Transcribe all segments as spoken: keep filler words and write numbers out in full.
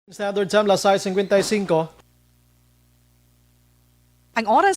Standard Time, las sais cincuenta y cinco. Ang oras.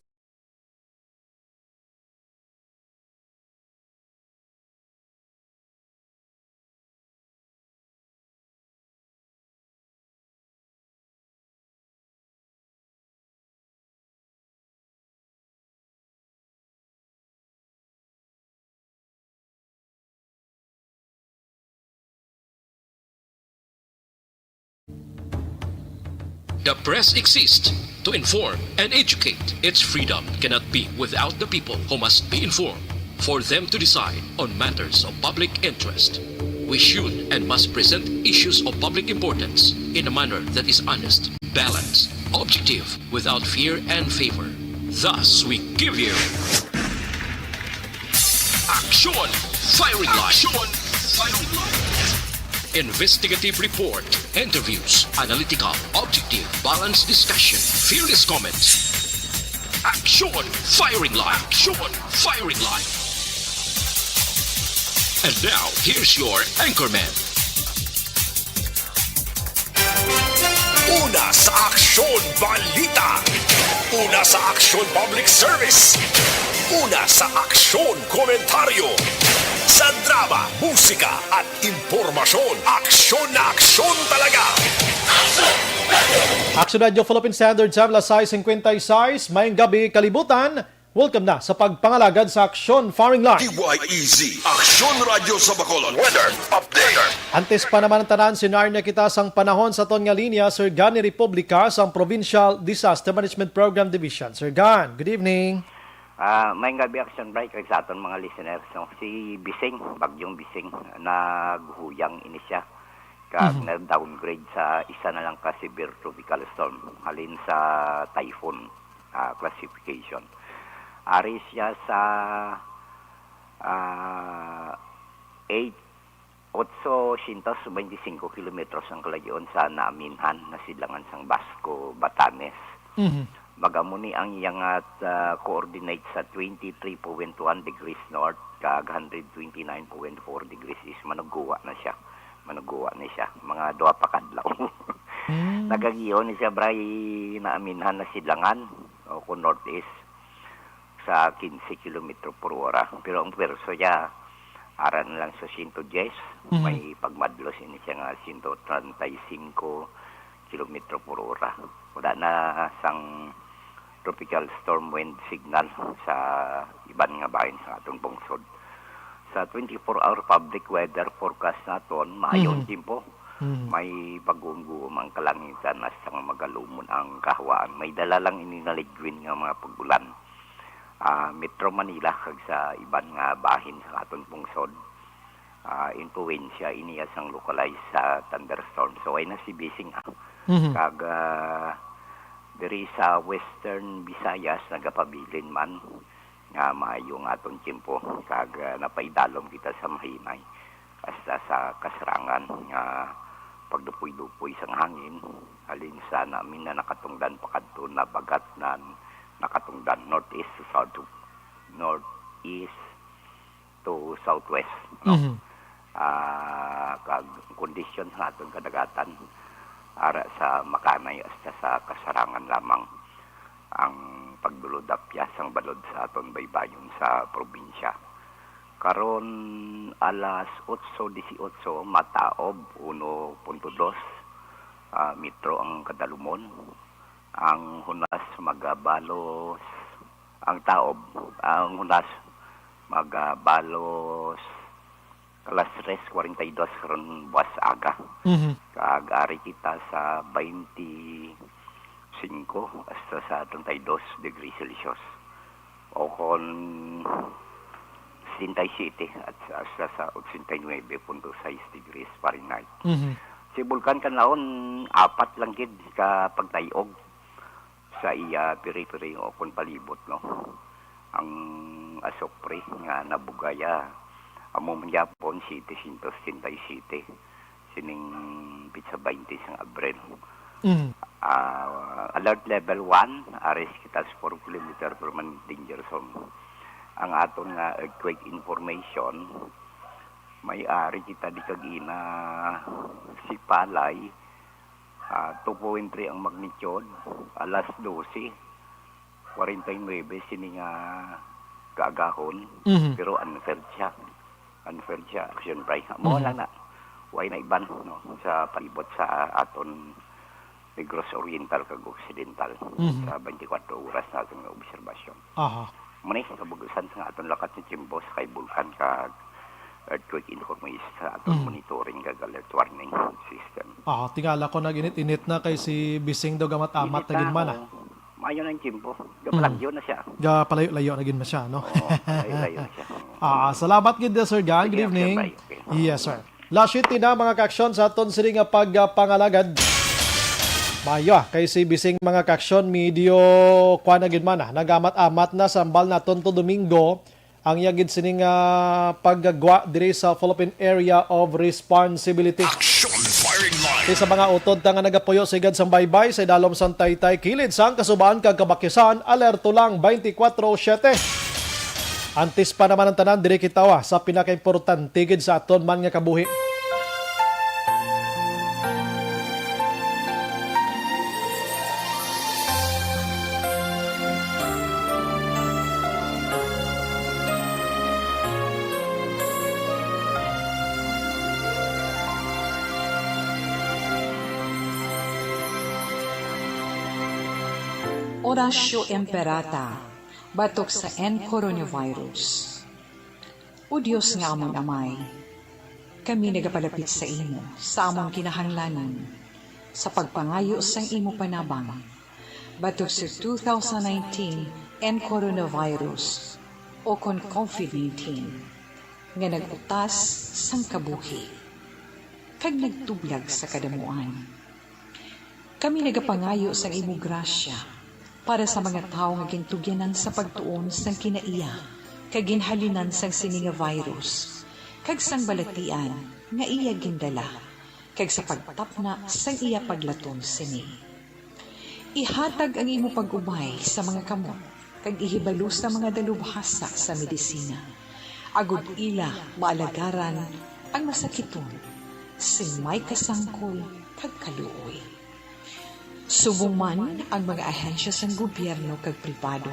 The press exists to inform and educate. Its freedom cannot be without the people, who must be informed for them to decide on matters of public interest. We should and must present issues of public importance in a manner that is honest, balanced, objective, without fear and favor. Thus, we give you Action Firing Line. Action Firing Line. Investigative report, interviews, analytical, objective, balanced discussion, fearless comments. Action Firing Line. Action Firing Line. And now, here's your anchorman. Una sa Aksyon Balita. Una sa Aksyon Public Service. Una sa Aksyon Komentaryo. Sa drama, musika, at impormasyon, aksyon na aksyon talaga. Action Radio Philippine Standard Time, las sais cincuenta y seis. Maayong gabi, kalibutan. Welcome na sa pagpangalagad sa Aksyon Firing Line. D Y E Z, Aksyon Radyo sa Bacolod. Weather update. Antes pa naman ang tanan, sinarnya kita sang panahon sa aton nga linya, Sir Gan ni Republica sang Provincial Disaster Management Program Division. Sir Gan, good evening. Ah, may gabi, Action Bright, kag sa aton mga listeners, no? Si Bising, Bagyong Bising, naghuyang ini siya. Kag Mhm. na-downgrade sa isa na lang ka severe tropical storm, halin sa typhoon, ah, classification. Ari siya sa, ah, eight, otsocientos veinticinco kilometros ang kalayo-an sa naaminhan na sidlangan sang Basco, Batanes. Mhm. Magamo ni ang iya nga, ah, coordinate sa twenty-three point one degrees north kag hundred twenty-nine point four degrees east. Manugguwa na siya. Manugguwa na siya. Mga duha pa ka adlaw. Mm. Nagagihon ni siya, Bray, naaminhan na sidlangan o kung northeast sa quince kilometro por hora. Pero ang pwersa niya, ara na lang sa sento diyes, Mhm. may pagmadlos ini siya nga sento treinta y cinco kilometro por hora. Wala na sang tropical storm wind signal sa iban nga bahin sa aton pungsod. Sa twenty-four hour public weather forecast naton, maayo ang Mhm. tiyempo. Mhm. May pagguom-guom ang kalangitan hasta nga magalumon ang kahawaan. May dala lang ini nga liguin nga mga pag-ulan. Ah, Metro Manila kag sa iban nga bahin sa aton pungsod, ah, impluwensya ini sang localized sa thunderstorm. So, ay na si Bising, ah. Mhm. Kag, ah, diri sa Western Visayas, nagapabilin man nga maayo ang aton tiyempo. Kag, ah, napaidalom kita sa mahinay hasta sa kasarangan nga pagdupoy-dupoy sang hangin, halin sa naamin na nakatungdan pakadto na bagat na nakatungdan northeast to south, northeast to southwest, no? Mhm. Ah, kag kondisyon sa aton kadagatan, ara sa makanay hasta sa kasarangan lamang ang pagdulod-apyas sang balod sa aton baybayon sa probinsya. Karon, alas otso dieciocho, mataob, uno punto dos, ah, metro ang kadalumon. Ang hunas magabalos, ang taob, ang hunas magabalos alas tres cuarenta y dos karon buwas aga. Mhm. Kag ari kita sa twenty-five hasta sa treinta y dos degrees Celsius. O kon setenta y siete at sa, sa, sa ochenta y nuebe punto sais degrees Fahrenheit. Mhm. Si Bulkan Kanlaon, apat lang gid ka pagtay-og sa iya piri-piri o kon palibot, no? Ang asupre nga nabugaya, amo man gyapon, setecientos setenta y siete. Sining petsa twenty sang Abril. Mm. Ah, alert level one, aris kita sa four kilometer permanent danger zone. Ang aton nga earthquake information, may ari kita di kag ina Sipalay, Ah, two point three ang magnitude, alas dose forty-nine sini nga kaagahon, Mhm. pero unfelt siya. Unfelt siya, Action Bray. Amo Mhm. lang na. Way na iban, no, sa palibot sa aton Negros Oriental kag Occidental Mhm. sa twenty-four oras naton nga obserbasyon. Aha. Muna sa kabug-usan sa aton lakat ni Chimbo sa kay Bulkan kag earthquake information sa aton Mhm. monitoring kag alert warning system. Aha, tingala ko nag-init-init na kay si Bising daw gamat-amat Init na gid man, ah. oh. Maayo na ang Chimbo. Mm. Gapalagyo na siya. Gapalayo-layo na gid man siya, no? Oo, palayo-layo na siya. Ah, salamat gid, Sir Gan. Good Sige, Sir evening. Bray. Okay. Yes, sir. Last city na, mga kaaksyon, sa aton sini nga pagpangalagad. Maayo, ah, kay si Bising, mga kaaksyon, medyo kuwan na gid man, ah, nagamat-amat na sa ambal naton to Domingo. Ang iya gid sining, ah, paggagwa diri sa Philippine Area of Responsibility. Action firing line. Sa mga utod ta nga nagapuyo sa igad sang baybay, sa idalom sang taytay, kilid sang kasubaan kag kabakisan, alerto lang twenty-four seven. Antes pa naman ang tanan, diri kita, ah, sa pinakaimportante gid sa aton man nga kabuhi. Oratio Imperata, batok sa N coronavirus. O Dios nga amon Amay, kami nagapalapit sa imo sa amon kinahanglanon sa pagpangayo sang imo panabang batok sa two thousand nineteen N coronavirus, o kon covid nineteen, nga nag-utas sang kabuhi kag nagtublag sa kadamuan. Kami nagapangayo sang imo grasya para sa mga tawo nga gintugyanan sa pagtuon sang kinaiya kag ginhalinan sang sini nga virus, kag sang balatian nga iya gindala, kag sa pagtapna sang iya paglaton sini. Ihatag ang imo pag-ubay sa mga kamot kag ihibalo sa mga dalubhasa sa medisina, agod ila maalagaran ang masakiton sing may kasangkol kag kaluoy. Subong man ang mga ahensya sang gobyerno kag pribado,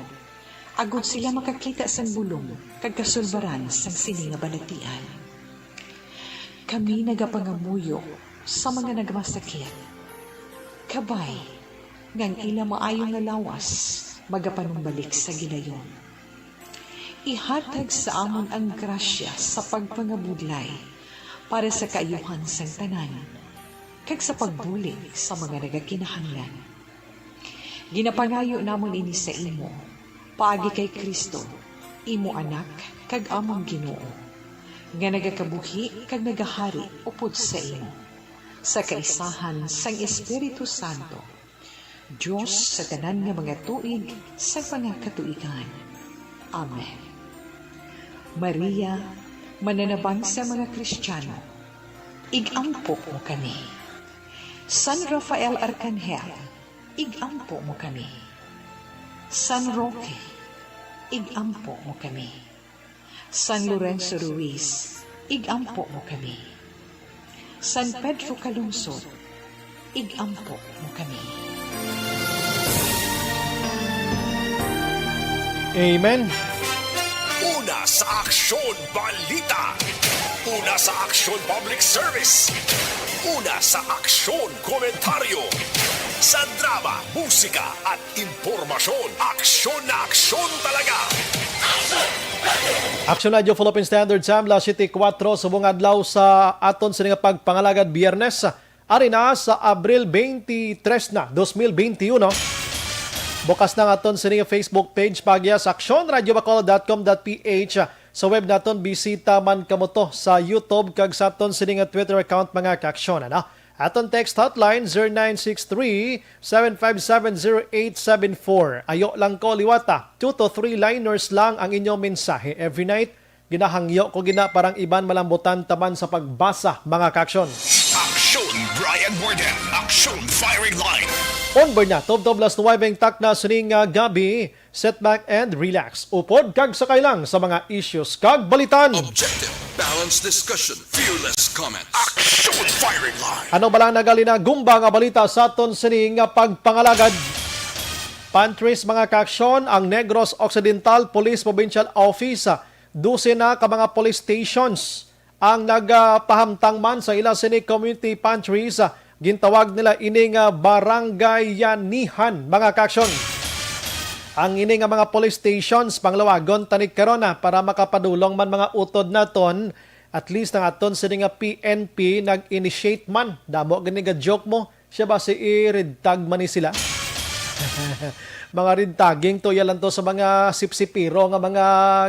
agod sila makakita sang bulong kag kasulbaran sang sini nga balatian. Kami nagapangamuyo sa mga nagmasakit, kabay nga ang ila maayo nga lawas magapanumbalik sa gilayon. Ihatag sa amon ang grasya sa pagpangabudlay para sa kaayuhan sang tanan, kag sa pagbulig sa mga nagakinahanglan. Ginapangayo namon ini sa imo, paagi kay Cristo, imo Anak, kag amon Ginoo, nga nagakabuhi kag nagahari upod sa imo, sa kaisahan sang Espiritu Santo, Dios sa tanan nga mga tuig sa mga katuigan. Amen. Maria, mananabang sa mga Kristiyano, ig-ampo mo kami. San Rafael Arcangel, ig-ampo mo kami. San Roque, ig-ampo mo kami. San Lorenzo Ruiz, ig-ampo mo kami. San Pedro Calungsod, ig-ampo mo kami. Amen. Una sa Aksyon Balita. Una sa Aksyon Public Service. Una sa Aksyon Komentaryo. Sa drama, musika, at impormasyon. Aksyon na aksyon talaga. Aksyon Radyo Philippine Standard Time, alas siyete kuwatro, subong adlaw sa aton sini nga pagpangalagad Biyernes. Ari na sa Abril twenty-three na, dos mil benti uno. Bukas na ang aton sini nga Facebook page, paagi sa aksyon radio bacolod dot com dot P H. Sa web naton, bisita man kamo to sa YouTube kag sa aton sini nga Twitter account, mga kaaksyon, ano? Aton text hotline, zero nine six three, seven five seven, zero eight seven four. Ayo lang ko liwata. Two to three liners lang ang inyong mensahe every night. Ginahangyo ko gina parang iban malambutan taman sa pagbasa, mga kaaksyon. Aksyon Brian Warden, Aksyon Firing Line. On board na, tubtob alas nuwebe ang takna sining, ah, gabi. Sit back and relax. Upod kag sakay lang sa mga issues kag balitan. Objective, Balanced discussion, fearless comments. Action firing line. Ano ba lang nagalina gumba nga balita sa aton sini nga pagpangalagad? Pantries, mga kaaksyon, ang Negros Occidental Police Provincial Office, dose na ka mga police stations ang nagapahamtang man sa ila sini community pantries. Gintawag nila ini nga barangayanihan, mga kaaksyon. Ang ini nga mga police stations, panglawagon tani karon, ah, para makapadulong man mga utod naton. At least ang aton sini nga P N P nag-initiate man. Damo gani ga joke mo. Siya ba si i-red tag man ni sila? Mga red tagging to, yan lang to sa mga sipsipiro nga mga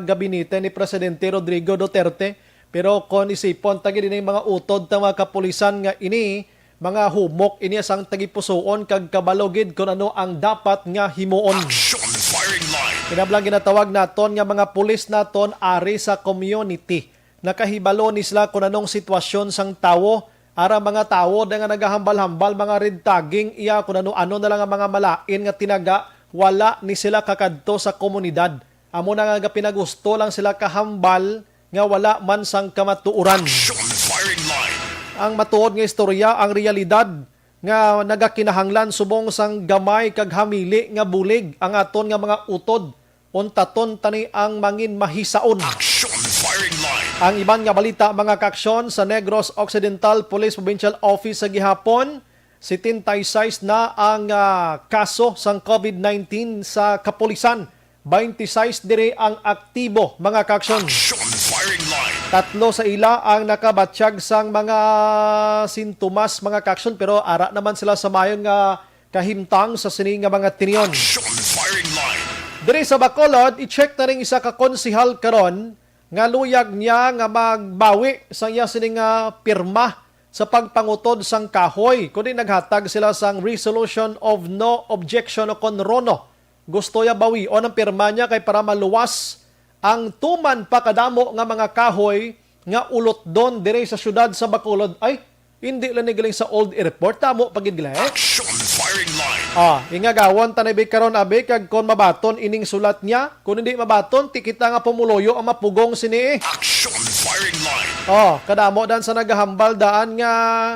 gabinete ni Presidente Rodrigo Duterte. Pero kon isipon ta gid ining mga utod ta mga kapulisan nga ini, mga humok ini sang tagipusoon kag kabalo gid kon ano ang dapat nga himuon. Action firing line. Kinablang ginatawag naton nga mga pulis naton ari sa community. Nakahibalo ni sila kung anong sitwasyon sang tawo. Ara mga tawo na nga nagahambal-hambal, mga red tagging, iya kung ano-ano na lang ang mga malain nga tinaga, wala ni sila kakadto sa komunidad. Amo na nga pinagusto lang sila kahambal nga wala man sang kamatuoran. Action firing line. Ang matuod nga istorya, ang realidad nga nagakinahanglan subong sang gamay kag hamili nga bulig ang aton nga mga utod. Untaton tani ang mangin mahisaon. Action firing line. Ang iban nga balita, mga kaaksyon, sa Negros Occidental Police Provincial Office sa gihapon, setenta y seis na ang ah, kaso sang COVID nineteen sa kapulisan. Twenty-six diri ang aktibo, mga kaaksyon. Action firing line. Tatlo sa ila ang nakabatyag sang mga sintomas, mga kaaksyon, pero ara naman sila sa mayon nga kahimtang sa sini nga mga tinion. Action firing line. Diri sa Bacolod, i-check na ring isa ka konsehal karon nga luyag niya nga magbawi sa iya sini nga pirma sa pagpangutod sang kahoy, kundi naghatag sila sang Resolution of No Objection o kon RONO. Gusto niya bawion ang pirma niya kay para maluwas ang tuman pa kadamo nga mga kahoy nga ulotdon diri sa siyudad sa Bacolod. Ay, hindi lang ni galing sa old airport, tamo pa gid gali. Action firing line. Ah, ingagawon ta na bi karon, abi, kag kon mabaton ining sulat niya, kung hindi mabaton, ti kita nga pumuluyo ang mapugong sini. Action firing line. Oh, kadamo dan sa nagahambal daan nga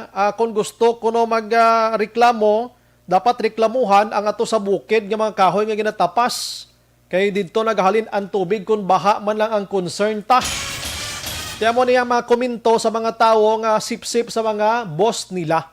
ah, kung gusto kuno mag ah, reklamo, dapat reklamuhan ang ato sa bukid nga mga kahoy nga ginatapas. Kay didto nagahalin ang tubig kung baha man lang ang concern ta. Kaya mo niya mga komento sa mga tawo nga sipsip sa mga boss nila.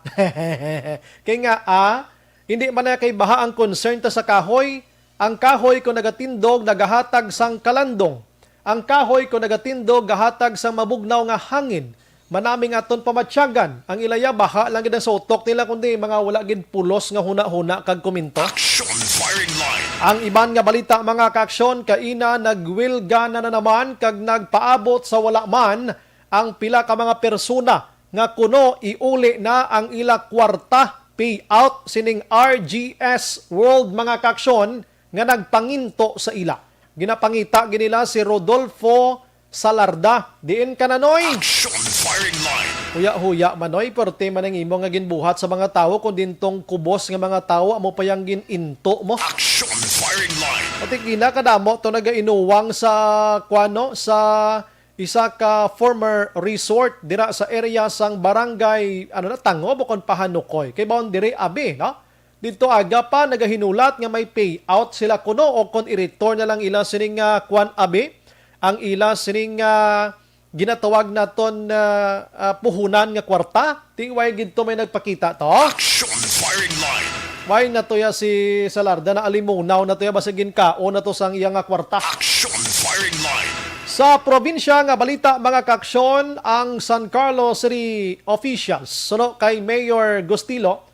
Kay nga, ah, hindi man na kay baha ang concern ta sa kahoy. Ang kahoy kung nagatindog, nagahatag sang kalandong. Ang kahoy kung nagatindog, gahatag sang mabugnaw nga hangin. Manaming aton pamatyagan, ang ilaya baha lang gid ang sutok nila, kundi mga wala gid pulos nga huna-huna kag komento. Action firing line. Ang iban nga balita, mga kaaksyon, kaina nagwilga na, na naman kag nagpaabot sa wala man ang pila ka mga persona nga kuno iuli na ang ila kwarta payout sining R G S World, mga kaaksyon, nga nagpanginto sa ila. Ginapangita gid nila si Rodolfo Salarda. Diin ka, Nanoy? Action firing line. Huya-huya, Manoy, perti man ang imo nga ginbuhat sa mga tawo, kung dintong kubos nga mga tawo, amo pa yang gin-into mo. Action firing line. Pati gina kadamo to nagainuwang sa, kuano, sa isa ka former resort dira sa area sang barangay, ano na, Tangob o kon Pahanukoy. Kay baon diri, abi, no? Didto aga pa nagahinulat nga may payout sila kuno o kon i-return na lang ila sining ah, kwan, abi, ang ila sining ah, ginatawag naton ah, ah, puhunan nga kwarta. Ti way gid to may nagpakita to. Action firing line. Way na to ya si Salarda, na alimunaw na to ya, basta ginkaon na to sang iya nga kwarta. Action firing line. Sa probinsya nga balita, mga kaaksyon, ang San Carlos City officials, suno kay Mayor Gustilo,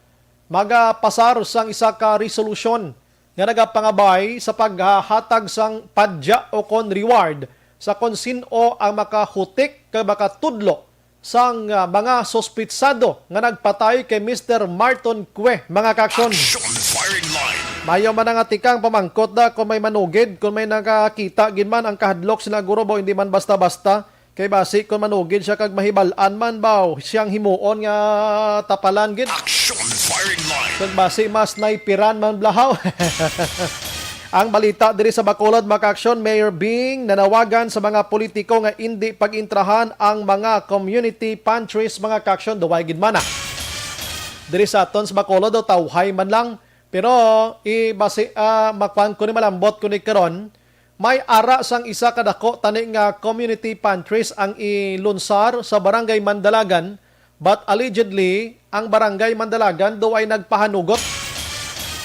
magapasar sang isa ka resolusyon nga nagapangabay sa paghahatag sang padya o kon reward sa kon sin-o ang makahutik kag makatudlo sang ah, mga suspitsado nga nagpatay kay Mister Marton Cue, mga kaaksyon. Action firing line. Mayo man nga tikang pamangkot da kung may manugid, kung may nakakita gid man ang kahadlok sila guro ba, hindi man basta-basta. Kay basi kung manugid siya kag mahibal-an man ba, siyang himuon nga tapalan gid. Action firing line. Kag basi mas naipiran man blahaw. Ang balita diri sa Bacolod, mga ka-aksyon, Mayor Bing nanawagan sa mga politiko nga indi pag-intrahan ang mga community pantries, mga ka-aksyon, duway gid man na. Diri sa aton sa Bacolod, o tawhay man lang. Pero, i-, basi, ah, makuan ko ni, malambot ko ni karon, may ara sang isa ka dako tani nga community pantries ang ilunsar sa Barangay Mandalagan, but allegedly, ang Barangay Mandalagan daw ay nagpahanugot.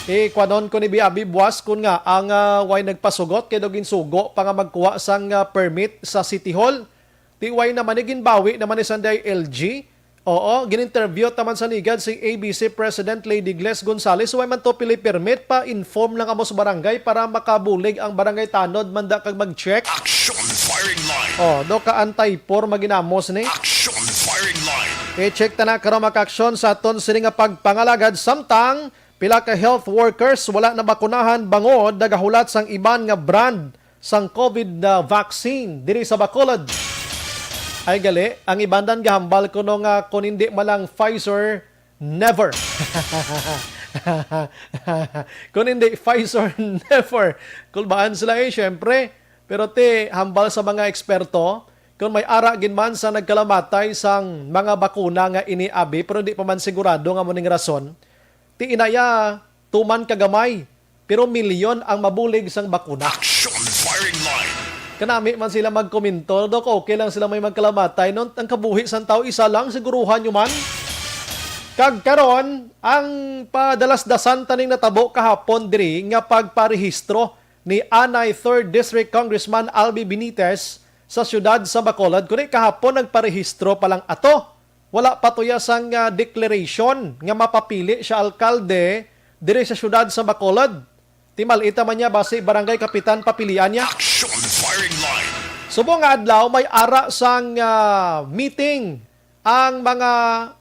Ikuanon ko ni Biabi buwas kun nga ang, ah, way nagpasugot kay daw ginsugo pa nga magkuha sang, ah, permit sa City Hall. Ti way naman ni, ginbawi naman ni sanday L G. Oo, gin-interview ta man sa nigad si A B C President Lady Gles Gonzales, way man to pili permit, pa-inform lang kamo sa barangay para makabulig ang barangay tanod man da kag mag-check. Action firing line. Oh, do ka anti-por maginamos ni. Action firing line. I-check ta na karon, mga ka-aksyon, sa aton sini nga pagpangalagad, samtang pila ka health workers wala nabakunahan bangod nagahulat sang iban nga brand sang COVID na vaccine diri sa Bacolod. Ay gali, ang iban dan gahambal kuno nga kung hindi man lang Pfizer, never. Kung hindi Pfizer, never. Kulbaan sila eh, syempre. Pero ti, hambal sa mga eksperto, kung may ara gid man sa nagkalamatay sang mga bakuna nga ini abi, pero di pa man sigurado nga mo ning rason, ti inaya, tuman ka gamay, pero milyon ang mabulig sang bakuna. Action firing line. Kanami man sila magkomento, Dok, okay lang sila may magkalamatay, no? Ang kabuhi sang tawo, isa lang, siguruhan nyo man. Kag karon, ang padalasdasan taning natabo kahapon diri nga pagparehistro ni anay Third District Congressman Albi Benitez sa siyudad sa Bacolod, kundi kahapon nagparehistro pa lang ato. Wala pa tuya sang, ah, declaration nga mapapili siya alkalde diri sa siyudad sa Bacolod. Ti mal-ita man niya basi barangay kapitan papilian niya. Action firing line. Subong nga adlaw may ara sang, ah, meeting ang mga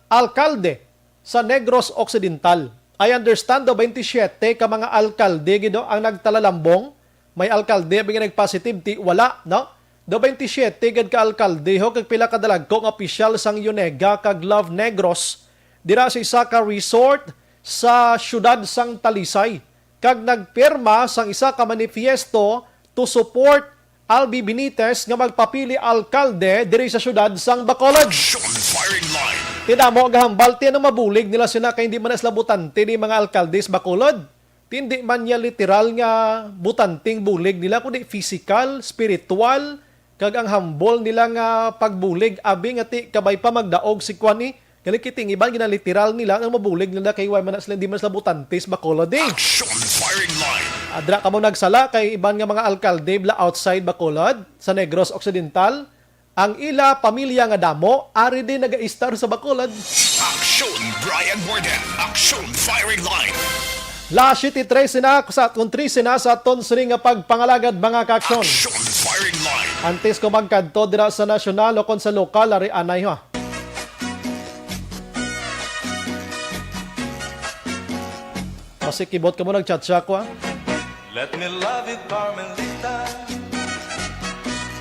alkalde sa Negros Occidental. I understand daw twenty-seven ka mga alkalde gid, no, ang nagtalalambong. May alkalde ba nga nag-positive, ti wala, no? Daw twenty-seven gid ka alkalde, ho, kag pila ka dalagko nga opisyal sang UNEGA kag Love Negros dira sa isa ka resort sa siyudad sang Talisay, kag nagpirma sang isa ka manifiesto to support Albi Benitez nga magpapili alkalde diri sa siyudad sang Bacolod. Action firing line. Ti damo gahambal, ti ano mabulig nila sina kay hindi man na sila botante ni mga alkalde sa Bacolod? Ti hindi man niya literal nga botanteng bulig nila, kundi pisikal, spiritual, kag ang hambol nila nga pagbulig, abi nga ti kabay pa magdaog si kuan ni. Gali kay ti ang iban ginaliteral nila nga mabulig nila kay way man na sila, di man sila botante sa Bacolod, eh. Action firing line. Adra kamo nagsala kay iban nga mga alkalde bala outside Bacolod, sa Negros Occidental, ang ila pamilya nga damo ari din nagaistar sa Bacolod. Action Brian Warden. Action firing line. La siete trese na sa aton, trese na sa aton sini nga pagpangalagad, mga ka-aksyon. Action firing line. Antes ko magkadto dira sa nasyonal o kon sa lokal, ari anay, ha. Masikibot ka mo, nagchatcha ko, ah. Let me love you, Carmelita.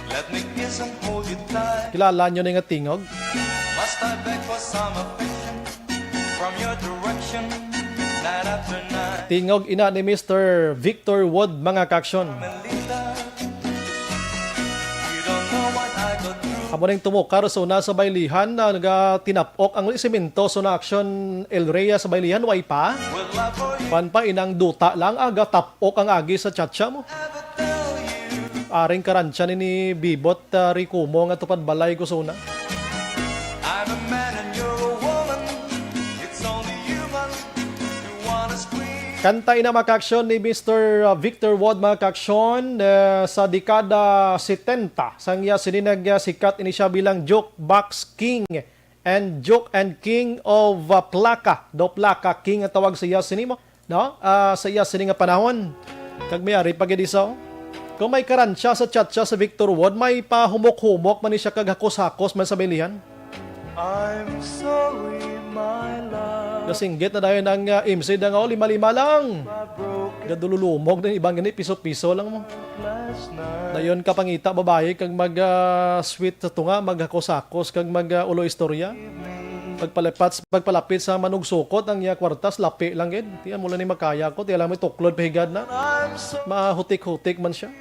Let me kiss and hold you tight. Kilala nyo ni nga tingog? Must I beg for some affection from your direction night after night? Tingog ina ni Mister Victor Wood, mga ka-aksyon. Carmelita, you don't know what I go through. Amo ning tumukar sa una sa baylihan na nagatinap-ok ang siminto sa una, Action El Reyes sa baylihan, way pa. Pan pa inang duta lang, aga tap-ok ang agi sa chatcha mo. Aring karantya ni, ni Bibot, ah, Ricumo nga tupad balay ko sa una. I'm a man and you're a woman. It's only human to wanna squeeze. Kanta ina, mga ka-aksyon, ni Mister Victor Wood, mga ka-aksyon, eh, sa dekada setenta. Sang iya sini nagsikat ini siya bilang jukebox king and juke and king of, uh, plaka. Do plaka king ang tawag sa iya sini mo, no? Ah, sa iya sini nga panahon. Kag may ari pa gid isa, oh. Kung may karantya sa chatcha sa Victor Wood, may pahumok-humok man ni siya kag hakos-hakos man sa baylihan. I'm sorry, my love. Nasinggit na dayon ang, ah, M C da nga, oh, lima-lima lang. Gadululumog din, iban gani, piso-piso lang mo. Dayon ka pangita, babayi, kag mag, ah, sweet sa tunga, maghakos-hakos, kag mag, ah, ulo istorya. Pagpalapit, pagpalapit sa manugsukot ang iya kwartas, lapi lang gid. Tiyan mo lang ni makaya ko, tiyan lang may tuklod pahigad na. Mahutik-hutik man siya.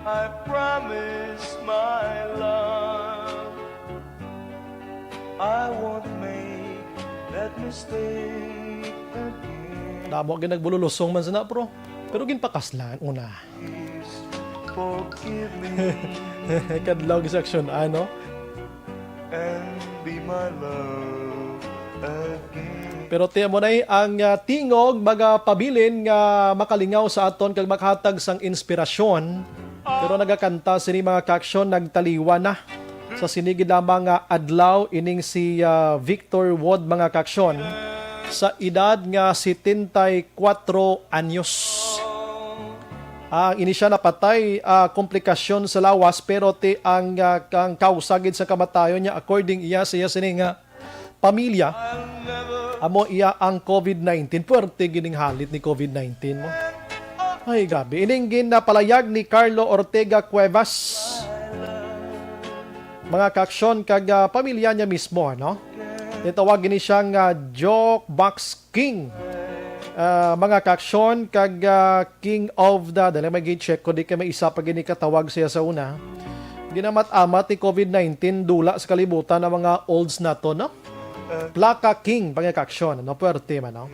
I promise, my love, I won't make that mistake again. Damo gid nagbululusong man sana, bro. Pero ginpakaslan una. Please forgive me. Kadlaw gid sa aksyon, ano? And be my love again. Pero tiyan mo na ang, ah, tingog, mga pabilin nga makalingaw sa aton kag makahatag sang inspirasyon. Pero nagakanta sini, mga kaaksyon, nagtaliwan na sa sini gid lamang nga adlaw ining si, ah, Victor Wod, mga kaaksyon, sa edad nga setenta y cuatro anyos. Ah, ang ini siya napatay, ah, komplikasyon sa lawas, pero ti ang, ah, ang kausa gid sa kamatayon niya, according iya sa iya sini nga pamilya, amo iya ang covid nineteen. Puwerte gining halit ni covid nineteen mo. Ay, grabe. Ining ginapalayag ni Carlo Ortega Cuevas, mga kaaksyon, kag, ah, pamilya niya mismo, ano? Nitawag gini siya nga Joke Box King. Ah, mga kaaksyon, kag, ah, King of the, dali, may gi-check ko, di kay may isa pa gini katawag siya sa una. Ginamat-amat ni covid nineteen, dula sa kalibutan ang mga olds nato, no? Plaka King, mga kaaksyon, no? Puwerte man, no?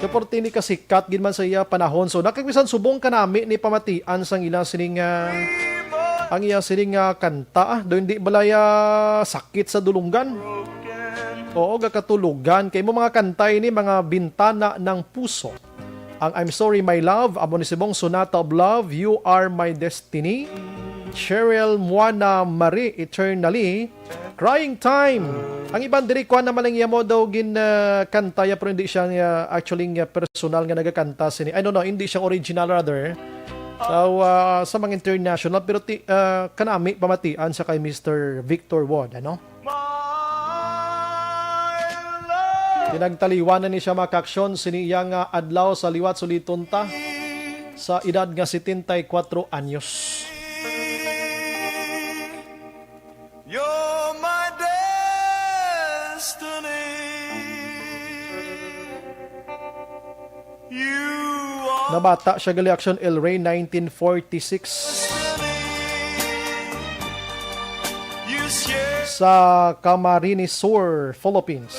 Suporte ni kasikat gid man sa iya panahon. So, nakagbisan subong kanami ni pamatian sang ila sining, ah, ang iya sining, ah, kanta, ah, do hindi balay, ah, sakit sa dulunggan. Oo, gakatulugan. Kay mo mga kanta ini, mga bintana ng puso. Ang I'm Sorry My Love, amo ni subong Sonata of Love, You Are My Destiny, Cheryl Moana Marie, Eternally, Crying Time. Ang iban diri, kuan naman lang iya mo daw gin, ah, kanta ya, pero hindi siya, ah, actually, ah, personal nga nagakanta sini. I don't know, hindi siya original, rather. So, ah, sa mga international, pero ti, ah, kanami pamatian sa kay Mister Victor Ward, ano? Pinagtaliwan na ni siya, mga kaaksyon, sini iya nga adlaw sa liwat, suliton ta, sa edad nga setenta y cuatro anyos. You're my destiny. You are. Nabata siya gali, aksyon, El Rey, nineteen forty-six. You share. Sa Camarines Sur, Philippines.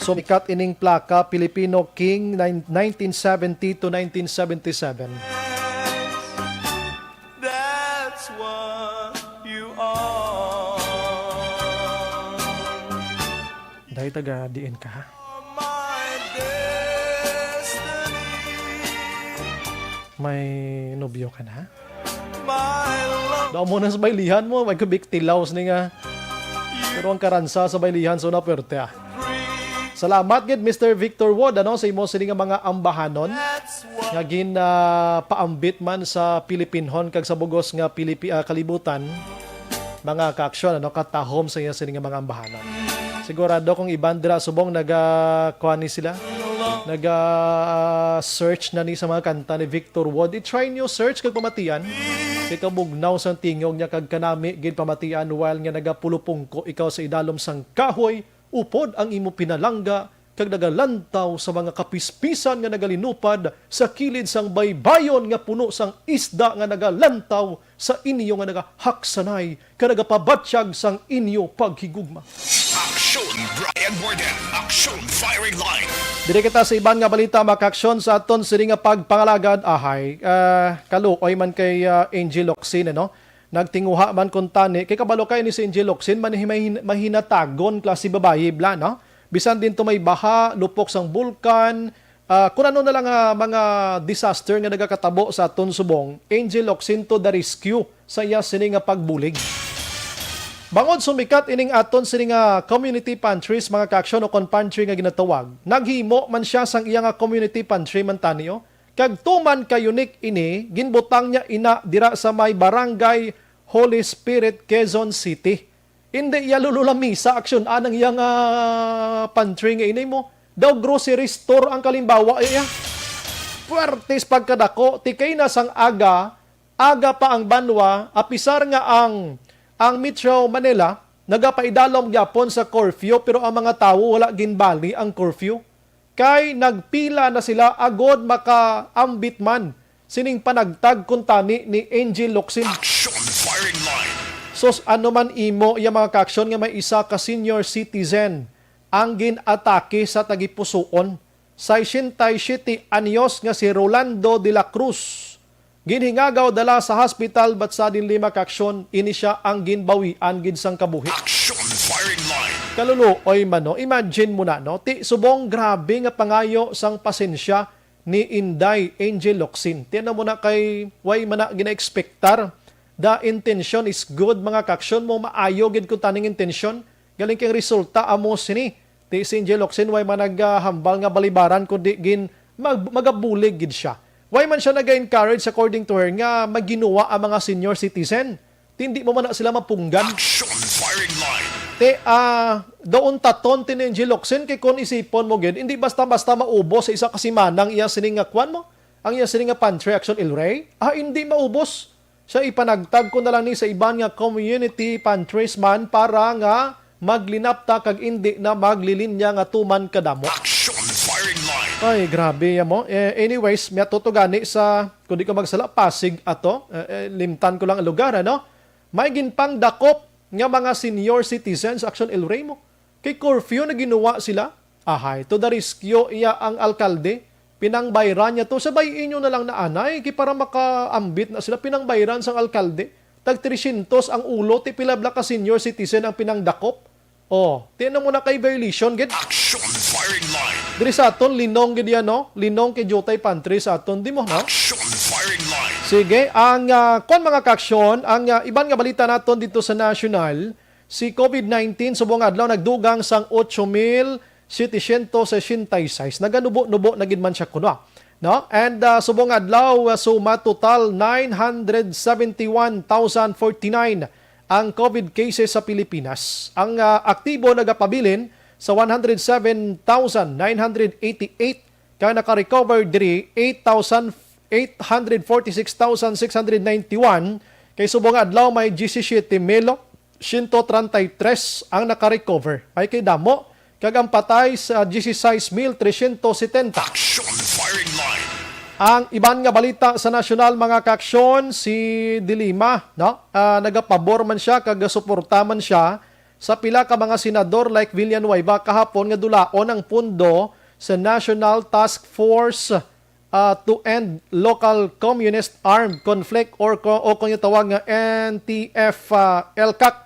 Sumikat ining plaka, Filipino King, nine-, nineteen seventy to nineteen seventy-seven. That's what you are. Dahil taga diin ka? My destiny. May nobyo ka na? My love. Daw mo na sa baylihan mo, may kubik tilaw sini nga. Pero ang karansa sa baylihan, so na pwerte, ah. Salamat gid, Mister Victor Wood, ano, sa imo sini nga mga ambahanon nga gin, ah, paambit man sa Pilipinhon kag sa bugos nga Pilipi-, ah, kalibutan, mga kaaksyon, ano, katahom sa iya sini nga mga ambahanon. Sigurado kung iban dira subong naga, kuan ni sila, naga, ah, search na ni sa mga kanta ni Victor Wood. I-try niyo search kag pamatian kay kabugnaw sang tingog niya kag kanami gid pamatian while nga nagapulupungko ikaw sa idalom sang kahoy. Upod ang imo pinalangga, kag nagalantaw sa mga kapispisan nga nagalinupad sa kilid sang baybayon nga puno sang isda nga nagalantaw sa inyo nga nagahaksanay kag nagapabatyag sang inyo paghigugma. Aksyon Brian Warden, Aksyon Firing Line. Diri kita sa iban nga balita, mga kaaksyon, sa aton sini nga pagpangalagad. Ahay, ah, kaluoy man kay, ah, Angel Locsin, no? Nagtinguha man kuntani, kay kabalo kay ni si Angel Locsin, man-, mahin-, mahinatagon klase babayi bala, no? Bisan din to may baha, lupok sang bulkan, ah, kun ano na lang nga mga disaster nga nagakatabo sa aton subong, Angel Locsin to the rescue sa iya sini nga pagbulig. Bangod sumikat ining aton sini nga community pantries, mga kaaksyon, o kon pantry nga ginatawag, naghimo man siya sang iya nga community pantry man tani, oh. Kag tuman ka unique ini, ginbutang niya ina dira sa may Barangay Holy Spirit, Quezon City. Indi iya lululamisa, aksyon, anang iya nga pantry nga ini mo. Daw grocery store ang kalimbawa iya. Puwertes pagkadako, tikay na sang aga, aga pa ang banwa, apisar nga ang, ang Metro Manila, Nagapaidalom gyapon sa curfew, pero ang mga tawo wala ginbali ang curfew. Kay nagpila na sila agod makaambit man sining panagtag kuntani ni Angel Locsin. Action firing line. Sus, ano man imo, iya mga kaaksyon, nga may isa ka senior citizen ang gin-atake sa tagipusoon. Sesenta y siete anyos nga si Rolando de la Cruz. Ginhingagaw dala sa hospital, but suddenly, mga kaaksyon, ini sia ang ginbawian gid sang kabuhi. Action firing line. Kaluluoy man, no? Imagine mo na, no? Ti subong grabe nga pangayo sang pasensya ni Inday Angel Locsin. Ti ano mo na kay way man na gina-expectar. The intention is good, mga kaaksyon mo, maayo gid kung taning intention. Galing kay resulta amo sini. Ti si Angel Locsin, way man naghambal nga balibaran, kundi gin mag-, magabulig gid sia. Way man sia naga-encourage, according to her, nga maginuwa ang mga senior citizen. Ti hindi mo man na sila mapunggan. Action firing line. Ti, ah, doon taton ti ni Angel Locsin, kay kung isipon mo gid, hindi basta-basta maubos sa isa ka semana ang iya sining nga kwan mo, ang iya sining nga pantry, Action El Rey. Ah, hindi maubos. Siya ipanagtag ko na lang ni sa iban nga community pantries man para nga maglinapta kag indi na maglilinya nga tuman kadamo. Action firing line. Ay, grabe ya mo. Eh, anyways, miato to gani sa, kung di ko magsala, Pasig ato. Eh, eh, limtan ko lang ang lugar, ano? May ginpangdakop nga mga senior citizens, Action El Rey mo. Kay curfew na ginuwa sila. Ahay, to the rescue iya ang alkalde. Pinangbayran niya to. Sabay inyo na lang na anay, kay para makaambit na sila, pinangbayran sang alkalde. Tag tresyentos ang ulo, ti pila bala ka senior citizen ang pinangdakop. Oh, ti ano mo na kay violation, gid? Action firing line. Diri sa aton, linong gid yan, no? Linong kay diutay pantry sa aton, di mo, no? Action firing line. Sige, ang, ah, kwan, mga kaaksyon, ang, ah, iban nga balita naton dito sa national, si covid nineteen subong adlaw nagdugang sang ocho mil setecientos sesenta y seis. Naganubo-nubo na gid man siya kuno. No? And, ah, subong adlaw, ah, suma total nine hundred seventy-one thousand forty-nine ang covid cases sa Pilipinas. Ang, ah, aktibo nagapabilin sa one hundred seven thousand nine hundred eighty-eight, kag naka-recover diri eight thousand, eight hundred forty-six thousand six hundred ninety-one, kay subong adlaw may diyesisiete mil siyento treinta y tres ang naka-recover. Ay kay damo, kag ang patay sa dieciséis mil trescientos setenta. Action firing line. Ang iban nga balita sa nasyonal, mga kaaksyon, si De Lima, no? Ah, nagapabor man siya, kag suporta man siya sa pila ka mga senador like Villanueva kahapon nga dulaon ang pundo sa National Task Force, ah, to End Local Communist Armed Conflict or ko, o kung tawag nga N T F, ah, L CAC.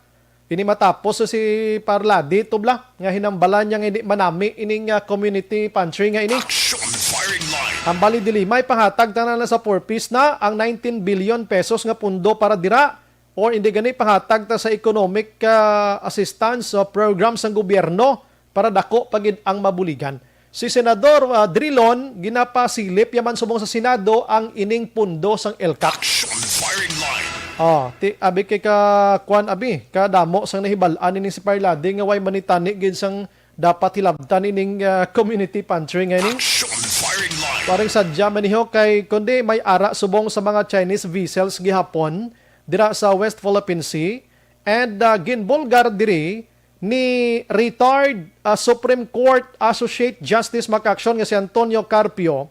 Ini matapos si Parladi tubla nga hinambalan niya nga hindi manami ining, ah, community pantry nga ini. Action firing line. Hambal ni De Lima, ipahatag tanan na sa Four Ps na ang nineteen billion pesos nga pundo para dira. Or hindi gani, pahatag ta sa economic, ah, assistance, ah, program sang gobyerno para dako pa gid ang mabuligan. Si Senador, ah, Drilon, ginapasilip yaman subong sa Senado ang ining pundo sang L CAC. Action firing line. Oh, ti, abi kay ka, kwan, abi, kadamo sang nahibal-an ini si Parladi nga way manitani gid sang dapat hilabtan ining, ah, community pantry nga ini. Action firing line. Paring sadya man niho kay kundi may ara subong sa mga Chinese vessels gihapon dira sa West Philippine Sea, and, ah, ginbulgar diri ni retired, ah, Supreme Court Associate Justice, mga kaaksyon, nga si Antonio Carpio,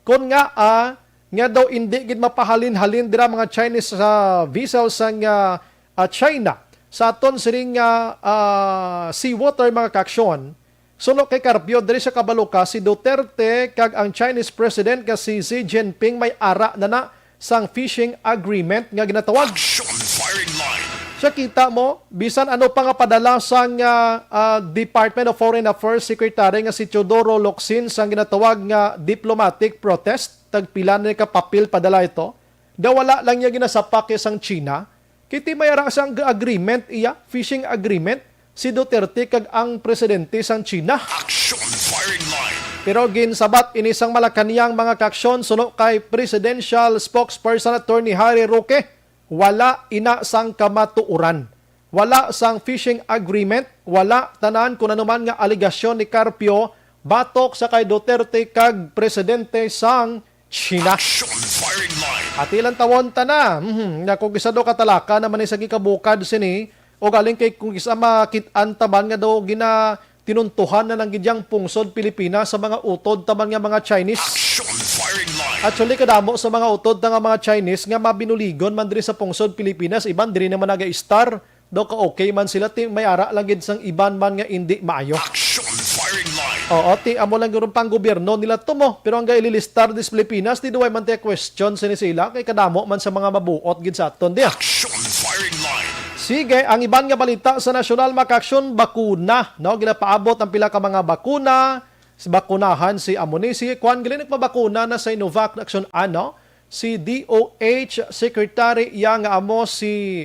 kun nga, ah, nga daw indi gid mapahalin-halin dira mga Chinese, ah, vessels sang, ah, ah, China sa aton siring nga, ah, seawater, mga kaaksyon. Suno kay Carpio, diri sa kabalo ka, si Duterte kag ang Chinese President nga si Xi Jinping may ara na na sang fishing agreement nga ginatawag. Action firing line. Siya, kita mo, bisan ano pa nga padala sang, ah, ah, Department of Foreign Affairs Secretary nga si Teodoro Locsin sang ginatawag nga diplomatic protest, tagpila na ka papel padala ito, daw wala lang niya ginasapak ya sang China. Kiti may ara sang agreement iya, fishing agreement, si Duterte kag ang presidente sang China. Action firing line. Pero ginsabat ini sang Malacañang, mga kaaksyon, suno kay Presidential Spokesperson Attorney Harry Roque, wala ina sang kamatuoran. Wala sang fishing agreement, wala tanan kun ano man nga alegasyon ni Carpio batok sa kay Duterte kag presidente sang China. Action firing line. Ati lang tawon ta na. Mhm. Nga kung isa daw ka talaka naman ni sa gikabukad sini, O galing kay kung isa makit-an taman nga daw gina tinuntuhan na lang gid yang pungsod Pilipinas sa mga utod taman nga mga Chinese. Action firing line. Actually, kadamo sa mga utod ta nga mga Chinese nga mabinuligon man diri sa pungsod Pilipinas, iban diri naman naga-star. Daw ka okay man sila, ti may ara lang gid sang iban man nga indi maayo. Action firing line. Oo, ti amo lang guro pang gobyerno nila to mo. Pero ang gaililistar dis Pilipinas, ti duway man ti question sini sila, kay kadamo man sa mga mabuot gid sa aton di. Action firing line. Sige, ang iban nga balita sa nasyonal, mga kaaksyon, bakuna, no? Ginapaabot ang pila ka mga bakuna, si bakunahan si amo ni si kuan, gali nagpabakuna na sa Sinovac, aksyon, ano? Si D O H Secretary iya nga amo si,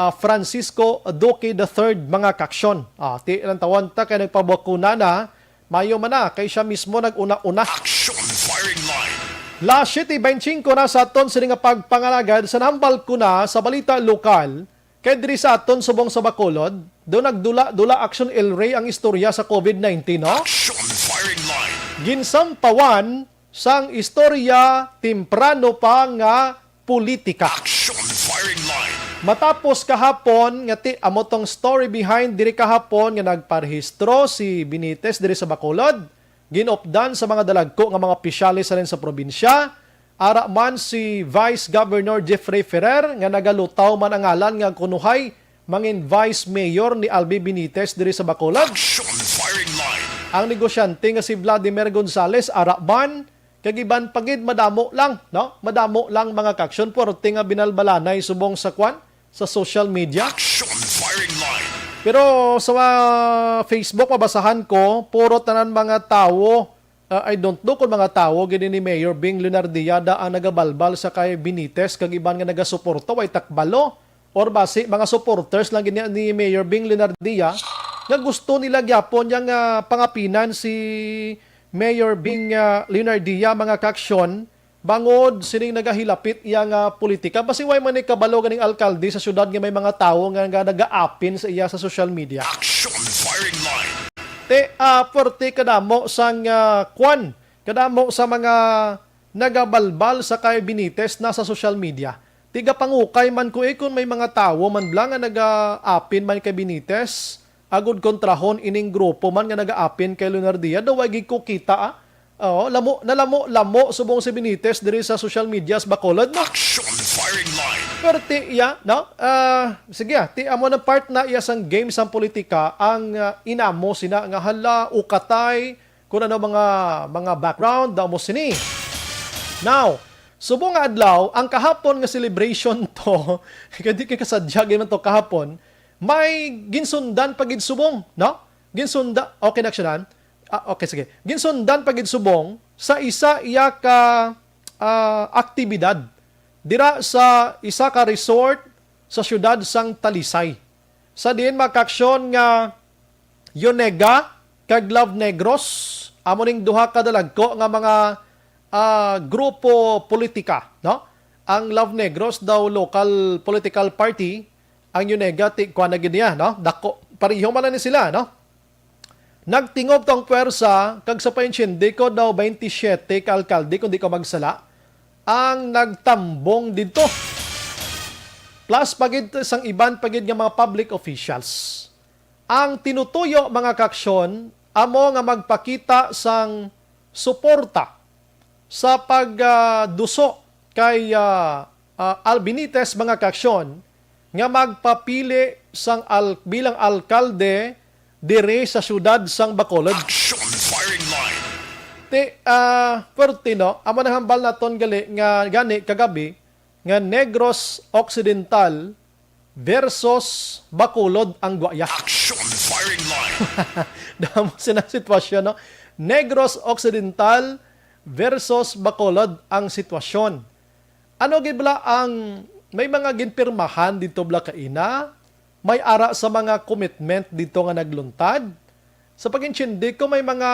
ah, Francisco Duque the third, mga kaaksyon. Ah, ti lang tawon ta kay nagpabakuna na, mayo man na kay siya mismo nag-una-una. Action firing line. Las siete veinticinco na sa aton sini nga pagpangalagad sa nambal ko na sa balita lokal. Kay diri sa aton subong sa Bacolod, do nagdula-dula, aksyon, El Rey, ang istorya sa covid nineteen, no? Action firing line. Ginsampawan sang istorya temprano pa nga politika. Action firing line. Matapos kahapon nga ti amo tong story behind diri kahapon nga nagparehistro si Benitez diri sa Bacolod, ginupdan sa mga dalagko nga mga opisyales halin sa probinsya, ara man si Vice Governor Jeffrey Ferrer nga nagalutaw man ang ngalan nga kunuhay mangin Vice Mayor ni Albi Benitez diri sa Bacolod. Action firing line. Ang negosyante nga si Vladimir Gonzales, ara man, kag iban pa gid, madamo lang, no? Madamo lang, mga kaaksyon, puwerte nga binalbalanay subong sa kwan, sa social media. Action firing line. Pero sa, ah, Facebook, mabasahan ko, puro tanan mga tawo, ah, I don't know kung mga tawo gid ni Mayor Bing Leonardia da ang nagabalbal sa kay Benitez kag iban nga nagasuporta, way takbalo, or basi mga supporters lang gid ni, ni Mayor Bing Leonardia nga gusto nila gyapon yang, ah, pangapinan si Mayor Bing, ah, Leonardia, mga kaaksyon, bangod sining nagahilapit iya nga politika. Basi way man ni kabalo ganing alkalde sa syudad nga may mga tawo nga, nga nagaapin sa iya sa social media. Action firing line. Ti, ah, puwerte kadamo sang, ah, kwan, kadamo sa mga nagabalbal sa kay Benitez na sa social media. Ti gapangukay man ko, eh, kung may mga tawo man bala nga nagaapin man kay Benitez, agud kontrahon ining grupo man nga nagaapin kay Leonardia, daw way gid ko kita, ah. Oo, lamo, nalamo-lamo subong si Benitez diri sa social media sa Bacolod, no? Action firing line. Pero ti iya, no? Ah, sige, ah, ti amo na part na iya sang game sang politika ang, ah, inamo sina nga hala, ukatay, kung ano mga, mga background daw mo sini. Now, subong nga adlaw, ang kahapon nga celebration to, kay di kay kasadya gid man to kahapon, may ginsundan pa gid subong, no? Ginsunda, okay na aksyonan? Ah, okay, sige. Ginsundan pa gid subong sa isa iya ka, ah, aktibidad dira sa isa ka resort sa siyudad sang Talisay. Sa diin makaaksyon nga Yonega kag Love Negros, amo ning duha ka dalagko nga mga, ah, grupo politika, no? Ang Love Negros daw local political party, ang Yonega ti kuan na gid niya, no? Dako. Pareho man na ni sila, no? Nagtingob tong pwersa kag sa paintsindi ko daw twenty-seven ka alkalde, kung di ko magsala, ang nagtambong didto. Plus pa gid sang iban pa gid nga mga public officials. Ang tinutuyo, mga kaaksyon, amo nga magpakita sang suporta sa pag, ah, duso kay, ah, ah, Al Benitez, mga kaaksyon, nga magpapili sang al-, bilang alkalde diri sa siyudad sang Bacolod. Action firing line. Ti, ah, puwerte, no? Amo nang hambal naton gali nga gani kagabi nga Negros Occidental versus Bacolod ang gwaya. Action firing line. Damo sina sitwasyon, no? Negros Occidental versus Bacolod ang sitwasyon. Ano gid bala ang may mga ginpirmahan dito bala kaina? May ara sa mga commitment dito nga nagluntad? Sa pag-intindi ko, may mga,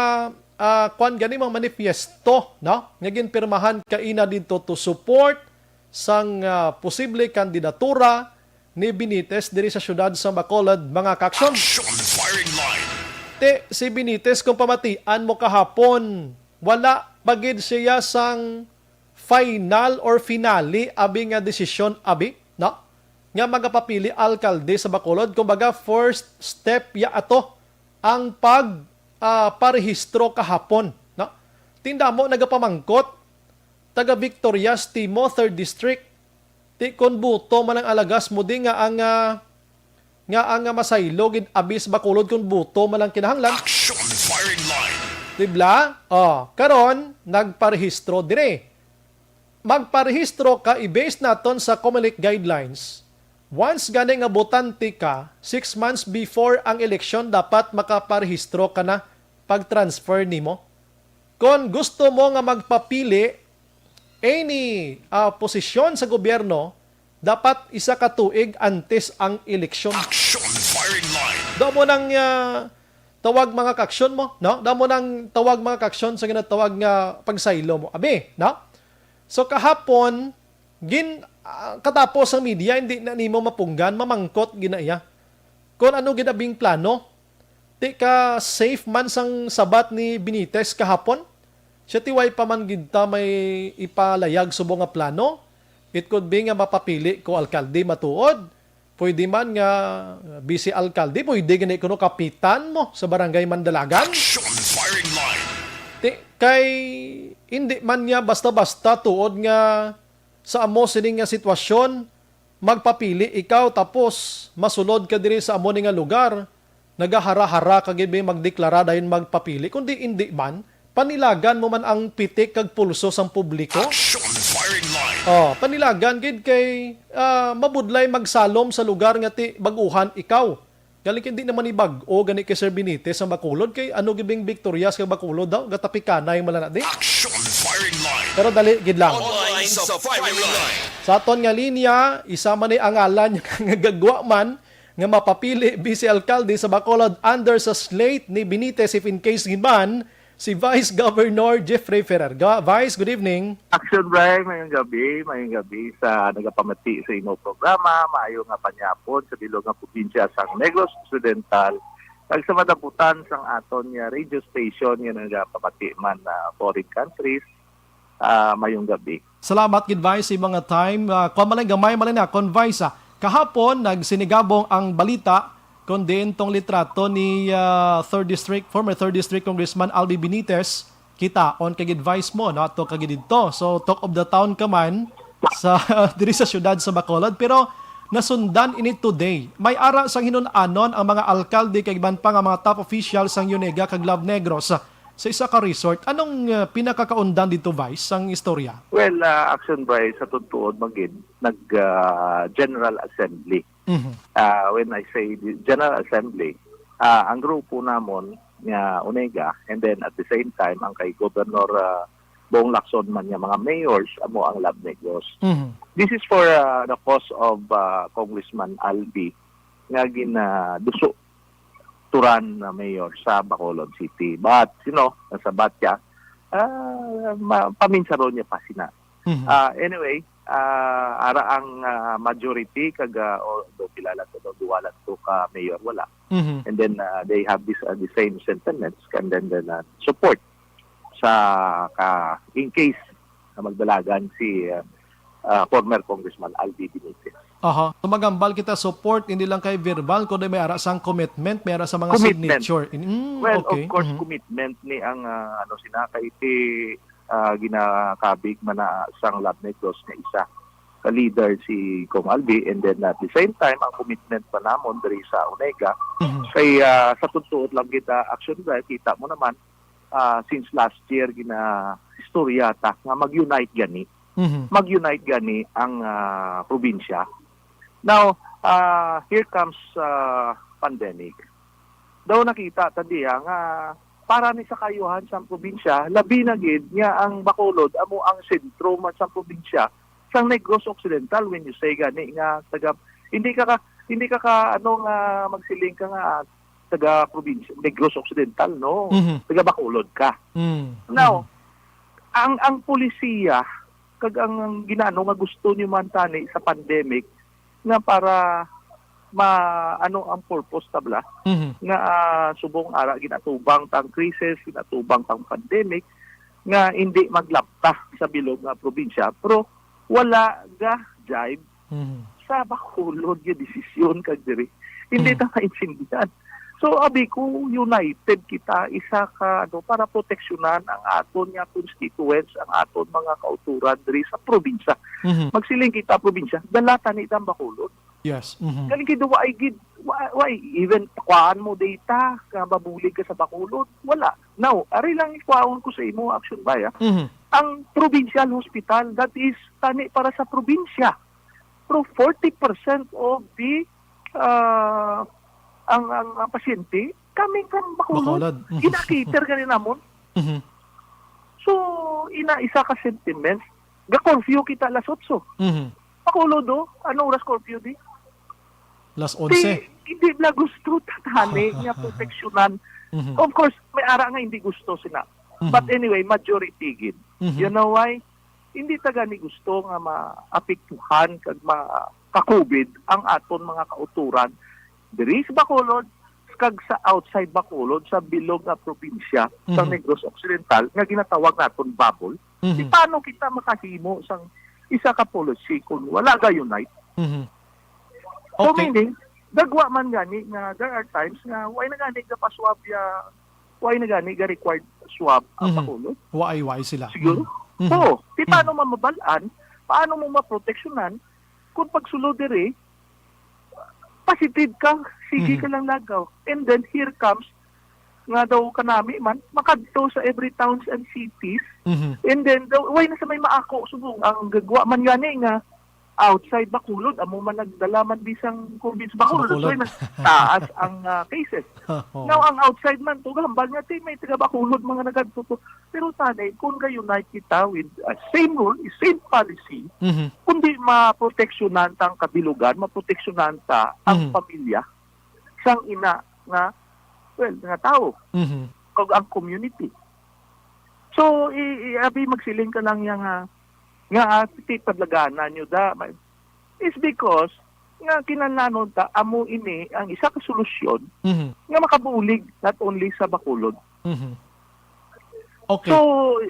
ah, kwan gani, mga manifiesto, no? Nga ginpirmahan kaina dito to support sang, ah, posible kandidatura ni Benitez diri sa siyudad sa Bacolod, mga kaaksyon. Action firing line. Ti, si Benitez, kung pamatian mo kahapon, wala pa gid siya sang final or finale abi nga desisyon abi, no? nga magapapili alkalde sa Bacolod. Kumbaga, first step ya ato ang pag, ah, parehistro kahapon, no? Ti damo nagapamangkot, taga Victorias, Timo, Third District. Ti kon buto man ang alagas mo di nga ang, ah, nga ang, ah, masaylo gid abi sa Bacolod kon buto man ang kinahanglan. Action firing line. Di bla? Oh, karon nagparehistro dire. Magparehistro ka, i-base naton sa Comelec guidelines. Once gani nga botante ka, six months before ang eleksyon, dapat makaparehistro ka na pag-transfer nimo. Kon gusto mo nga magpapili any, ah, posisyon sa gobyerno, dapat isa ka tuig antes ang eleksyon. Action firing line. Damo nang, ah, tawag mga kaaksyon mo, no? Damo nang tawag mga kaaksyon sa ginatawag nga pagsaylo mo. Abi, no? So kahapon, gin, ah, katapos ang media, hindi na nimo mapunggan, mamangkot gina iya. Kung ano gid abing plano, ti ka safe man sang sabat ni Benitez kahapon? Siya ti way pa man gid ta may ipalayag subong nga plano. It could be nga mapapili ko alkalde matuod. Pwede man nga vice alkalde, pwede gani kuno kapitan mo sa barangay Mandalagan. Action firing line. Ti, kay hindi man niya basta-basta tuod nga sa amo sini nga sitwasyon, magpapili ikaw tapos masulod ka diri sa amo ni nga lugar, nagahara-hara ka gid magdeklara dayon magpapili, kundi indi man, panilagan mo man ang pitik kag pulso sang publiko. Action firing line. Oh, panilagan gid kay, ah, mabudlay magsalom sa lugar nga ti bag-uhan ikaw. Galing kay di naman ni bag-o gani kay Sir Benitez sa Bacolod, kay ano gibing Victorias kag Bacolod daw, gatapikanay man lang na di. Action firing line. Pero dali gid lang. Online sa firing line. Sa aton nga linya, isa man ni ang ngalan nga gagwa man nga mapapili vice alkalde sa Bacolod under sa slate ni Benitez if in case gid man si Vice Governor Jeffrey Ferrer. Ga-, Vice, good evening. Action Brian, mayong gabi, mayong gabi sa nagapamati sa imo programa, maayo nga panyapon sa bilog nga probinsya sang Negros Occidental, kag sa madaputan sang aton nga radio station nga nagapamati man na foreign countries. Ah, mayong gabi. Salamat gid, Vice, sa mga time. Ah, kuwan man lang, gamay man lang na, kon Vice, ah, kahapon nagsinigabong ang balita kon diin tong litrato ni, ah, third District, former third District Congressman Albi Benitez, kitaon kag advice mo, no, ato kag didto. So, talk of the town ka man sa, diri sa siyudad sa Bacolod. Pero nasundan ini today. May ara sang hinun-anon ang mga alkalde kag iban pa nga mga top officials sang Unega kag Love Negros sa isa ka resort. Anong, ah, pinakakaundan dito, Vice, sang istorya? Well, ah, Action Bryce, sa tutuod, magid, nag, ah, General Assembly. Mhm. Ah, when I say the General Assembly, ah, ang grupo namon nga Unega, and then at the same time, ang kay Governor, ah, Bong Lacson man nga mga mayors, amo ang Love Negros. Mhm. This is for, ah, the cause of, ah, Congressman Albi nga ginaduso turan na mayor sa Bacolod City. But, you know, nasabat siya, ah, ma-, paminsaron niya pa sina. Mhm. Ah, anyway, ah, ara ang, ah, majority kag, ah, although kilala to, duwa lang to ka mayor, wala. Mhm. And then, ah, they have this, ah, the same sentiments and then, then, ah, support sa ka, in case na magdalagan si, ah, ah, former Congressman Albi Benitez. Aha. So, magambal kita support, hindi lang kay verbal, kundi may ara sang commitment, may ara sa mga Commitment. signature. In, mm, Well, okay. of course, Mhm. commitment ni ang, ah, ano, sina kay ti, ah, ginakabig man na sang Love Negros nga isa ka leader si Cong Albi, and then at the same time, ang commitment pa namon diri sa Unega, Mhm. kay, ah, sa tutuod lang kita, Action Bryce, kita mo naman, ah, since last year, gina-istorya ta nga mag-unite gani. Mhm. Mag-unite gani ang, ah, probinsya. Now, ah, here comes, ah, pandemic. Daw nakita ta diha nga para ni sa kaayuhan sa probinsya, labi na gid nga ang Bacolod amo ang sentro man sa probinsya sang Negros Occidental. When you say gani nga taga, hindi ka, ka, hindi ka, ka, ano nga magsiling ka nga taga probinsya, Negros Occidental, no? Mhm. Taga Bacolod ka. Mm. Now, Mhm. ang, ang polisiya, kag ang, ang ginano nga gusto niyo man tani sa pandemic, nga para ma-, ano ang purpose ta bala? Mhm. Nga, ah, subong ara ginatubang tang crisis, ginatubang tang pandemic, nga hindi maglapta sa bilog nga probinsya, pero wala ga jibe Mhm. sa Bacolod nga desisyon kag diri. Hindi Mm. ta maintindihan. So, abi ko, united kita, isa ka, ano, para proteksyonan ang aton nga constituents, ang aton mga kauturan diri sa probinsya. Mhm. Magsiling kita, probinsya, dala tani ang Bacolod. Yes. Mhm. Galing gid, why gid, why, why even kuhaan mo data nga mabulig ka sa Bacolod? Wala. Now, ari lang ikuhaon ko sa imo, Action Bay, ah. Mhm. Ang provincial hospital, that is, tani para sa probinsya. Pero forty percent of the, ah, ang, ang, ang pasyente coming from Bacolod. Bacolod. Mhm. Gina-cater gani namon. Mhm. So, ina isa ka sentiment, ga-curfew kita alas otso. Mhm. Bacolod, oh, ano oras curfew di? Alas onse. Di, hindi na gusto ta tani nga proteksyonan. Mhm. Of course, may ara nga hindi gusto sina. Mhm. But anyway, majority gid. Mhm. You know why? Hindi ta gani gusto nga maapektuhan kag maka-COVID ang aton mga kauturan diri sa Bacolod kag sa outside Bacolod, sa bilog nga probinsya sa Mhm. Negros Occidental nga ginatawag naton bubble. Mhm. Di paano kita makahimo sang isa ka policy kung wala ga unite? Mhm. So, Okay. meaning, gagwa man gani nga there are times nga why na gani gapaswab ya, why na gani ga required swab ang Mhm. Bacolod? Waay-waay sila. Siguro? Mhm. Mhm. Oo. Di Mhm. paano mamabalaan? Paano mo maproteksyonan kung pagsulod diri, positive ka, sige Mhm. ka lang lagaw. And then here comes nga daw kanami man, makadto sa every towns and cities. Mhm. And then, daw, why na sa may maako, subong, ang gagwa man gani nga outside Bacolod, amo man nagdala man bisang COVID sa Bacolod. Sa Bacolod. That's why mas taas ang, ah, cases. Oo. Now, ang outside man, to, hambal nga, ti, may taga Bacolod, mga nagadto to. Pero tani, kung ga-unite kita with, ah, same rule, same policy, Mhm. kundi maproteksyonan ta ang kabilugan, maproteksyonan ta ang Mhm. pamilya, sang ina nga, well, nga tao, Mhm. kag ang community. So, i, i, abi magsiling ka lang niya nga, nga, ah, ti padlaganan nyo da, ma-, is because nga kinahanglanon ta, amo ini ang isa ka solusyon Mhm. nga makabulig not only sa Bacolod. Mhm. Okay. So,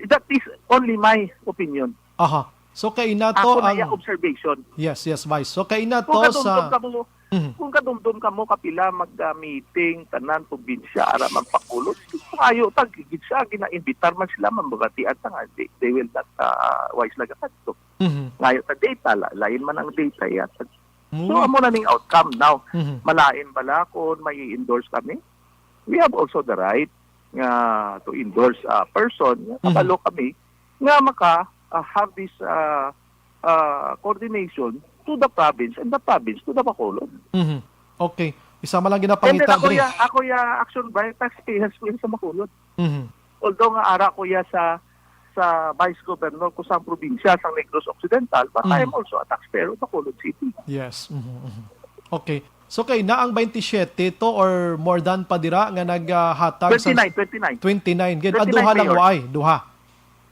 that is only my opinion. Aha. So, kay nato Ako na ang iya observation. Yes, yes, Vice. So, kay nato Kung kadumdum sa ka mo, Mhm. kung kadumdum ka mo, kapila mag, ah, meeting, tanan, probinsya, ara man Bacolod. Ngayo, tag, gid siya, gina-imbitar man sila, mababatian ta nga, they, they will not, ah, wise lang kadto. Mhm. Ngayo, ta data, la-, lain man ang data, iya. So, Mm. amo na ning outcome now. Mhm. Malain bala kung may i-endorse kami? We have also the right nga to endorse a person, nga Mhm. kabalo kami, nga maka, ah, have this, ah, ah, coordination to the province and the province to the Bacolod. Mhm. Okay. Isa man lang And then ginapangita ako diri. ya, ako ya, Action Brian, taxpayers ko ya sa Bacolod. Mhm. Although nga ara ko ya sa, sa Vice Governor ko sa probinsya sa Negros Occidental, but I am Mhm. also a taxpayer of Bacolod City. Yes. Mhm, mhm. Okay. So, kay na ang twenty-seven to or more than pa dira nga naghatag sa Twenty-nine, twenty-nine. Twenty-nine. Gid, ah, Twenty-nine duha lang mayor. waay, duha.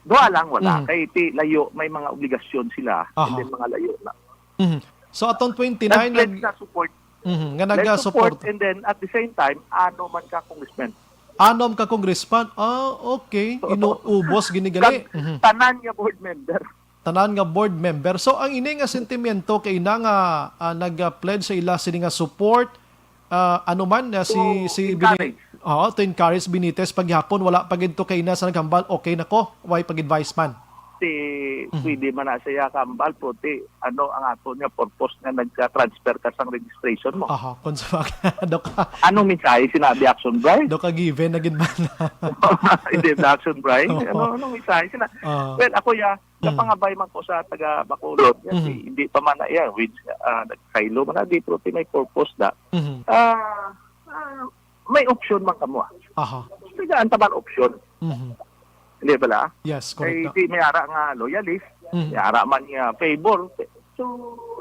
Duha lang wala. Mhm. Kay ti layo, may mga obligasyon sila. Aha. And then mga layo na. Mhm. So, atong twenty-nine Nag-pledge nag-, na support. Mhm, nga Let's support, nagasuporta. And then at the same time, ano man ka congressman. Anom ka congressman? Ah, okay. Inuubos gini gali. Kag Mhm. tanan nga board member. Tanan nga board member. So, ang ini nga sentimiento kay ina nga, ah, nag-pledge sa ila sini nga support, ah, ano man, ah, si, To si Bini-, encourage. Oo, to encourage Benitez paghihapon, wala pa gid to kay ina sa naghambal, "Okay na ko, way pa gid vice man." Ti, Mhm. pwede man na siya kambal, pero ti, ano ang ato nga purpose nga nagka-transfer ka sang registration mo? Aha, kung sa bagay, Doc. Anong mensahe sinabi, Action Bry? Doc, a given na gid man. Hindi, Action Bry. Oo. Ano, anong mensahe sina-, Ah. Well, ako ya, Mhm. napangabay man ko sa taga Bacolod. Kasi Mhm. hindi pa man na iya, which, ah, nagkaylo man na, di, pero ti may purpose na. Mhm. Ah, ah, may option man kamo, ah. Aha. Tagaan ta man option. Mhm. Hindi bala? Yes, correct Kay na. Di may ara nga loyalist, Mhm. may ara man nga favor. So,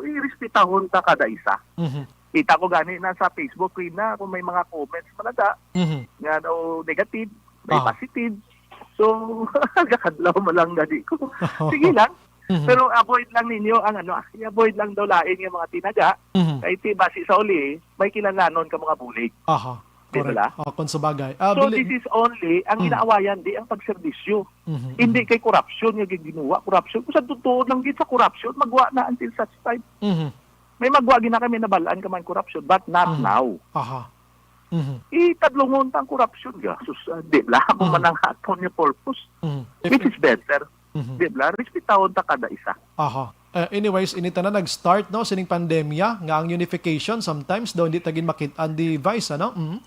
irespetahon ta kada isa. Mhm. Kita ko gani na sa Facebook, Queen, na kung may mga comments man na da, Mhm. nga daw negative, may Aha. positive. So, gakadlaw mo lang gani ko. Sige lang. Mhm. Pero avoid lang ninyo ang ano, ah, i-avoid lang daw lain nga mga tinaga. Mhm. Kay ti basi sa uli, may kinahanglanon ka mga bulig. Aha. Di Correct. bala? Ah, kung sa bagay. Ah, So, bili- this is only, ang Mm. inaawayan, di ang pagserbisyo. Mhm, Hindi mhm. kay korupsyon nga giginuwa, korupsyon. Kung sa totoo lang gid sa korupsyon, magwa na until such time. Mhm. May magwa gina kami nabalaan ka man korupsyon, but not Mhm. now. Aha. Mhm. Itadlungon ta ang korupsyon ga. Sus, ah, di bala mo Mhm. man ang aton nga purpose. Mhm. If Which is better. Mhm. Di bala, respetahon ta kada isa. Aha. Eh, anyways, ini tanan nag-start, no, sining pandemya nga ang unification sometimes daw hindi ta gid makit-an, di, Vice, ano? Mhm.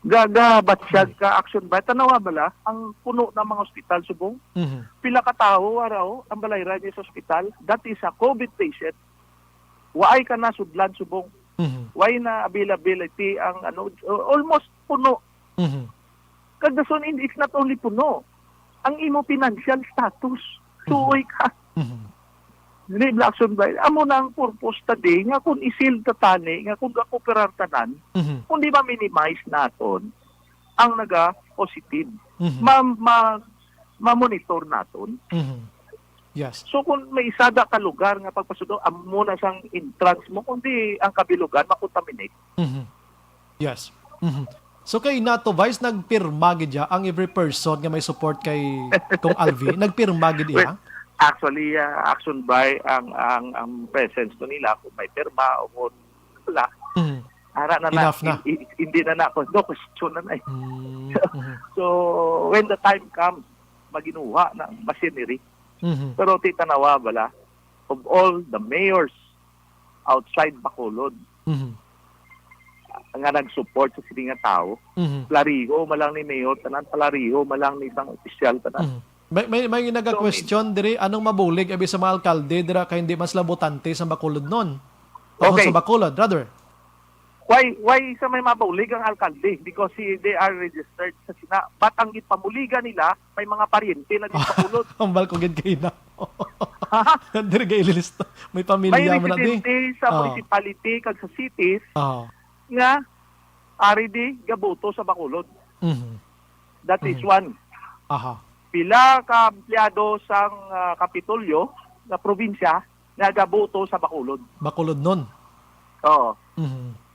Gaga, batsyag Mhm. ka, Action Bay. Tanawa bala, ang puno ng mga ospital subong. Mhm. Pila ka tawo, araw, ang balayran niya sa ospital. That is a COVID patient. Waay ka na sudlan subong. Mhm. Why na availability ang ano, almost puno. Mhm. Kag dason, hindi, it's not only puno. Ang imo financial status. Mhm. Suoy ka. Mhm. Dili bala, Action Bay. Amo na ang purpose ta di nga kung isil ta tani, nga kung gakoperar tanan, Mhm. kung di ma-minimize naton ang naga-positive. Mhm. Ma, ma, ma-monitor naton. Mhm. Yes. So kung may isada ka lugar nga pagpasudo, amo na sang entrance mo, kundi ang kabilugan makontaminate. Mhm. Yes. Mhm. So kay nato, Vice, nagpirma gid ya ang every person nga may support kay Kong Alvi? Nagpirma gid Well, iya? Actually, ah, Action Bay, ang, ang, ang presence ko nila, kung may pirma o kung wala, Mhm. ara na na, Enough na. hin-, hin-, hindi na na ako, no question na na eh. Mm, mhm. So, when the time comes, maginuha na ang machinery. Mhm. Pero ti tanawa bala, of all the mayors outside Bacolod Mhm. nga nag-support sa sini nga tawo, Mhm. palariho man lang ni mayor tanan, palariho man lang ni isang opisyal tanan. Mhm. May, may, may naga-question diri, anong mabulig abi sa mga alkalde dira kay hindi man sila botante sa Bacolodnon? O Okay. sa Bacolod, rather? Why, why sa may mabulig ang alkalde? Because si, they are registered sa Sina. But ang gipamuligan nila, may mga paryente na din sa Bacolod. Hambal ko gid kay na. Ha? Diri gay ililista. May May pamilya man na di. residente sa Ah. municipality kag sa cities Ah. nga ari di gaboto sa Bacolod. Mhm. That is Mhm. one. Aha. Pila ka empleyado sang, ah, Kapitolyo nga probinsya nga gaboto sa Bacolod? Bacolodnon. Oo. Mhm.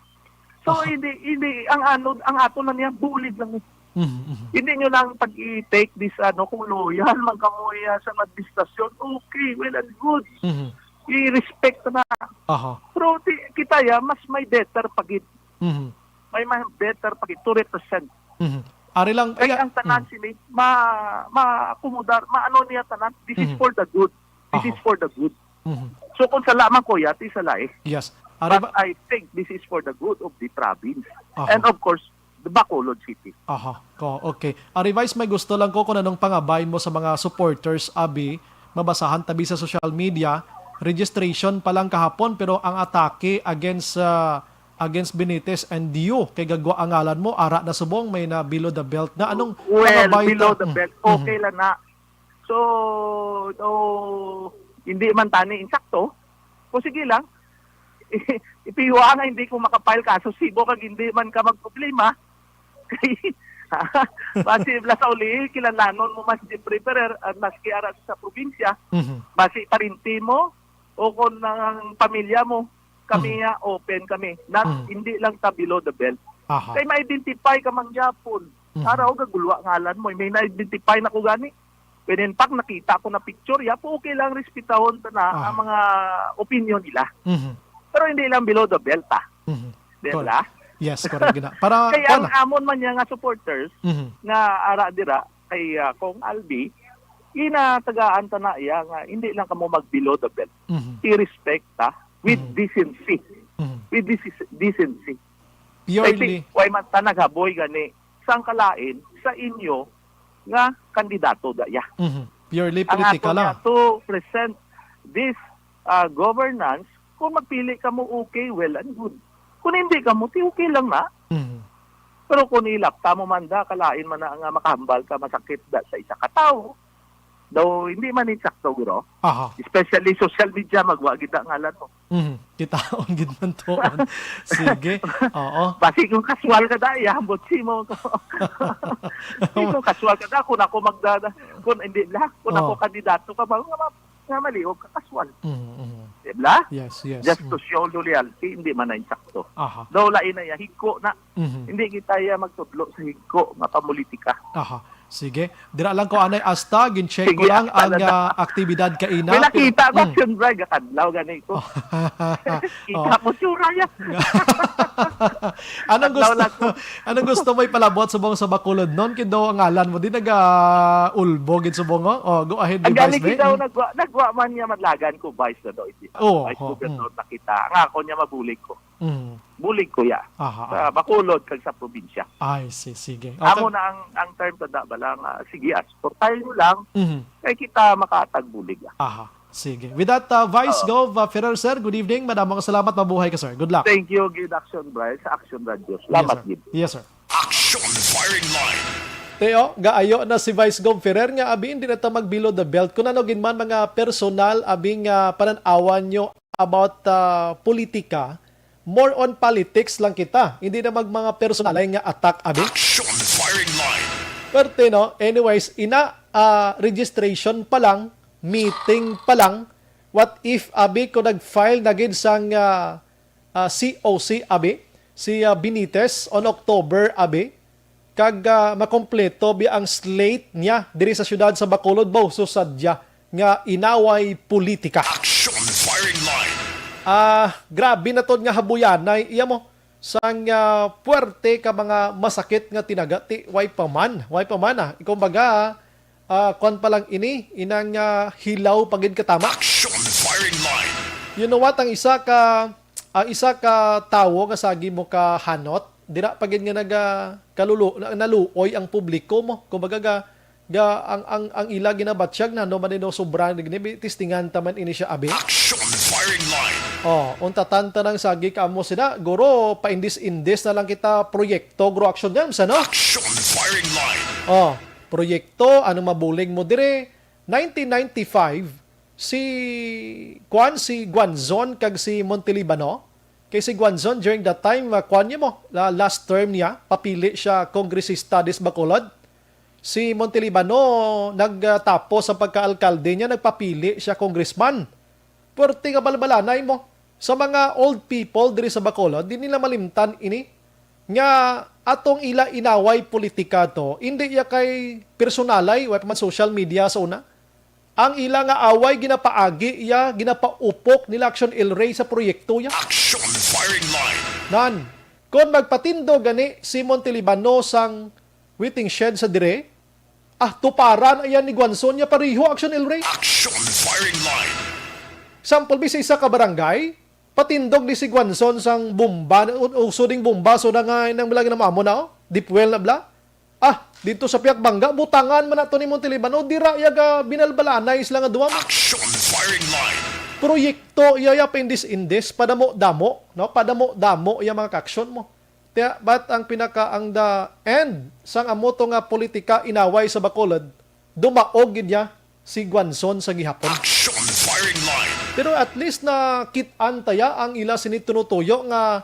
So, Aha. hindi, hindi, ang ano, ang ato na niya, bulid lang eh. Mhm, mhm. Hindi nyo lang pag i-take this, ano, kung loyal man kamo iya sa administrasyon, okay, well and good. Mhm. I-respect na. Aha. Pero ti-, kita ya, mas may better pa gid. Mhm. May, may better pa gid to represent. Mhm. Ari lang, Kay iya, ang tanan mm. sini, ma-, ma-akomodar, maano niya tanan, this is Mhm. for the good. This Aha. is for the good. Mhm. So kung sala man ko, yati sala eh. Yes. Ari But ba I think this is for the good of the province. Aha. And of course, the Bacolod City. Aha. Ko, okay. Ari Vice, may gusto lang ko kung anong pangabay mo sa mga supporters, abi, mabasahan tabi sa social media, registration pa lang kahapon, pero ang atake against, ah, against Benitez and you, kay gagwa ang ngalan mo, ara na subong, may na below the belt na. Anong Well, pangabay below ta? the Mm. belt, okay Mhm. lang na. So, so, hindi man tani insakto. O sige lang. Ipiwa nga hindi ko makapile kaso sibo kag hindi man ka magproblema. Kay, basi bala sa uli, kilalanon mo man si Jeffrey Ferrer, ah, maski ara sa probinsya, Mhm. basi parinti mo, o kung ang pamilya mo, kami Mhm. nga, open kami. Not, Mhm. hindi lang ta below the belt. Aha. Kay ma-identify ka man gyapon. Mhm. Araw, gagulwa ngalan mo. May na-identify na ko gani. When in fact, nakita ko na picture, yapo, okay lang, respetahon ta na Aha. ang mga opinion nila. Mhm. Pero hindi lang below the belt, ah. Mhm. Di Correct. ba? Yes, correct gina. Para, Kaya ang kuwan na. amon man niya nga supporters, Mhm. nga ara dira, kay, ah, Kong Albi, ginatagaan ta na iya nga hindi lang kamo mag below the belt. Mhm. I-respect ta with Mhm. decency. Mhm. With decis-, decency. Purely. Kay si, why man ta naghaboy gani sang kalain sa inyo nga kandidato daya? Mhm. Purely Ang political ato lang. niya to present this, ah, governance, kung magpili kamo, okay, well and good. Kung hindi kamo, ti okay lang na. Mhm. Pero kung ilapta mo man da, kalain man na nga makahambal ka, masakit da sa isa ka tawo, daw hindi man insakto, guro. Aha. Especially social media, magwa gid na ngalan mo. Mhm. Kitaon gid man tuon. Sige. Oo. Basi kung kaswal ka da, ihambot si mo. Basi kung kaswal ka da, kung ako magdada, kung hindi lang, kung ako Oh. kandidato ka ba, nga ma-, nga maliog ka, kaswal. Mhm, mhm. Di ba? Yes, yes. Just to Mm. show loyalty, hindi man na insakto. Aha. Daw lain na iya, higko na. Mhm. Hindi kita iya magtudlo sa higko nga pamulitika. Aha. Sige. Dira lang ko anay, hasta gin-check ko Sige, lang hasta ang na lang. ah, aktibidad kaina. May nakita ko, Mm. Action Brad, kadlaw gani ko. Kita Oh. ko, tsura niya. Anong Kadlaw gusto lang ko. Anong gusto mo ipalabot subong sa Bacolod non? Kindo ang ngalan mo di naga-ulbo gid subong, oh. Oh, go ahead, Ang Vice galing Bay. kita, Mm. nagwa, nagwa man niya madlagan ko, Vice, na daw, iti. Oo, Vice oo, Governor mm. na kita. Ang ako niya mabulig ko. Mm. Bulig ko ya. Aha, Sa aha. Bacolod, kag sa probinsya. Ay, si, sige. Amo Okay. na ang, ang term sa da, bala nga, sige, ah, suportahan nyo lang. Mhm. Kay kita makatagbulig, ah. Aha. Sige. With that, uh, Vice Oo. Gov uh, Ferrer, sir, good evening. Madamo nga salamat. Mabuhay ka, sir. Good luck. Thank you, Gid Action Brad, sa Action Radio. Yes, Salamat, sir. Gid. Yes, sir. Action Firing Line. Teo, gaayo na si Vice Gov Ferrer nga abi, hindi na ta mag below the belt. Kung ano gid man mga personal, abi nga panan-awan nyo about uh, politika, more on politics lang kita. Hindi na mag mga personal nga attack, abi. Action Firing Line. Perte, no? Anyways, ina, ah, registration pa lang, meeting pa lang, what if, abi, ko nag-file na gid sang ah, ah, C O C, abi, si ah, Benitez on October, abi, kag ah, makompleto bi ang slate niya diri sa siyudad sa Bacolod, ba, so sadya nga inaway politika. Action Firing Line. Ah, grabe na to nga habuyanay iya mo sang ah, puwerte ka mga masakit nga tinaga ti way pa man, way pa man ah. Kumbaga, ah, kwan pa lang ini, inang ah, hilaw pa gid katama. Action Firing Line. You know what, ang isa ka ang isa ka tawo nga sagi mo ka hanot, dira pa gid nga naga kalulu, na- naluoy ang publiko mo. Kumbaga ga, ga ang ang ang ila ginabatyag na no man no sobra gini, testingan ta man ini siya, abi. Action Firing Line. Oh, untatan ta nang sagi ka mo sina, guro, paindis-indis na lang kita proyekto, guro, action yan sa no. Action Firing Line. Oh, proyekto, ano mabulig mo dire? Nineteen ninety-five, si Kwan, si Guanzon kag si Montelibano. Kay si Guanzon during that time, uh, kwan niya mo, la- last term niya, papili siya kongresista dis Bacolod. Si Montelibano nagtapos sa pagka-alkalde niya, nagpapili siya congressman. Pwerte nga balbalanay mo. Sa mga old people diri sa Bacolod, di nila malimtan ini nga atong ila inaway politika to, hindi ya kay personalay, wa pa man social media sa una. Ang ila nga away ginapaagi iya, ginapaupok nila Action El Rey sa proyekto ya. Action Firing Line. Nan, kon magpatindog gani si Montelibano sang waiting shed sa dire, ah, tuparan ayan ni Guanzon niya pariho, Action El Rey. Action Firing Line. Sample, bi sa isa ka barangay, patindog ni si Guanzon sang bomba, u- uso ding bomba, so na nga nang bilang na mamo na, oh, deep well na bla. Ah, dito sa Piakbanga, butangan man nato ni Montelibano, dira ya ga binalbalanay sila nga duwa mo. Action Firing Line. Proyekto iya ya paindis-indis, padamo-damo, no? Padamo-damo iya mga kaksyon mo. Tiya, but ang pinaka, ang the end sang amo to nga politika inaway sa Bacolod, dumaog gid niya si Guanzon sa gihapon. Action Firing Line. Pero at least nakit-an taya ang ila sini tinutuyo nga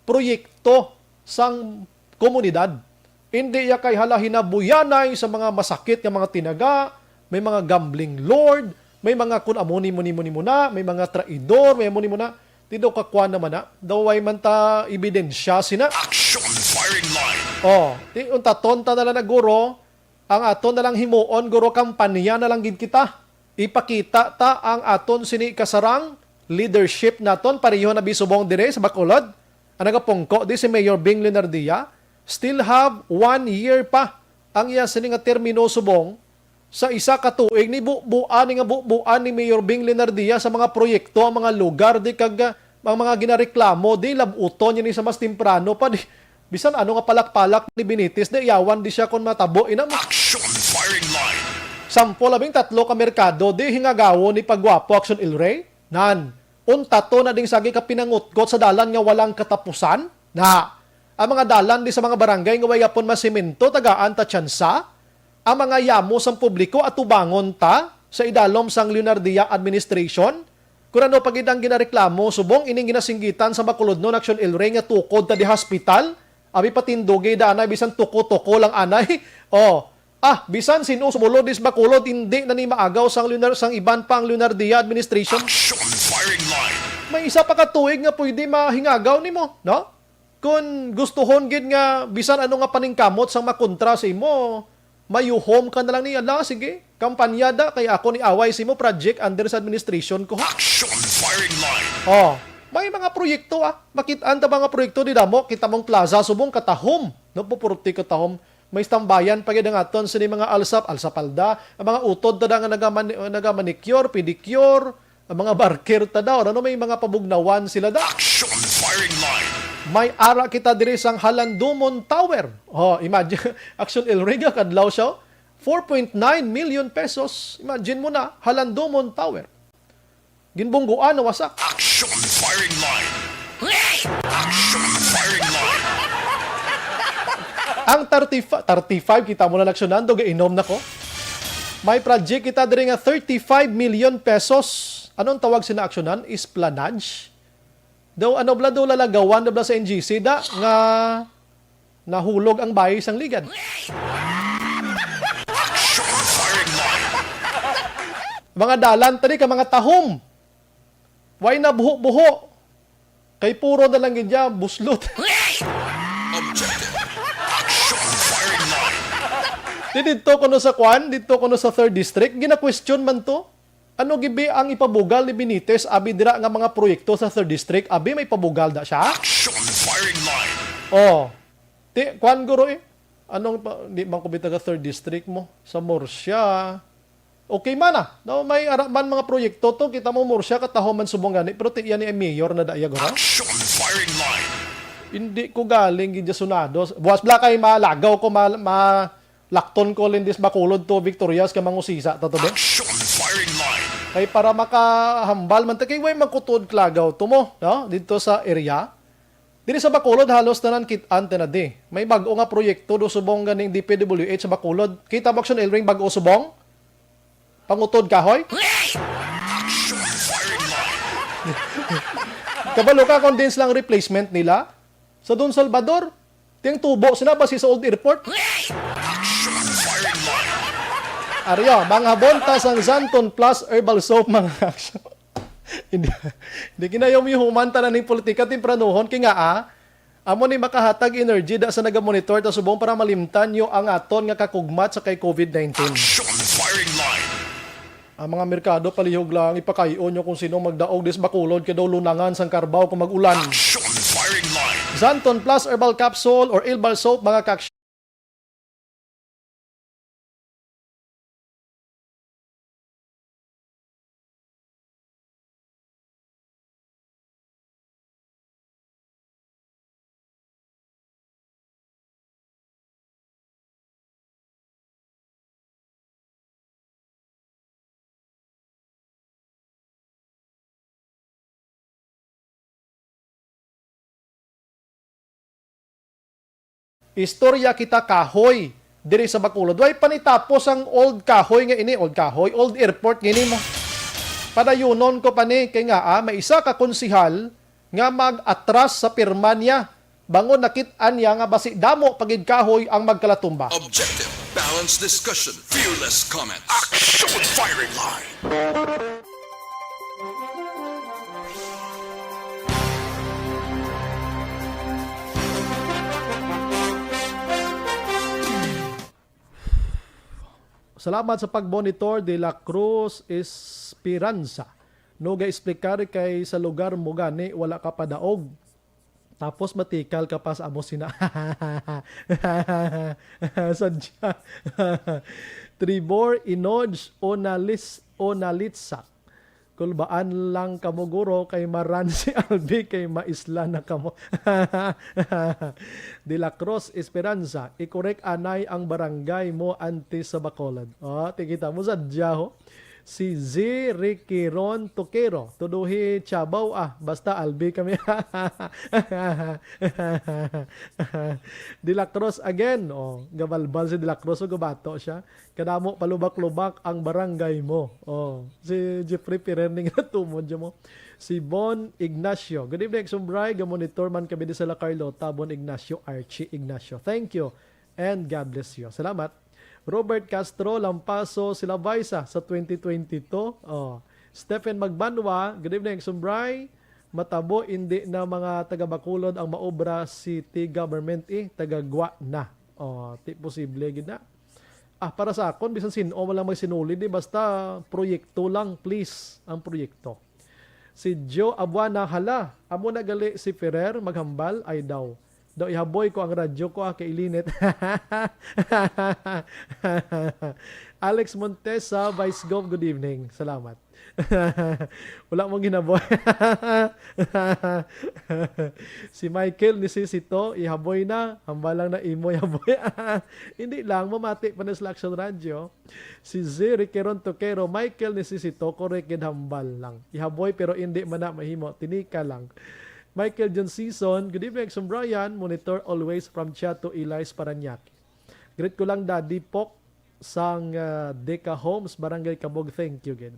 proyekto sang komunidad. Hindi ya kay hala hinabuyanay sa mga masakit nga mga tinaga, may mga gambling lord, may mga kun amo ni mo, ni mo, ni mo na, may mga traidor, may amo ni mo na. Tido ka kwan naman na, daw way man ta ebidensya sina. Action Firing Line. Oh, ti untaton ta na lang na guro, ang aton na lang himuon guro, kampanya na lang gid kita. Ipakita ta ang aton sini kasarang leadership naton, pareho na bisubong dire sa Bacolod. Ang nagapungko di si Mayor Bing Leonardia, still have one year pa ang iya sini nga termino subong. Sa isa ka tuig ni bubuan ni nga bubuan ni Mayor Bing Leonardia sa mga proyekto ang mga lugar di kag ah, ang mga ginareklamo di labuton niya ni sa mas temprano pa di. Bisan ano nga palak-palak ni Benitez, di yawan di siya kon matabo ina mo. Action Firing Line. Sample, labing tatlo ka merkado, di hingagawo ni pagwapo Action El Rey? Nan, unta to na ding sagi ka pinangutkot sa dalan nga walang katapusan? Na, ang mga dalan di sa mga barangay nga way gapon masemento, tagaan ta tsansa? Ang mga yamo sang publiko, atubangon ta sa idalom sang Leonardia administration? Kun ano pa gid ang ginareklamo, subong ining ginasinggitan sa Bacolodnon Action El Rey nga tukod ta di hospital, abi patindugi da anay bisan tuko-tuko lang anay. Oh, ah, bisan sino sumulod dis Bacolod, hindi na ni maagaw sang Leonar-, sang iban pa ang Leonardia administration. Action Firing Line. May isa pa ka tuig nga pwede mahingagaw nimo, no? Kun gustuhon gid nga bisan ano nga paningkamot sang makontra sa imo, Mayuhom ka na lang niya, "La, sige, kampanya da, kay ako ni away sa imo project under sa administration ko." Action firing line. Oh, may mga proyekto, ah. Makit-an ta mga proyekto di damo, kita mong plaza subong katahom, no, pupurti katahom. May tambayan pa gid ang aton sini mga alsap, alsapalda, ang mga utod ta da nga nagamani-, nagamanicure, pedicure, ang mga barker ta daw, ano, may mga pabugnawan sila da. Action firing line. May ara kita diri sang Halandumon Tower. Oh, imagine, Action El Rega, kadlaw siya, oh. Four point nine million pesos. Imagine mo na, Halandumon Tower. Ginbungguan, nawasak. Action firing line. Action firing line. Ang thirty-five, thirty-five, kita mo na, Action Nando, gainom na ko. May project kita diri nga thirty-five million pesos. Anong tawag sina, Action Nan? Esplanade? Daw, ano bala, daw lalagawan na bala sa N G C da nga nahulog ang bayi sang ligad. Mga dalan tani ka mga tahom. Way na buho-buho. Kay puro na lang gid siya buslot. Objective. Action firing line. Di didto kuno sa kwan, didto kuno sa third district, gina-question man to. Ano gibi ang ipabugal ni Benitez abi dira nga mga proyekto sa third district? Abi may pabugal da siya? Action firing line. Oh. Ti, kwan guro eh. Anong pa, di man ko bitaga third district mo? Sa Murcia. Okay man ah. No, may ara man mga proyekto to. Kita mo Murcia, kataho man subong gani. Pero ti, yan ni mayor na da iya guro. Action firing line. Hindi ko galing gid sa Sunado. Buwas bala kay malagaw ko, ma, ma, lakton ko lindis Bacolod to Victorias kay mangusisa ta to, be. Action firing line. Kay para makahambal man ta, kay way magkutuod klagaw to mo, no? Dito sa area. Diri sa Bacolod, halos tanan kit-an ta na di. May bag-o nga proyekto do subong ganing D P W H sa Bacolod. Kita mo, Action El Ring, bag-o subong? Pangutod kahoy? Action firing line. Kabalo ka kung din silang replacement nila? Sa Don Salvador? Ting tubo sila basi sa old airport? Action firing line. Aryo, mga bonta sang Zanton Plus Herbal Soap, mga action. Hindi, hindi kinayom yung human tanan ning politika tempranuhon kay nga, ah, amo ni makahatag energy da sa nagamonitor ta subong para malimtan nyo ang aton nga kakugmat sa kay covid nineteen. Action firing line. Ang mga merkado, palihog lang, ipakay-on nyo kung sino magdaog dis Bacolod kay daw lunangan sang karbaw kung mag-ulan. Action firing line. Zanton Plus Herbal Capsule or Herbal Soap, mga kaaksyon. Istorya kita kahoy diri sa Bacolod. Way pa nitapos ang old kahoy nga ini, old kahoy, old airport nga ini mo. Padayunon ko pa ni kay nga, ah, may isa ka konsihal nga mag-atras sa pirma niya bangon nakit-an niya nga basi damo pa gid kahoy ang magkalatumba. Objective, balanced discussion, fearless comment. Action firing line. Salamat sa pagmonitor, De La Cruz Esperanza. No, ga-explicar kay sa lugar mo gani wala ka padaog. Tapos matikal ka pa sa amo sina. Sadya. Tribor Inoj Onalis Onalitsak. Kulbaan lang kamo, guro, kay maran si Albi kay maisla na kamo. De La Cruz Esperanza, i-correct anay ang barangay mo antes sa Bacolod. Oh, tikita mo sadya ho. Si Z Riquiron Toquero, tuduhi Chabaw ah, basta Albi kami. De La Cruz again. Oh, gabalbal si De La Cruz, o gabato siya. Kadamo palubak-lubak ang barangay mo. Oh, si Jeffrey Pirer ning natumod dyan mo. Si Bon Ignacio. Good evening, Sumbray. Gamonitor man kami di sa La Carlota, Bon Ignacio, Archie Ignacio. Thank you. And God bless you. Salamat. Robert Castro, Lampaso, sila Baisa sa twenty twenty-two. Oh. Stephen Magbanwa, good evening, Sumbray. Matabo, hindi na mga taga Bacolod ang maobra city government, eh, taga Gwa na. Oh, ti posible gid na. Ah, para sa akon, bisan sin-o man lang magsinulid, di, basta proyekto lang, please, ang proyekto. Si Joe Abuana, "Hala, amo na gali si Ferrer maghambal, ay daw. Daw ihaboy ko ang radyo ko, ah, kay ilinit." Alex Montesa, Vice Gov, good evening. Salamat. Wala mong ginaboy. Si Michael necesito, ihaboy na. Hambal lang na imo ihaboy. Hindi lang, mamati pa na sila Action Radio. Si Ziri Keron Tokero, Michael necesito, correct gid, hambal lang. Ihaboy pero hindi man na mahimo. Tinika lang. Michael John Season, good evening, Action Brian. Monitor always from Chato, Ilayas, Parañaque. Greet ko lang Daddy Pok sang, ah, Deca Homes, Barangay Cabog. Thank you gid.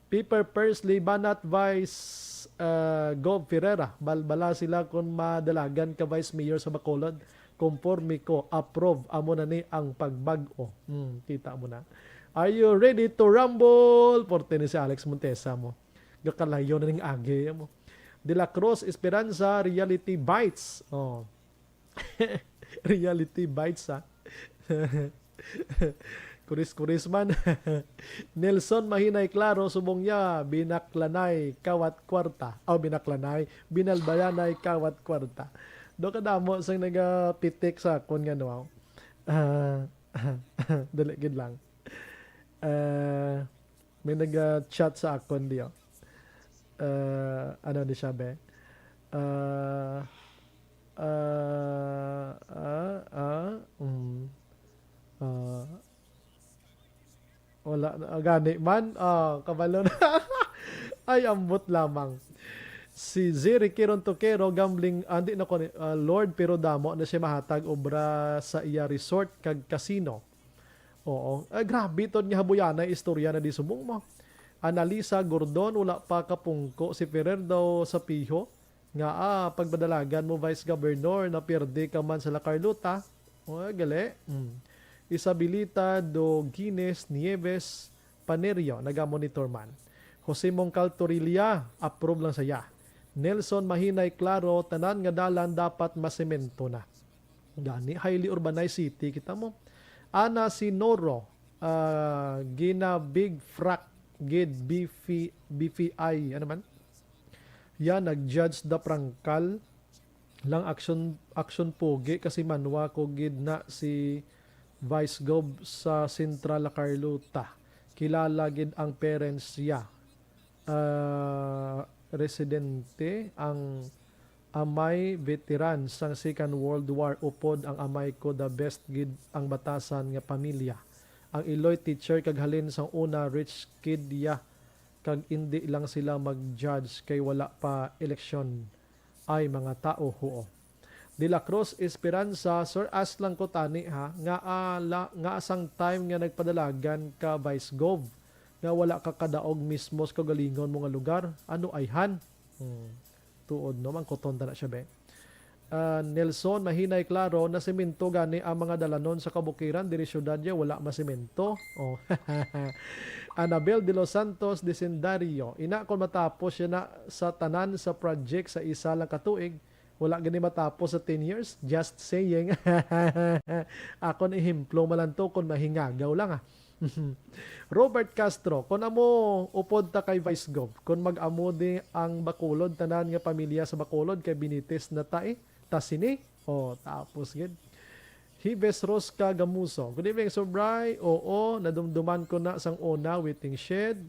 Piper Persley Banat, Vice, ah, Gov Ferreira, balbala sila kung madalagan ka Vice Mayor sa Bacolod. Conforme ko, approve, amo na ni ang pagbag-o. Hmm, kita mo na. Are you ready to rumble? Porte ni si Alex Montesa mo. Gakalayo na ning agi mo. De La Cruz Esperanza, Reality Bites. Oh. Reality Bites, ha? Kuris-kuris man. Nelson Mahinay Klaro, subong niya, binaklanay kawat kwarta. Aw, binaklanay, binalbayanay kawat kwarta. Do kadamo sang nagapitik sa akon nga, no? Ah, dali gid lang. Ah, may nag-chat sa akon diyo. Ah, ano ni siya, be? Ah, ah, ah, ah, mm. Ah, wala na, ah, gani man. Ah, kabalo na. Ay, ambot lamang. Si Ziri Kiron Tokero, gambling, ah, di na ko ni, ah, Lord, pero damo na siya mahatag obra sa iya resort kag casino. Oo. Ay, grabe to nga habuyanay istorya na di subong mo. Analisa Gordon, wala pa kapungko si Ferrer daw sa piho. Nga, ah, pagpadalagan mo, Vice Governor, na pierde ka man sa La Carlota. O, gali. Mm. Isabelita do Guines Nieves Panerio, nagamonitor man. Jose Mongcal Torilla, approve lang saya. Nelson Mahinay Klaro, tanan nga dalan dapat masemento na. Gani, highly urbanized city, kita mo. Ana si Noro, ah, gina big frack gid B F, B F I, ano man? Yan, nag-judge da prangkal lang action, action pogi kasi manwa ko gid na si Vice Gov sa Central La Carlota. Kilala gid ang parents siya. Ah, residente ang amay, veteran sang Second World War. Upod ang amay ko, the best gid ang batasan nga pamilya. Ang iloy teacher kag halin sang una, rich kid ya, kag indi lang sila mag-judge kay wala pa eleksyon. Ay, mga tao, huo. De La Cruz Esperanza, sir, ask lang ko tani ha, nga, ah, la, nga sang time nga nagpadalagan ka Vice Gov, nga wala ka kadaog mismo sa kaugalingon mo nga lugar, ano ayhan? Hmm. Tuod, no? Mangkuton ta na siya, be. Ah, Nelson, Mahinay Klaro, nasemento gani ang mga dalanon sa kabukiran, diri syudad ya, wala masemento. Oh. Anabel de los Santos Desendario, ina, kung matapos siya na sa tanan sa project sa isa lang ka tuig, wala gani matapos sa ten years. Just saying. Akon ehemplo man lang to kung mahingagaw lang, ah. Robert Castro, kung amo upod ta kay Vice Gov, kung mag-amo di ang Bacolod, tanan nga pamilya sa Bacolod kay Benitez na ta, eh. Ta sini. Oh, tapos gid. Hives Rosca Gamuso. Good evening, Sir Bry. Oo, nadumduman ko na sang una, waiting shed.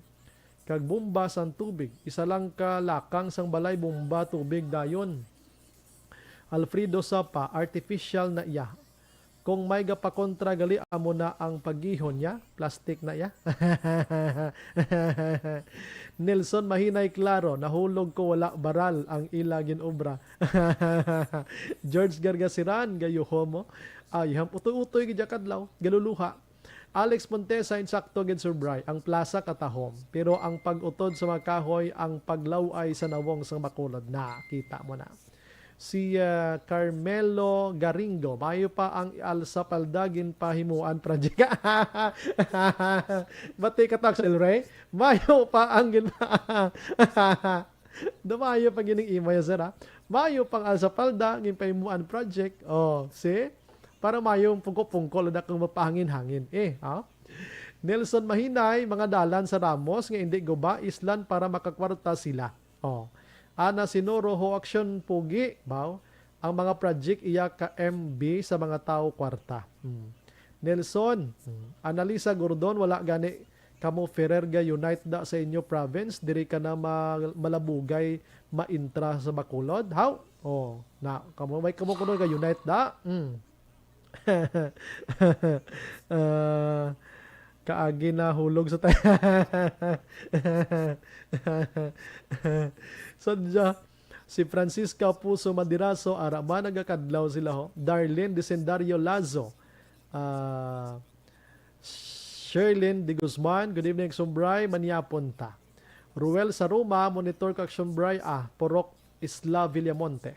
Kag bomba sang tubig. Isa lang ka lakang sang balay, bomba, tubig dayon. Alfredo Sapa, artificial na iya. Kung may gapakontra gali, amo na ang pagihon niya, plastic na iya. Nelson Mahinay Klaro, nahulog ko wala baral ang ila ginobra. George Gargasiran, gayuho mo. Ay, ham, utoy-utoy gid kadlaw, galuluha. Alex Montesa, insakto gid, Sir Bry, ang plaza katahom, pero ang pag-utod sa mga kahoy, ang paglaw-ay sa nawong sa Bacolod, nakita mo na. Si, ah, Carmelo Garingo, mayo pa ang Alsa Palda ginpahimuan project. Bati ka, Tax El Rey? Mayo pa ang gin-, Dumayo pa gining imo ya, sir, ha? Mayo pang Alsa Palda ginpahimuan project. Oh, see? Para mayo pungko-pungko lang kung mapahangin-hangin. Eh, ha? Nelson Mahinay, mga dalan sa Ramos nga hindi guba, islan para makakwarta sila. Oh. Ana Sinoro, ho aksyon pugi, baw. Ang mga project iya ka M B sa mga tawo kwarta. Hmm. Nelson, hmm. Analisa Gordon, wala gani kamo Ferrer ga unite da sa inyo province, diri ka na ma-, malabugay maintra sa Bacolod. How? Oh, na kamo may kamo kuno ga unite da. Hmm. Ah, kaagi na hulog sa ta-, sadya. Si Francisca Puso Madiraso, ara man nagakadlaw sila ho. Darlene Desendario Lazo. Ah, Sherlyn De Guzman, good evening, Aksyon Bri, manyapon ta. Ruel Saruma, monitor ka, Aksyon Bri, ah, Purok Isla Villamonte.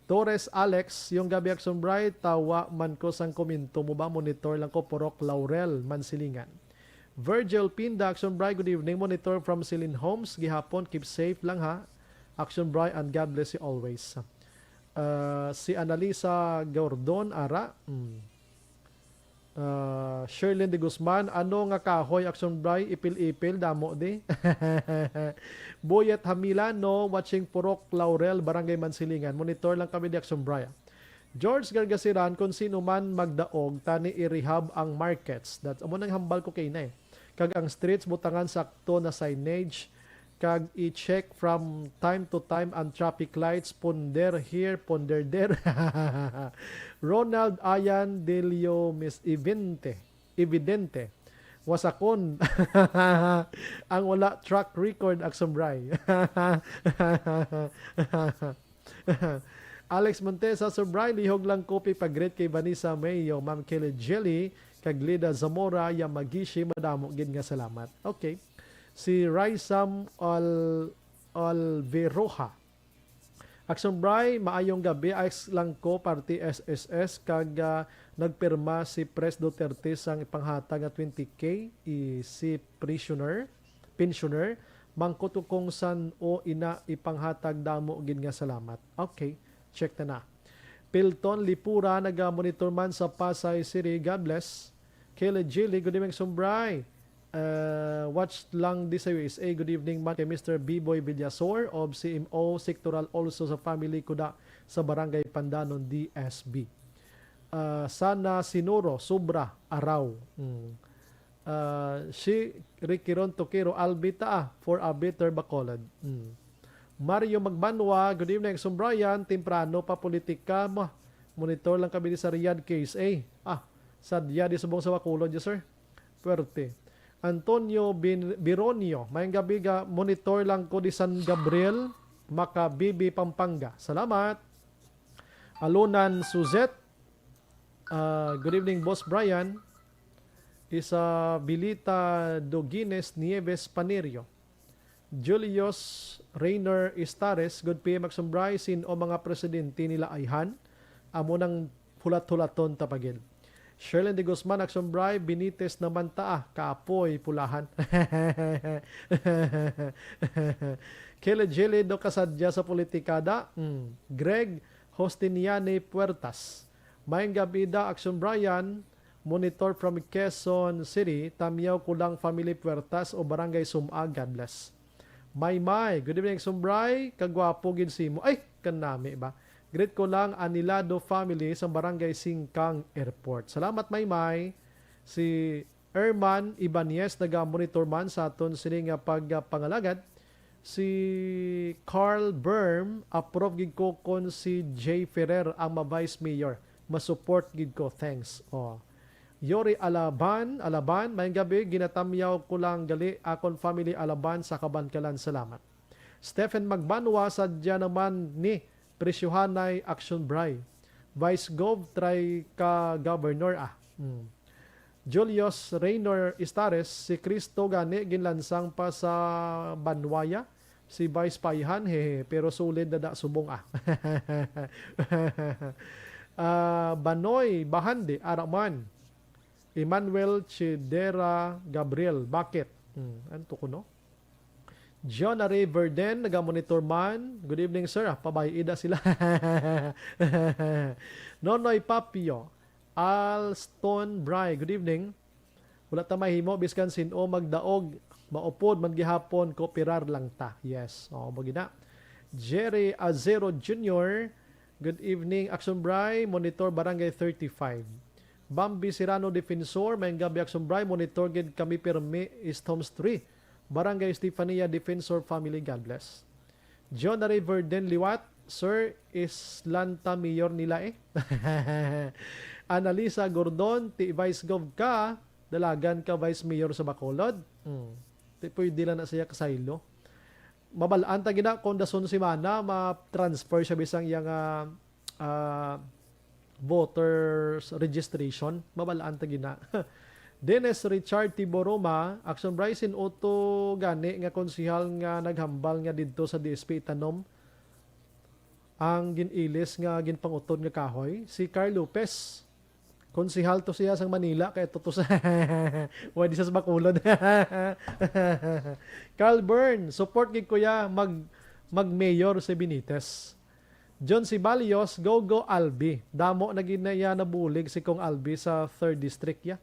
Torres Alex, yung gabi, Aksyon Bri, tawa man ko sang komento mo ba, monitor lang ko, Purok Laurel, Mansilingan. Virgil Pinda, Aksyon Bri, good evening, monitor from Silin Homes, gihapon, keep safe lang ha. Aksyon Bri, and God bless you always. Ah, si Analisa Gordon, ara, mm. Ah, Sherlyn De Guzman, ano nga kahoy, Aksyon Bri, ipil-ipil, damo di. Boyet Hamilano, watching Purok Laurel, Barangay Mansilingan. Monitor lang kami di, Aksyon Bri. George Gargasiran, kung sino man magdaog, tani i-rehab ang markets. That, amo nang hambal ko kay na eh. Kag ang streets, butangan sakto na signage, kag i-check from time to time ang traffic lights, ponder here, ponder there. Ronald Ayan Delio Mis Evente, Evidente. Wasakon. Ang wala track record, Aksyon Bri. Alex Montesa, Sir Bri, lihog lang kopi pa-greet kay Vanessa Mayo, Ma'am Kelly Jelly, kag Lida Zamora Yamagishi, madamo gid nga salamat. Okay. Si Raisam Al-, Alveroha. Aksyon Bri, maayong gabi. Ais lang ko, party S S S, kag, ah, nagpirma si Pres Duterte sang ipanghatag nga twenty K, i-, si prisoner, pensioner, mangkot ko kung san-o ina ipanghatag, damo gid nga salamat. Okay, check na na. Pilton Lipura, naga-monitor man sa Pasay City. God bless. Kelly Jilly, good evening, Aksyon Bri. Uh, watch lang di sa U S A. Good evening man kay Mister Biboy Villasor of C M O Sectoral, also sa family ko da sa Barangay Pandanon, D S B. Uh, sana Sinuro, Sobra, Araw. Mm. Ah, si Ricky Ron Toquero, Albi ta, ah, for a better Bacolod. Mm. Mario Magbanwa, good evening, Aksyon Bri. Temprano pa politika mo. Monitor lang kami di sa Riyadh K S A. Ah, sadya di subong sa Bacolod, yes, sir. Puwerte. Antonio Bin-, Bironio, mayong gabi ga, monitor lang ko di San Gabriel, Makabibi, Pampanga. Salamat. Alunan Suzette, ah, good evening, Boss Brian. Isabilita Dogines Nieves Panerio. Julius Rayner Estares, good P M Aksyon Bri, sin-o mga presidente nila ayhan? Amo nang hulat-hulaton ta pa gid. Sherlyn De Guzman, Aksyon Bri, Benitez naman ta, ah, kaapoy pulahan. Kele Jele do kasadya sa politikada. Mm. Greg Hostiniani Puertas. Maayong gabi da, Aksyon Brian. Monitor from Quezon City, Tamyaw Kulang Family Puertas o Barangay Sum-a. God bless. Maymay, good evening, Aksyon Bri. Kagwapo gid simo. Ay, kanami ba? Greet ko lang Anilado family sa Barangay Singkang Airport. Salamat, Maymay. Si Erman Ibanez naga-monitor man sa aton sini nga pagpangalagad. Si Carl Berm, approve gid ko kon si Jay Ferrer ang ma-vice mayor. Ma-support gid ko. Thanks. Oh. Yori Alaban, Alaban, maayong gabi, ginatamyaw ko lang gali akon family Alaban sa Kabankalan. Salamat. Stephen Magbanwa, sadya naman ni presyohanay Aksyon Bri. Vice Gov, try ka Governor, ah. Hmm. Julius Raynor Istares, si Cristo gani ginlansang pa sa banwaya, si Vice Paihan, hehe, pero sulid na da subong, ah. Ah, Banoy Bahandi, ara man. Emmanuel Chidera Gabriel, bakit? Hmm, ano to kuno? John Ray Verden, naga-monitor man. Good evening, sir. Ah, pabay-i da sila. Nonoy Papio, Alston Bry, good evening. Wala ta mahimo biskan sin-o magdaog, maupod man gihapon, kooperar lang ta. Yes, o, mo gina. Jerry Azero Junior, good evening, Action Bry, monitor Barangay thirty-five. Bambi Serrano Defensor, maayong gabi, Action Bry, monitor gid kami pirmi, East Homes three. Barangay Estefania Defensor family, God bless. John River din liwat, Sir, islanta mayor nila eh. Annalisa Gordon, ti Vice Gov ka, dalagan ka Vice Mayor sa Bacolod. Hmm. Ti pwede lang na siya kasaylo. Mabalaan ta gina kung dason semana, ma-transfer siya bisang iyang, ah, ah, voters registration. Mabalaan ta gina. Dennis Richard Tiboroma, Action Bryson, uto gani nga konsehal nga naghambal nga didto sa D S P itanom ang gin-ilis nga ginpangutod nga kahoy, si Carl Lopez. Konsehal to siya sang Manila, kay to, to sa, wa di sa Bacolod. Carl Byrne, support gid ko ya, mag, mag-mayor si Benitez. John Sibalios, go, go, Albi. Damo na gid na iya nabulig si Kong Albi sa third district ya.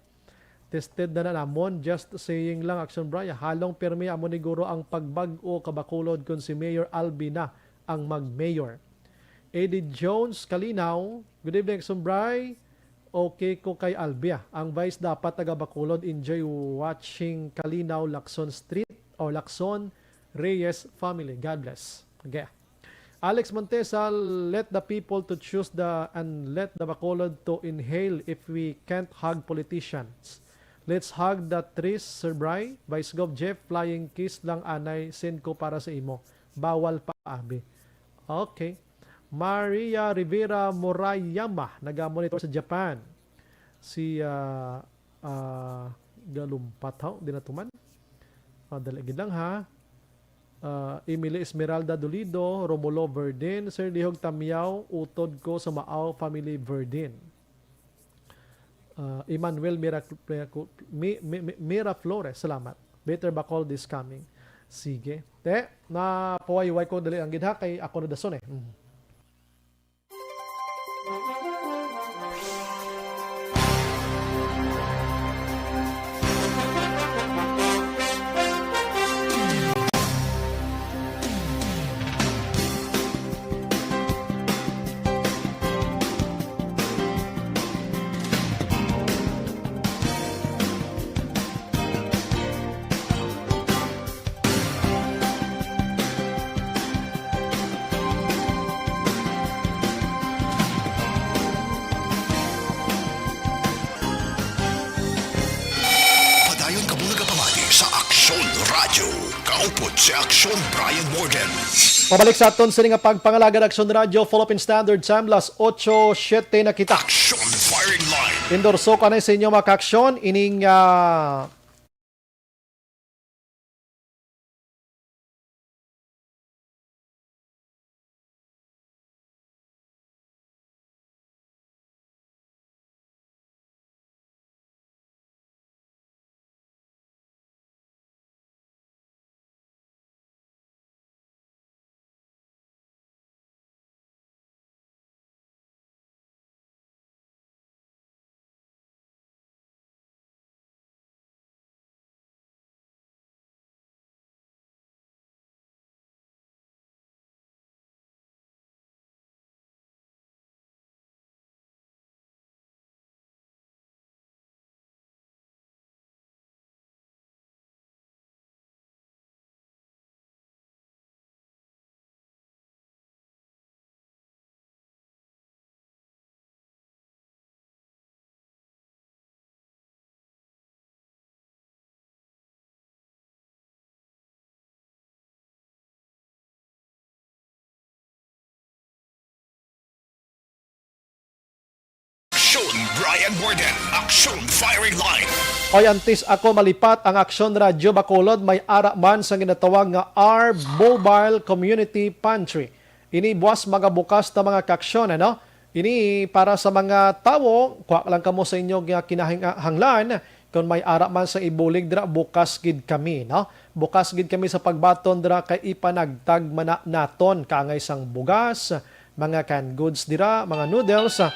Tested na na namon. Just saying lang, Action Bry. Halong pirmi amo ni guro ang pagbag-o ka Bacolod kon si Mayor Albi na ang mag-mayor. Eddie Jones, Kalinaw. Good evening, Action Bry. Okay ko kay Albi, ah. Ang vice dapat taga Bacolod. Enjoy watching Kalinaw, Lacson Street or Lacson Reyes family. God bless. Okay. Alex Montesa, let the people to choose the and let the Bacolod to inhale if we can't hug politicians. Let's hug the trees, Sir Bry. Vice Gov Jeff, flying kiss lang anay send ko para sa imo. Bawal pa, abi. Okay. Maria Rivera Murayama, naga-monitor sa Japan. Si, ah, ah, Galumpat, haw? Di na tuman. Ah, dali gid lang, ha? Ah, Emily Esmeralda Dolido, Romulo Verdin, Sir Lihog Tamyaw, utod ko sa Maaw family Verdin. Ah, Emmanuel Mira, Mira, Mi-, Mi-, Mi-, Mira Flores, salamat. Better Bacolod is coming. Sige. Te, napawayway ko dali ang gid ha, kay ako na dason eh. Mm. Padayon kamo nagapamati sa Aksyon Radyo. Kaupod si Aksyon Brian Morden. Pabalik sa aton sini nga pagpangalagad, Aksyon Radyo, Philippine Standard Time, las ocho siete na kita. Aksyon Firing Line. Endorso ko anay sa inyo, mga ka-aksyon, ining, ah, Aksyon Brian Morden, Aksyon Firing Line. Oy, antes ako malipat, ang Aksyon Radyo Bacolod may ara man sang ginatawag nga R Mobile Community Pantry. Ini buas magabukas ta, mga ka-aksyon, ano? Ini para sa mga tawo, kuha lang kamo sa inyo nga kinahanglan, kung may ara man sa ibulig dira, bukas gid kami, no? Bukas gid kami sa pagbaton dira kay ipanagtag man na naton kaangay sang bugas, mga canned goods dira, mga noodles, ah,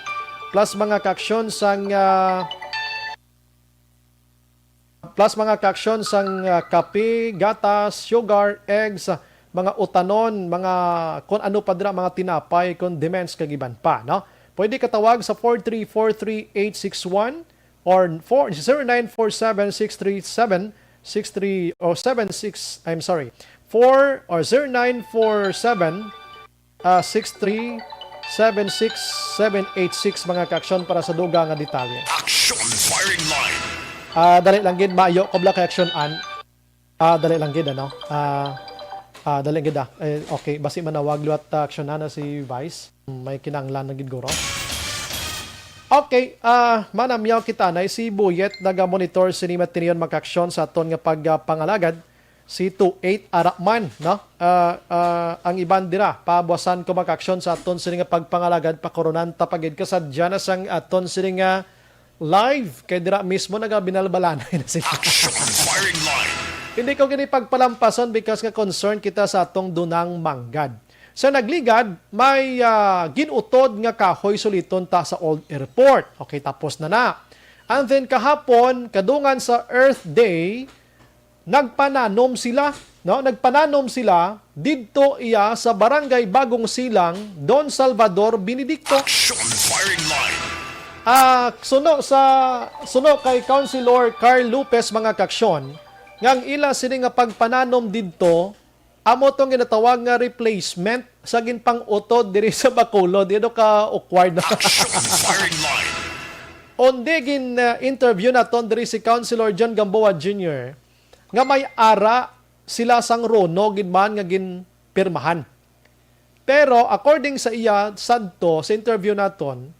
plus mga kaaksyon sang, ah, plus mga kaaksyon sang, ah, kape, gatas, sugar, eggs, mga utanon, mga kun ano pa dira, mga tinapay, condiments, kag iban pa, no? Pwede katawag sa four three four three eight six one or four, zero nine four seven six three seven six three o seven six, I'm sorry, four or zero nine four seven, ah, six three seven six seven eight six, mga kaaksyon, para sa dugang nga detalye. Action Firing Line. Ah, dali lang gid, maayo ko bala kay aksyon an. Ah, dali lang gid, ano? Ah, ah, dali gid, ah. Eh, okay, basi manawag liwat, ah, aksyon na, na si Vice. May kinahanglan na gid guro. Okay, ah, manamyaw kita na si Buyet naga-monitor sini matiniyon makaaksyon sa aton nga pagpangalagad si two eight ara man, no? Ah, ah, ang iban dira, pabuasan ko makaaksyon sa aton sini nga pagpangalagad, pakoronan ta pa gid kasadya na sang aton sini nga live, kay dira mismo nagabinalbalanay na sila. Action Firing Line. Hindi ko gini pagpalampason because nga concern kita sa atong dunang manggad. Sa nagligad, may, ah, gin-utod nga kahoy suliton ta sa Old Airport. Okay, tapos na na. And then kahapon, kadungan sa Earth Day, nagpananom sila, no? Nagpananom sila didto iya sa Barangay Bagong Silang, Don Salvador Benedicto. Action Firing Line. Ah, suno sa, suno kay Councilor Carl Lopez, mga kaaksyon, nga ang ila sini nga pagpananom didto amo tong ginatawag nga replacement sa ginpang-utod diri sa Bacolod. Ano ka awkward na? Action Firing Line. Onde gin, uh, interview naton diri si Councilor John Gamboa Junior nga may ara sila sang RONO gid man nga ginpirmahan. Pero according sa iya sadto sa interview naton,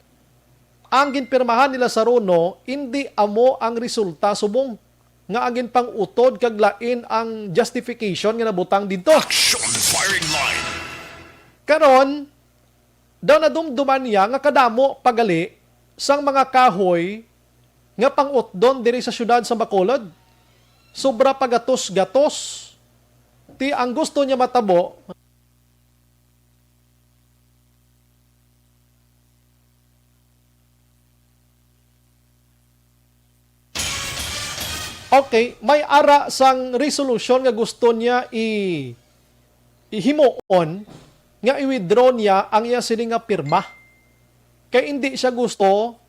ang ginpirmahan nila sa RONO indi amo ang resulta subong nga ang ginpang-utod kag lain ang justification nga nabutang didto. Action Firing Line. Karon, daw nadumduman niya nga kadamo pa gali sang mga kahoy nga pang-utdon diri sa siyudad sa Bacolod. Sobra pa gatos-gatos. Ti ang gusto niya matabo, okay, may ara sang resolution nga gusto niya i-, ihimuon nga i-withdraw niya ang iya sini nga pirma. Kay indi siya gusto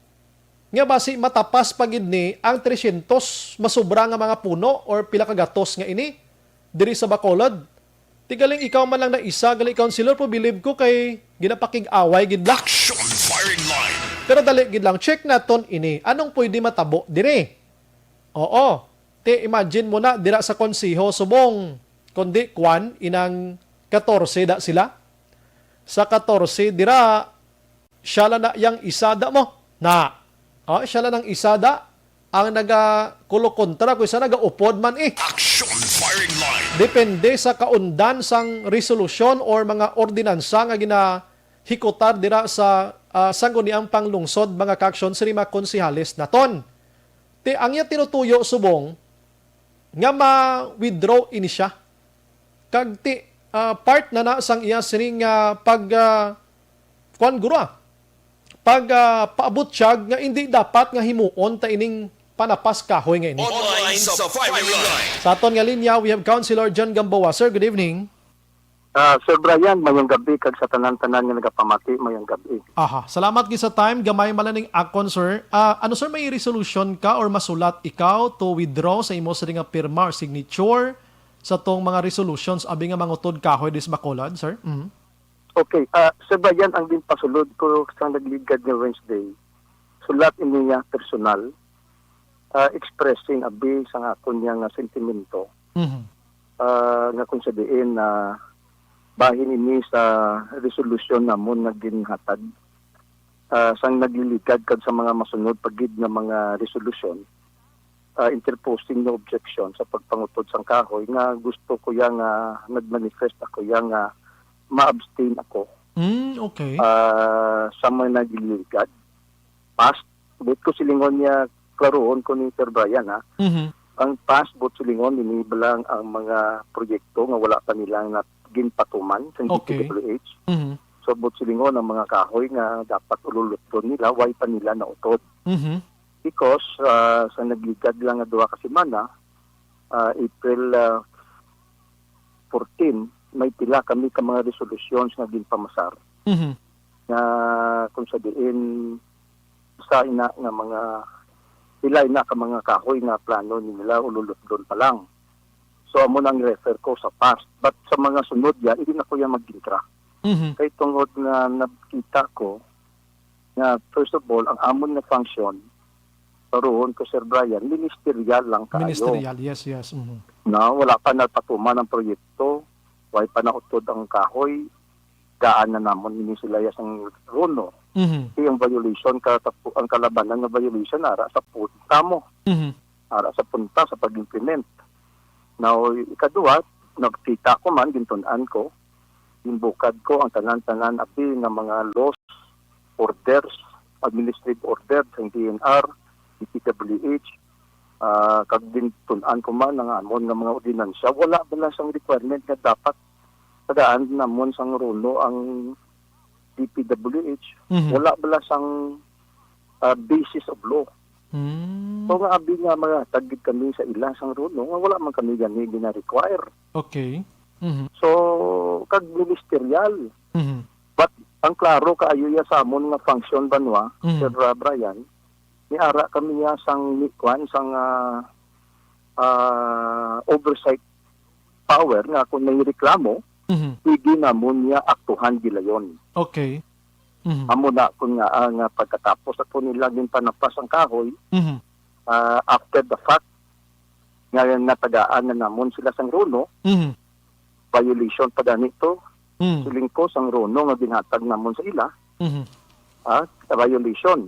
nga basi matapas pa gid ni ang tresyentos masubra nga mga puno or pila ka gatos nga ini diri sa Bacolod. Ti galing ikaw man lang na isa, galing councilor po, believe ko kay ginapakig-away gid lang. Action Firing Line. Pero dali gid lang, check naton ini. Anong pwede matabo diri? Oo. Ti imagine mo na, dira sa konseho, subong, kundi kwan, inang katorse da sila. Sa katorse, dira, siya lang na yang isa da mo. Na. Oh, siya lang ang isa da ang nagakulukontra, kung isa nagaupod man eh. Action Firing Line. Depende sa kaundan sang resolusyon or mga ordinansa nga ginahikutar dira sa, ah, sangguniang panglungsod, mga kaaksyon, sini mga konsehales naton. Ti ang iya tinutuyo subong nga ma-withdraw ini siya. Kag ti, ah, part na na sang iya sining, ah, pag, ah, kuwan guro, ah, pag, ah, paabot siya nga indi dapat nga himuon ta ining panapas kahoy nga ini. Online sa Firing Line. Sa aton nga linya, we have Councilor John Gamboa. Sir, good evening. Ah, Sir Brian, mayong gabi kag sa tanan-tanan nga nagapamati, mayong gabi. Aha, salamat gid sa time, gamay man lang ning akon, sir. Ah, ano, sir, may resolution ka or masulat ikaw to withdraw sa imo sini nga pirma or signature sa tong mga resolutions abi nga mangutod kahoy dis Bacolod, sir? Mhm. Okay, ah, Sir Brian, ang ginpasulod ko sa nagligad nga Wednesday, sulat ini nga personal, ah, expressing abi sang akon niya nga sentimento, Mhm. ah, nga kung sa diin na bahin ini sa resolusyon namon nga ginhatag, ah, sang nagliligad kag sa mga masunod pa gid nga mga resolusyon, ah, interposing no objection sa pagpangutod sang kahoy nga gusto ko ya nga nagmanifest ako ya nga ma-abstain ako, Mm, okay. ah, sa mga nagliligad. Past, buot ko silingon niya, klaruhon ko ni Sir Brian, ha. Mhm. Ang past, buot silingon, ini lang ang mga proyekto nga wala pa nila na ginpatuman sa Okay. D P W H. Mhm. So, buot silingon ang mga kahoy nga dapat ululutdon nila, why pa nila nautod? Mhm. Because, ah, sa nagligad lang nga duha ka semana, ah, April, ah, fourteen, may pila kami ka mga resolutions nga ginpamasar Mhm. nga kung sa diin sa ina nga mga pila ina ka mga kahoy nga plano nila ululutdon pa lang. So, amo nang refer ko sa past. But sa mga sunod ya, hindi na ko yan mag-intra. Mhm. Kay tungod nga nakita ko nga, first of all, ang amon nga function, paruhon ko, Sir Brian, ministerial lang kaayo. Ministerial, yes, yes. Mhm. Na wala pa napatuman ang proyekto, way pa nautod ang kahoy, gaan na namon ini sila ya sang runo. Mhm. Kay ang violation, katapo-, ang kalabanan nga violation, ara sa punta mo. Mhm. Ara sa punta sa pag-implement. Now, ikaduha, nagkita ko man, gintun-an ko, ginbukad ko ang tanan-tanan abi nga mga laws, orders, administrative order sang D N R, D P W H, ah, kag gintun-an ko man ang amon nga mga ordinansya. Wala bala sang requirement nga dapat tagaan namon sang runo ang D P W H? Mhm. Wala bala sang, ah, basis of law? Hmm. So, nga abi nga magatag gid kami sa ila sang runo, nga wala man kami gani gina-require. Okay. Mhm. So, kag ministerial. Mhm. But ang klaro kaayo ya sa amon nga function, banwa, Mhm. Sir, ah, Brian, niara kami ya sang, ni-, kwan, sang, ah, ah, oversight power nga kung may reklamo, Mhm. pwede namon niya aktuhan gilayon. Okay. Mhm. Amo na kun nga, ah, nga pagkatapos ako nila ginpanapas ang kahoy, Mhm. ah, after the fact, nga natagaan na namon sila sang runo, Mhm. violation pa gani to. Mhm. Siling ko, sang runo nga ginhatag namon sa ila, Mhm. ah, violation.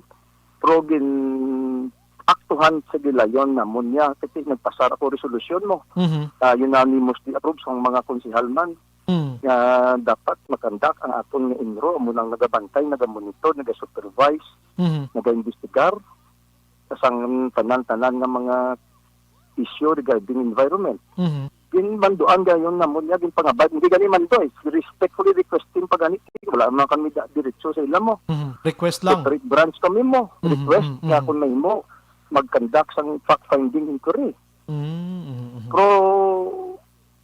Pero gin-aktuhan sa gilayon namon niya, kasi nagpasar ako resolusyon mo. Mhm. Ah, unanimously approved sang mga konsehal man Mhm. nga dapat makandak ang aton nga inro, amo nang nagabantay, nagamonitor, nagasupervise, Mhm. nagaimbestigar sa sang tanan-tanan nga mga issue regarding environment. Mhm. Ginmanduan gayon namon niya, ginpangabay. Hindi gani mando eh. Respectfully requesting pa gani. Wala man kami da-, diretso sa ila mo. Mhm. Request lang. Separate branch kami mo. Mhm, Request mhm, nga mhm. kung may mo, mag-conduct sang fact-finding inquiry. Mhm, mhm, mhm. Pero,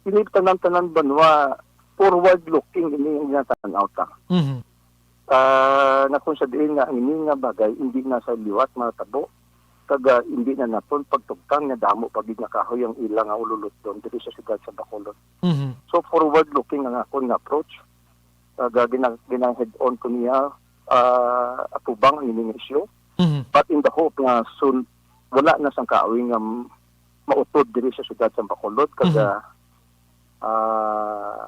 ini tanan-tanan banwa, forward-looking ini ang ginatanaw ta. Mhm. Ah, nga kung sa diin nga ang ini nga bagay hindi na sa liwat matabo, kag, ah, hindi na naton pagtugtan nga damo pa gid nga kahoy ang ila nga ululutdon diri sa siyudad sa Bacolod. Mhm. So, forward-looking ang akon nga approach. Kag, ah, gina-, gina-head-on ko niya, ah, atubang ang ini nga isyu. Mhm. But in the hope nga soon, wala na sang kahoy nga m-, mautod diri sa siyudad sa Bacolod. Kag, Mhm. ah, ah,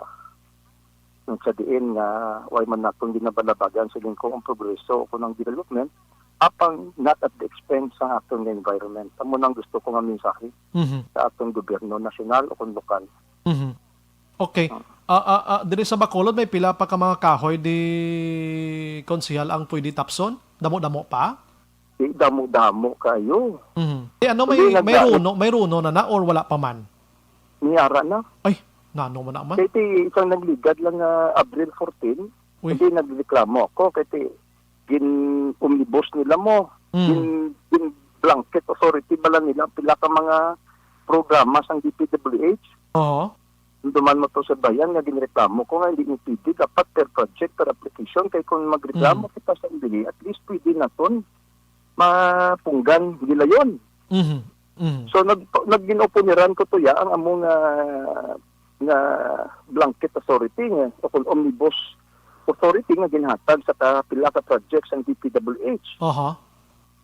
sa diin nga way man naton ginabalabagan, siling ko, ang progreso o kung ang development, apang not at the expense sang aton nga environment. Amo nang gusto ko nga mensahe Mhm. sa aton gobyerno nasyonal o kung lokal. Mhm. Okay. Ah. Ah, ah, ah, diri sa Bacolod, may pila pa ka mga kahoy di konsehal ang pwede tapson? Damo-damo pa? Di damo-damo kayo. Mhm. Eh, ano, Hindi, may, may nagdali. runo, may runo na na or wala pa man? Niara na. Ay, nano man naman? Kay ti isang nagligad lang nga Abril fourteen, Uy. hindi nagreklamo ako. Kay ti gin-omnibus nila mo. Mm. Gin, gin-blanket authority bala nila ang pila ka mga programa sang D P W H. Oo. Duman mo to sa bayan nga ginreklamo ko nga hindi mo pwede, dapat per project, per application, kay kung magreklamo Mm. kita sa M D A, at least pwede naton mapunggan gilayon. Mhm. Mhm. So, nag-, nag-, gin-oponiran ko to ya, ang amo nga, nga blanket authority nga, o kung omnibus authority nga ginhatag sa ka-, pila ka projects ang D P W H. Aha.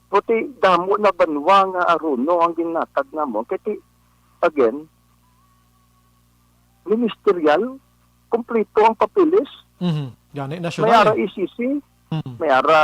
Pati damo na banwa nga aruno ang ginhatag namo. Kay ti-, again, ministerial, kompleto ang papeles. Mhm. Gani, May nasyonal ara eh. E C C, Mhm. may ara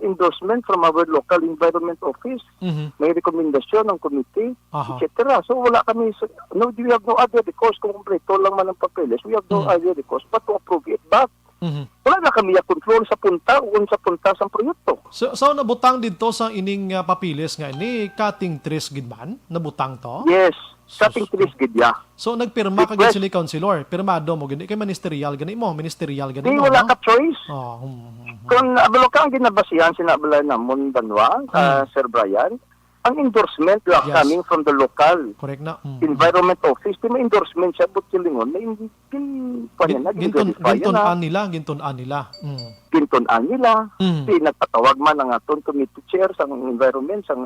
endorsement from our local environment office, Mhm. may rekomendasyon ng committee, Aha. et cetera. So, wala kami sa, no, we have no other recourse kung kompleto lang man ang papeles. We have no Mhm. other recourse but to approve it. But Mhm. Wala na kami ya control sa punta o unsa punta sang proyekto. So, so nabutang didto sa ining, ah, papeles nga ini, cutting trees gid man? Nabutang to? Yes, Sus cutting ko. trees gid ya. So, nagpirma ka gid Request. sila, Councilor? Pirmado mo gid? Kay ministerial gani mo? Ministerial gani Di mo, wala no? ka choice. Oh, hmm, hmm, hmm. Kung abalo ka ang ginabasihan, sinabalay namon banwa, ah, Hmm. Sir Brian, ang endorsement la Yes. coming from the local Correct na. Mm, mm. environment office, di may endorsement siya, but silingon, may in-, gin-, kuwan Gin-, niya na, gintun-, gin-verify niya na. gintun-an nila, gintun-an nila. Mm. Gintun-an nila. Mm. Di nagpatawag man ang aton committee chair sang environment, sang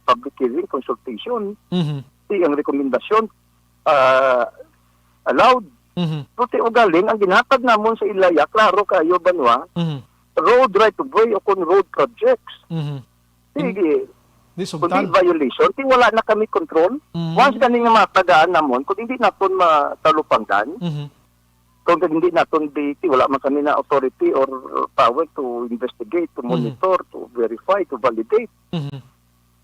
public hearing, consultation. Mhm. Di ang rekomendasyon, ah, allowed. Mhm. Pero ti ugaling, ang ginhatag namon sa ilaya, klaro kayo, banwa, Mhm. road right of way o kung road projects. Mhm. Sige. Di Kung di sugtan. violation, ti wala na kami control. Mm. Once gani nga matagaan namon, kung hindi naton matalupanggan, Mhm. kung hindi naton di, ti wala man kami na authority or power to investigate, to Mhm. monitor, to verify, to validate. Mhm.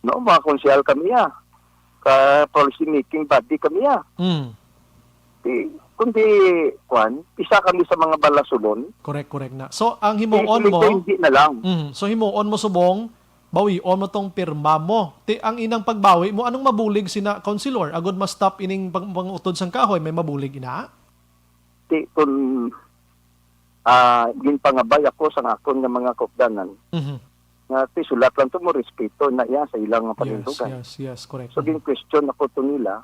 No, mga konsehal kami, ah. Ka policy making body kami, ah. Mm. Di, kundi, kwan, isa kami sa mga balasulon. Correct, correct na. So, ang Di, himuon feeling mo, ko hindi na lang. Mm, so himuon mo subong, bawion mo tong pirma mo. Ti, ang inang pagbawi mo, anong mabulig sina, Councilor? Agod ma-stop ining pang-, pangutod sang kahoy, may mabulig ina? Ti, kung, ah, ginpangabay ako sa akon nga mga kaupdanan, Mhm. nga ti sulat lang to mo, respeto na iya sa ilang mga Yes, panindugan. yes, yes, correct. So, Mhm. gin-question ako to nila,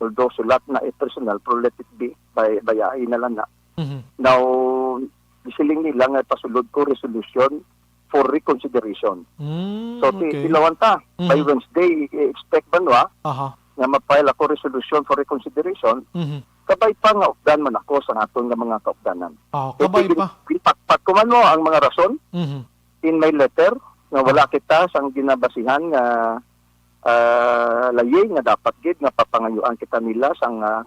although sulat na, eh, personal, pero let it be, bay-, bayai na lang na. Mhm. Now, gisiling nila nga pasulod ko resolution for reconsideration. Mm, So, ti-, okay. tilawan ta. By Mhm. Wednesday, i-expect ba, no, ah, Aha. nga ma-file ako resolution for reconsideration? Mhm. Kabay pa nga updan man ako sa aton nga mga kaupdanan. Ah, Kay kabay gin-, pa. ginpatpat ko man, no, ang mga rason Mhm. in my letter nga wala Ah. kita sang ginabasihan nga, ah, layi nga dapat gid nga papangayuan kita nila sang, ah,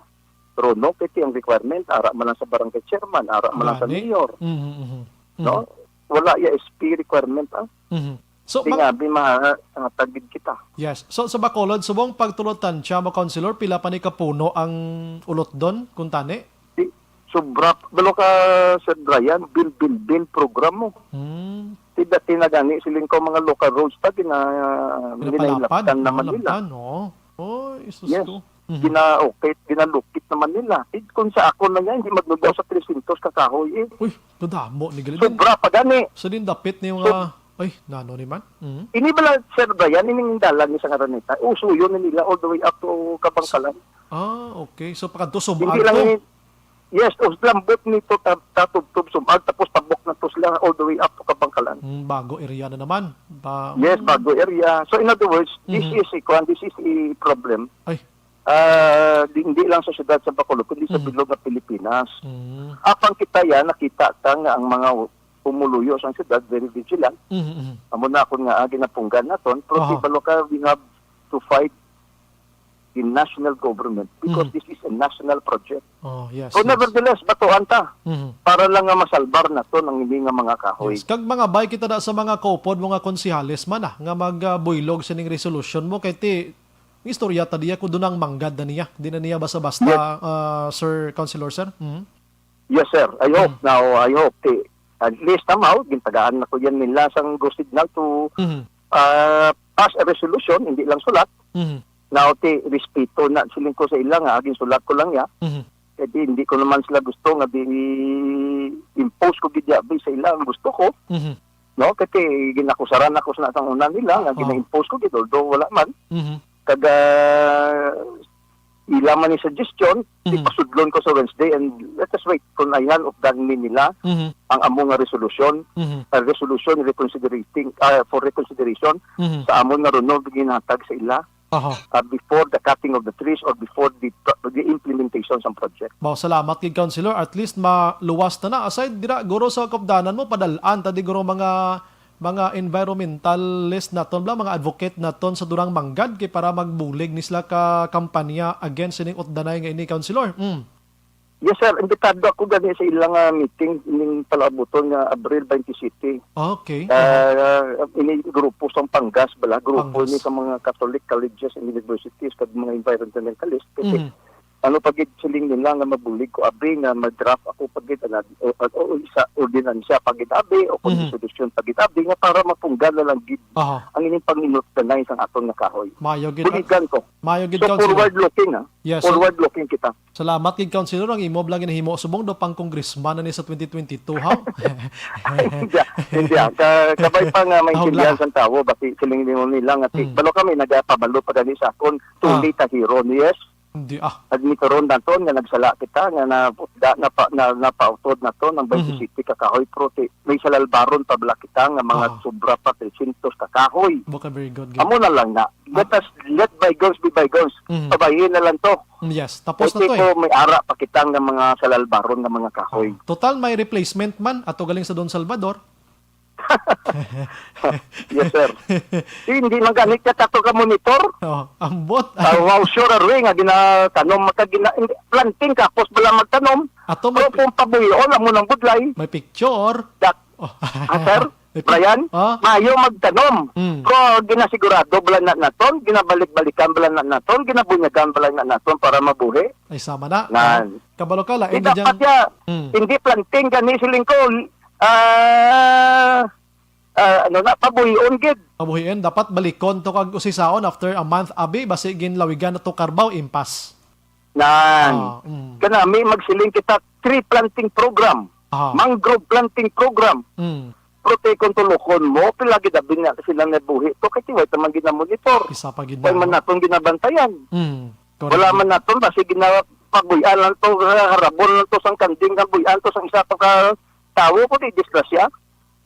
Rono, kay ti ang requirement, ara man lang sa barangay chairman, ara man lang sa Gani. mayor. Mhm, mhm. No? Mhm. Wala ya S P requirement, ah. Mhm. So, Di mang- nga, di ma-, ah, tagid kita. Yes. So, sa Bacolod, subong pagtulod-tansya mo, Councilor, pila pa ni kapuno ang ulotdon, kung tani? Di, sobra. Balo ka, Sir Brian, build, build, build program mo. Hmm. Ti dati na gani, siling ko, mga local roads pa, gina-, Pinapalapad, ginahilaptan no? naman nila. Laptan, no? Oy, sus Yes. ko. Mhm. Gina-okay, ginalukit naman nila. Eh, kung sa ako na nga, hindi magnugaw sa three hundred ka kahoy, eh. Uy, kadamo ni gali din. Sobra pa gani. Sa din dapit ni So, mga, ay, nano ni man? Mhm. Ini bala, Sir Brian, ining dalan ni sa Araneta, usuyon na nila all the way up to Kabangkalan. Ah, okay. So, pagkadto, Hindi sumag lang to? ini, yes, us-, lambot nito ta-, tatubtob, sumag, tapos tabok na to sila all the way up to Kabangkalan. Hmm, bago area na naman. Ba-, Yes, hmm. bago area. So, in other words, this Mhm. is a, kuwan, this is a problem. Ay. Ah, di, hindi lang sa siyudad sa Bacolod, kundi sa Mhm. bilog nga Pilipinas. Hmm. Apang kita yan, nakita ta nga ang mga pumuluyo sa siyudad, very vigilant. Mhm, mhm. Amo na akon nga, ah, ginapunggan naton, pero Aha. di balo ka, we have to fight the national government because Mhm. this is a national project. Oh, yes, So, yes. nevertheless, batuan ta Mhm. para lang nga masalbar naton ang ini nga mga kahoy. Yes. Kag mangabay kita na sa mga kaupod mo nga konsihales man, ah, nga mag, ah, buylog sining resolusyon mo kay ti, istorya ta diya ko dunang manggad na niya. Di na niya basta-basta, Yes. ah, Sir Councilor, sir. Mhm. Yes, sir. I hope. Mm. Now, I hope. Ti, at least somehow, gintagaan na ko yan nila sang go signal to, Mhm. ah, pass a resolution, hindi lang sulat. Mhm. Now, ti, respeto na siling ko sa ila nga, aging sulat ko lang ya. Mhm. Kay di, hindi ko naman sila gusto nga di impose ko gid ya, bi, sa ila ang gusto ko. Mhm. No? Kay ti, ginakusaran ako sa natang una nila nga Ah. gina-impose ko gid, although wala man. Mhm. Kag, ah, ila man ni suggestion, Mhm. ipasudlon ko sa Wednesday and let us wait kung ayhan updan ni nila Mhm. ang amo nga resolution, Mhm. ah, resolution reconsiderating, ah, for reconsideration Mhm. sa amon nga runo ginhatag sa ila, Aha. ah, before the cutting of the trees or before the pro-, the implementation sa project. Wow, salamat kay Councilor. At least maluwas na na. Aside dira, guro, sa kaupdanan mo, padal-an ta di, guro, mga mga environmentalist naton bala, mga advocate naton sa Durang Manggad kay para magbulig ni sila ka kampanya against sining utdanay nga ini, Councilor. Mm. Yes, sir. Imbitado ako gani sa ilang, ah, meeting ning palaabuton nga Abril twenty-seven. Okay. Ah, ini grupo sa Pangas bala, grupo Pangas. ni sa mga Catholic colleges and universities kag mga environmentalist. Kasi Mhm. ano pa gid siling nila nga mabulig ko abi nga mag-draft ako pa gid, ana, o, o, o isa ordinansya pa gid abi o Mhm. konstitusyon pa gid abi nga para mapunggan na lang gid Aha. ang ining panginutganay sang aton nga kahoy. Maayo gid. Buligan ko. Maayo gid, So, Councilor. forward looking, ah. Yes, so Forward looking kita. Salamat gid, Councilor. Ang imo lang ginahimo subong do pang congressman na ni sa twenty twenty-two, ha? Hindi, ah. Hindi, ah. Ka-, kabay pa nga Ahog maintindihan lang. sang tawo, basi siling nimo nila nga ti-, Mm. balo kami nagapabalo pa gani sa akon, tuli Ah. ta hiron, yes. Hindi, ah. Admituron naton nga nagsala kita, nga na, da, napa, na, napautod naton ang Mhm. twenty-sete ka kahoy, pero ti-, may salalbaron pa bala kita nga mga Ah. sobra pa tresyentos ka kahoy. Baka very good, good. Amo na lang na. Let Ah. us, let bygones be bygones. Mhm. Pabayin na lang to. Mm, yes, tapos na Pwede to, eh. ko may ara pa kita nga mga salalbaron nga mga kahoy. Ah. Total, may replacement man, ato galing sa Don Salvador. Yes, sir. Hindi man gani ka tato ka monitor. Oh, ambot. Ah, wow, sure, Arwi, nga ginatanom, magka-, gina-, hindi, planting ka, tapos bala magtanom. Ato may Pero pi- kung pabuyon, amo nang budlay. May picture. Dak-, Oh. Ah, sir? May pi- Brian, Ah? maayo magtanom. Mm. Pero ginasigurado bala na naton, ginabalik-balikan bala na naton, ginabunyagan bala na naton para mabuhi. Ay, sama na. Nan. Ah, kabalo ka, lain Di na dyan. dapat ya, Mm. hindi planting gani siling ko, ah, ah, ano na, pabuhion gid. Pabuhion, dapat balikon to kag usisaon after a month, abi, basi ginlawigan na to karbaw, impas. Nan. Ah, mm. Kanami, magsiling kita, tree planting program, Aha. mangrove planting program. Mm. Pero ti kung tulokon mo, pila gid abi na sila nabuhi to, kay tiway ta man ginamonitor. Isa pa gid Wala na, man no? naton ginabantayan. Mm. Correct. Wala man naton, basi ginapabuy-an lang to, harabon lang to sang kanding, kabuy-an to sang isa pa ka tawo, kundi disgrasya.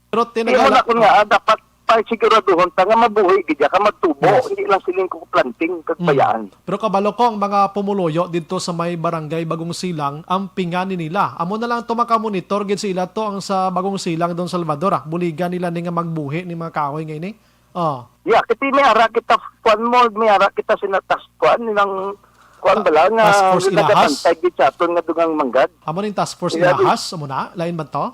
Pero Imo tinagal-, na kun nga, ah, dapat pasiguraduhon ta nga mabuhi gid ka, magtubo, Yes. hindi lang siling ko planting kag Mm. bayaan. Pero kabalo ko ang mga pumuluyo didto sa may barangay Bagong Silang, ang pingani nila. Amo na lang to, makamonitor gid sa ila to ang sa Bagong Silang, Don Salvador, ah. Buligan nila ni nga magbuhi ni mga kahoy nga ini. Oh. Yeah, kasi may ara kita, kuan mo, may ara kita sina task, kuan, nilang, kuan Ta-, bala nga task force ilahas? nagabantay gid sa aton nga dugang manggad. Amo ning task force Ilahas. ilahas, amo na? Lain ba to?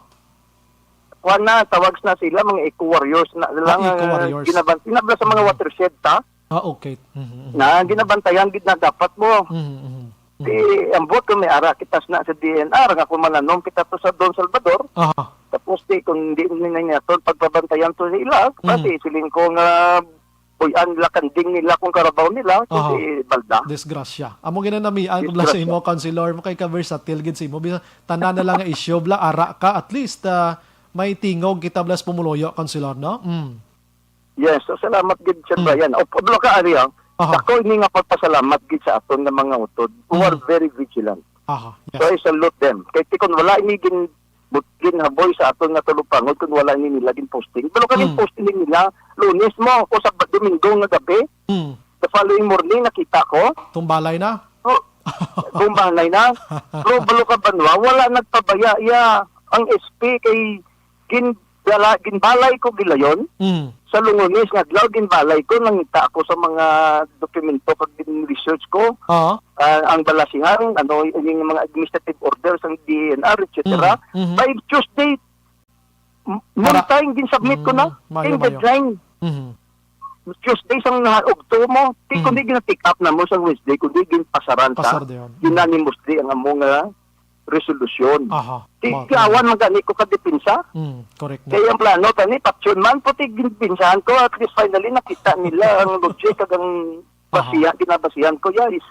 Kuan na, tawag na sila, mga eco warriors na Ah, lang, eco ah, warriors. ginaban-, ginabla sa mga Mm. watershed ta. Ah, okay. Mhm, mhm. Na ginabantayan gid na dapat mo. Mhm, mhm, mhm. Di, ambot kung may ara kita na sa D N R, nga kung mananom kita to sa Don Salvador, Aha. tapos di, kung di ni naton pagpabantayan to sa ila, Mm. kasi siling ko nga buy-an nila, kanding nila kung karabaw nila, Aha. kundi balda. Disgrasya. Amo ginanamian ko bala sa Disgrasya. imo, Councilor, mo kay ka-versatile gid sa imo. Bisan tanan na lang nga issue, bala, ara ka, at least, ah, may tingog kita, bala, sa pumuluyo, Councilor, no? Mm. Yes, so salamat gid, Sir Mm. Brian. O, kabalo ka, Ari, ah. Aha. Dako ini nga pagpasalamat gid sa aton nga mga utod who are Mm. very vigilant. Aha, yes. So, I salute them. Kay ti kun wala ini gin-, but-, ginhaboy sa aton nga tulog-pangod, kun wala ini nila gin-posting. Pero kaning Mm. posting nila, Lunes mo, o sa Domingo nga gabi, Mm. the following morning, nakita ko. Tumbalay na? Oh, tumbalay na. Pero balo ka banwa, wala nagpabaya. Ya, ang S P kay gin-, gala-, ginbalay ko gilayon. Mm. Sa Lunes nga adlaw, ginbalay ko, nangita ako sa mga dokumento pag gin-research ko. Oo. Ah, ang balasihan, ano, yung mga administrative orders, ang D N R, et cetera. Mm. Mhm. By Tuesday, m-, Para noontime, gin-submit ko na. Mm, mayo, In mayo. deadline. Mhm. Tuesday sang nahaugto mo, di Mm. kundi gina-take up na mo sa Wednesday, kundi ginpasaran ta. Pasar dayon. Mm. Unanimously ang amo nga resolusyon. Aha. Di Ma-, kiawan man gani ko kadepensa. Mm, correct na. Kaya ang plano tani, patyon man, puti ginpinsahan ko, at least finally nakita nila ang logic kag ang Aha. basihan, ginabasihan ko, ya, is,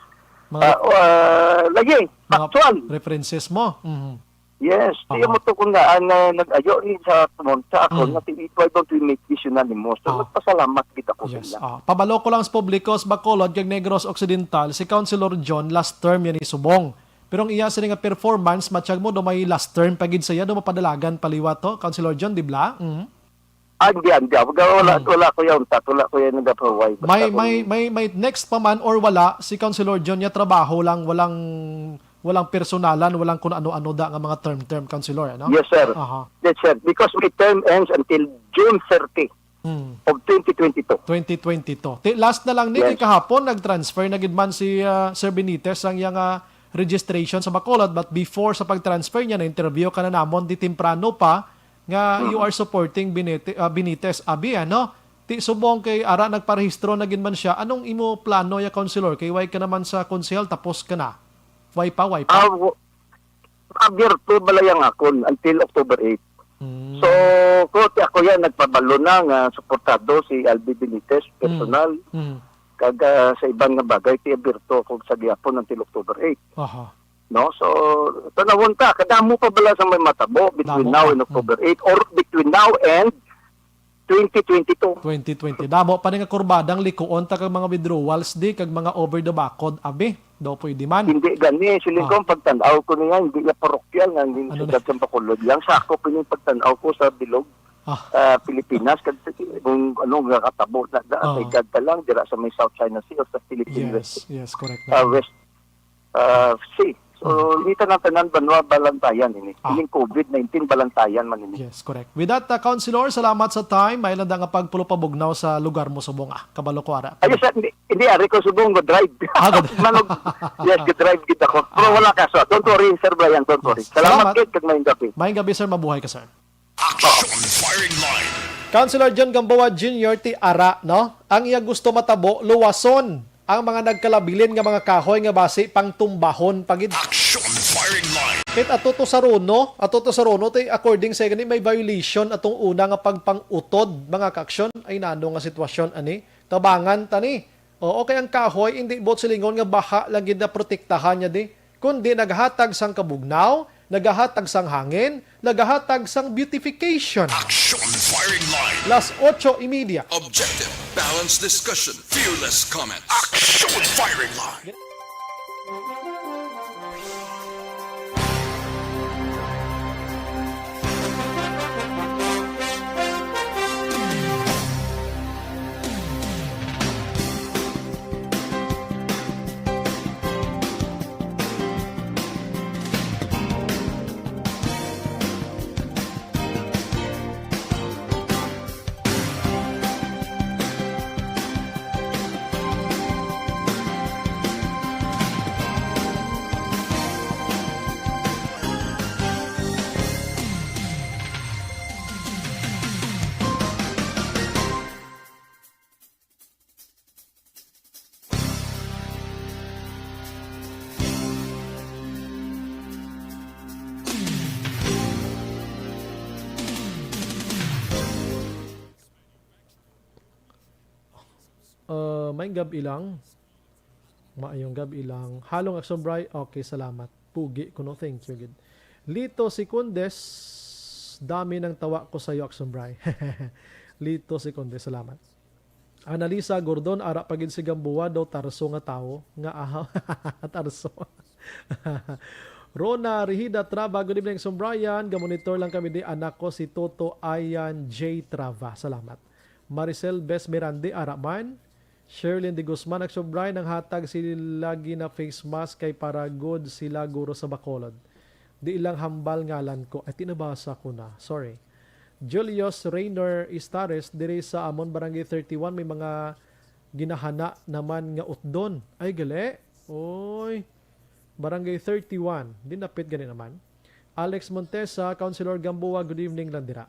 Mga ah, ah, layi, mga factual. references mo. Mhm. Yes, Aha. di mo to kung naan nga nag-ayo ni sa, sa ako, Mm. nga ti-, why don't we make this unanimous? So, Ah. nagpasalamat gid ako sa Yes. ila. Ah, pabalo ko lang sa publiko sa Bacolod kag Negros Occidental, si Councilor John last term yan ni subong. Pero ang iya sini nga performance, matsyag mo, do may last term pa gid sa iya, do mapadalagan paliwat to, Councilor John, di bala? Mhm. Ah, hindi, hindi. Wala, wala, Hmm. wala ko yan, tat-, wala ko yan nagapaway. Basta May, kung may, may, may next pa man or wala, si Councilor John niya trabaho lang, walang, walang personalan, walang kung ano-ano da nga mga term-term, Councilor, ano? Yes, sir. Aha. Yes, sir. Because my term ends until June thirty Hmm. of twenty twenty-two. Twenty twenty-two. Ti-, last na lang ni, Yes. kay kahapon, nag-transfer na gid man si, ah, Sir Benitez ang iyang, ah, registration sa Bacolod, but before sa pag-transfer niya, na-interview ka na namon di temprano pa nga you Mhm. are supporting Benite-, ah, Benitez, abi, ano? Ti subong kay ara nagparehistro na gid man siya. Anong imo plano ya, Councilor? Kay way ka naman sa konsehal, tapos ka na. Way pa, way pa. Ah, w-, abierto bala yang akon until October eight. Mm. So, ko, ti ako yan, nagpabalo na nga suportado si Albi Benitez, Mm. personal. Mm. Kag, ah, sa iban nga bagay, ti abierto ako sa gihapon until October eight. Aha. No? So, tanawon ta, kadamo pa bala sa may matabo between Damo now pa. and Mm. October eight or between now and twenty twenty-two. Twenty twenty. Damo pa ni nga kurbadang likuon ta kag mga withdrawals di, kag mga over the bakod, abi. Daw pwede man. Hindi gani, siling ko Ah. ang pagtan-aw ko niya, hindi niya parokyal nga hindi Ano siyudad na? sa Bacolod. Yang sakop ini ang pagtan-aw ko sa bilog, Ah. ah, Pilipinas, kag sa, kung ano nga katabo na, na Ah. sa igad ka lang, dira sa may South China Sea o sa Philippine Yes, West, yes, correct ah, na. West, ah, Sea. So, Mm. hindi tanan-tanan banwa balantayan ini. Ah. Ining covid nineteen balantayan man ini. Yes, correct. With that, uh, Councilor, salamat sa time. May lang nga pagpulo pabugnaw sa lugar mo subong, ah. Kabalo ko ara. Ayos, ah, hindi, hindi, ari ko subong, go drive. Ah, go- Manog, yes, go drive gid ako. Pero Ah. wala kaso. Don't worry, Sir Brian, don't worry. Yes. Salamat, Salamat. Kid, kag maayong gabi. Maayong gabi, sir. Mabuhay ka, sir. Action Firing Line. Councilor John Gamboa Junior ti ara, no? Ang iya gusto matabo, luwason ang mga nagkalabilin nga mga kahoy nga basi pangtumbahon pa gid. Action Firing Line. Kit ato to sa Rono, ato to sa Rono, ti according sa gani may violation atong una nga pagpang-utod, mga ka-action. Ay nano nga sitwasyon ani? Tabangan ta ni. Oo, kay ang kahoy, hindi buot silingon nga baha lang gid na protektahan niya di, kundi naghatag sang kabugnaw, naghatag sang hangin, naghatag sang beautification. Action Firing Line. Las ocho y media. Objective, balanced discussion, fearless comments. Action Firing Line. Uh, may gab ilang. Maayong gab ilang. Halong Action Bri. Okay, salamat. Pugi ko, no? Thank you, gid. Lito Secondes, dami ng tawa ko sa'yo, Action Bri. Lito Secondes, salamat. Analisa Gordon, ara pa gid si Gamboa daw tarso nga tawo, nga ahaw. Tarso. Rona Rihida Traba, good evening, Action Brian. Gamonitor lang kami di, anak ko si Toto Ayan J Trava. Salamat. Maricel Bes Mirande, ara man. Sherlyn de Guzman, Action Brian, nanghatag sila gina face mask kay para good sila guro sa Bacolod. Di ilang hambal ngalan ko. Ay, tinabasa ko na. Sorry. Julius Raynor Istares, diri sa amon Barangay thirty-one, may mga ginahana naman nga utdon. Ay, gali. Oy. Barangay thirty-one. Di napit gani naman. Alex Montesa, Councilor Gamboa, good evening lang dira.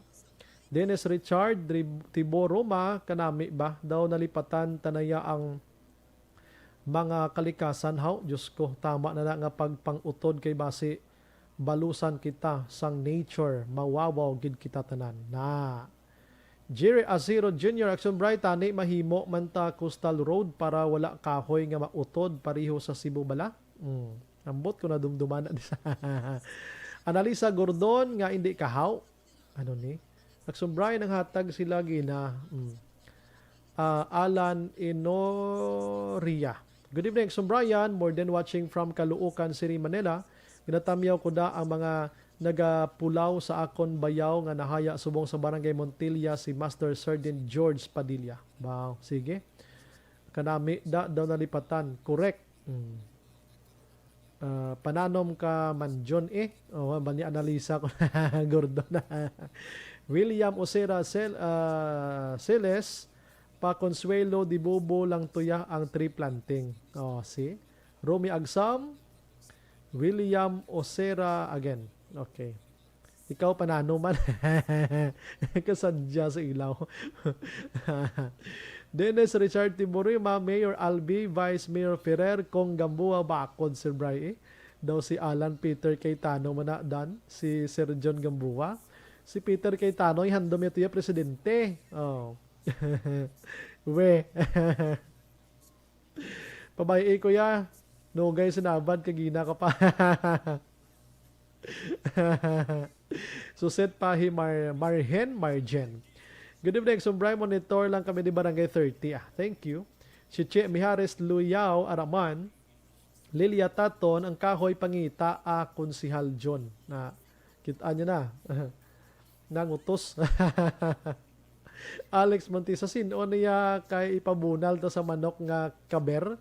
Dennis Richard, Rib-, Tibor Roma, kanami ba? Daw nalipatan tanaya ang mga kalikasan, haw? Diyos ko, tama na na nga pagpang-utod kay basi balusan kita sang nature, mawawaw gid kita tanan. Na. Jerry Aziro Junior, Action Bright, tani mahimo man ta coastal road para wala kahoy nga mautod pareho sa Cebu bala? Mm. Ambot ko nadumduman na di sa Analisa Gordon nga hindi kahaw. Ano ni? Action Bright, nanghatag sila gina. Mm. Ah, Alan Inoria. Good evening, Action Brian. More than watching from Caloocan City, Manila. Ginatamyaw ko na ang mga nagapulaw sa akon bayaw nga nahaya subong sa Barangay Montilla, si Master Sergeant George Padilla. Wow, sige. Kanami da daw nalipatan. Correct. Mm. Ah, pananom ka man, John, eh. Oh, bali, analisa ko na, Gordon. William Osera Cel-, ah, Celes, pa Consuelo de Bobo lang tuya ang tree planting. Oh, see? Romy Agsam, William Osera again. Okay. Ikaw, pananom man. Kasadya sa ilaw. Dennis Richard Tiburima, Mayor Albi, Vice Mayor Ferrer, Cong Gamboa, bakod, Sir Bry, eh. Daw si Alan Peter Cayetano man na, Dan, si Sir John Gamboa. Si Peter Cayetano, ihandom niya to ya presidente. Oh. We. Pabay-i, kuya. Nugay sinabad, kagina ka pa. Suset pa hi Mar-, Marhen Marjen. Good evening, Sumbray. Monitor lang kami di Barangay thirty. Ah, thank you. Si Che Mijares Luyao Araman, Lilia Taton, ang kahoy pangita, ah, Konsehal John. Na, kita niyo na. Nangutos. Alex Montisa, sin-o niya kay ipabunal to sa manok nga kaber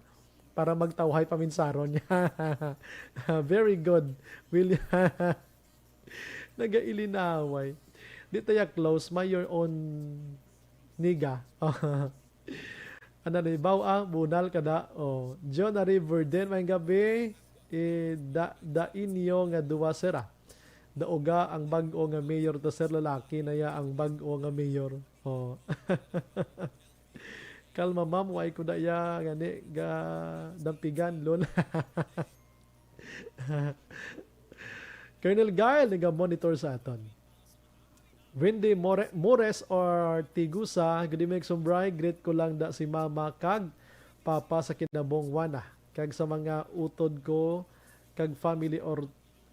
para magtawhay paminsaron? Very good, William. Nagailinaway. Di tayo close, may your own niga. Ano ni, baw, ah, bunal ka na. Oh, John Ari Burden, may gabi. Eh, da, da inyo nga duwa, sir, ah. Dauga ang bag-o nga mayor to, sir, lalaki na ya ang bag-o nga mayor. Oh. Kalma, ma'am, why ko da ya gani ga dampigan, lol. Colonel Gael, naga-monitor sa aton. Wendy More-, Mores or Tigusa, good evening, Sumbray. Greet ko lang da si Mama kag Papa sa kinabong wana, kag sa mga utod ko kag family or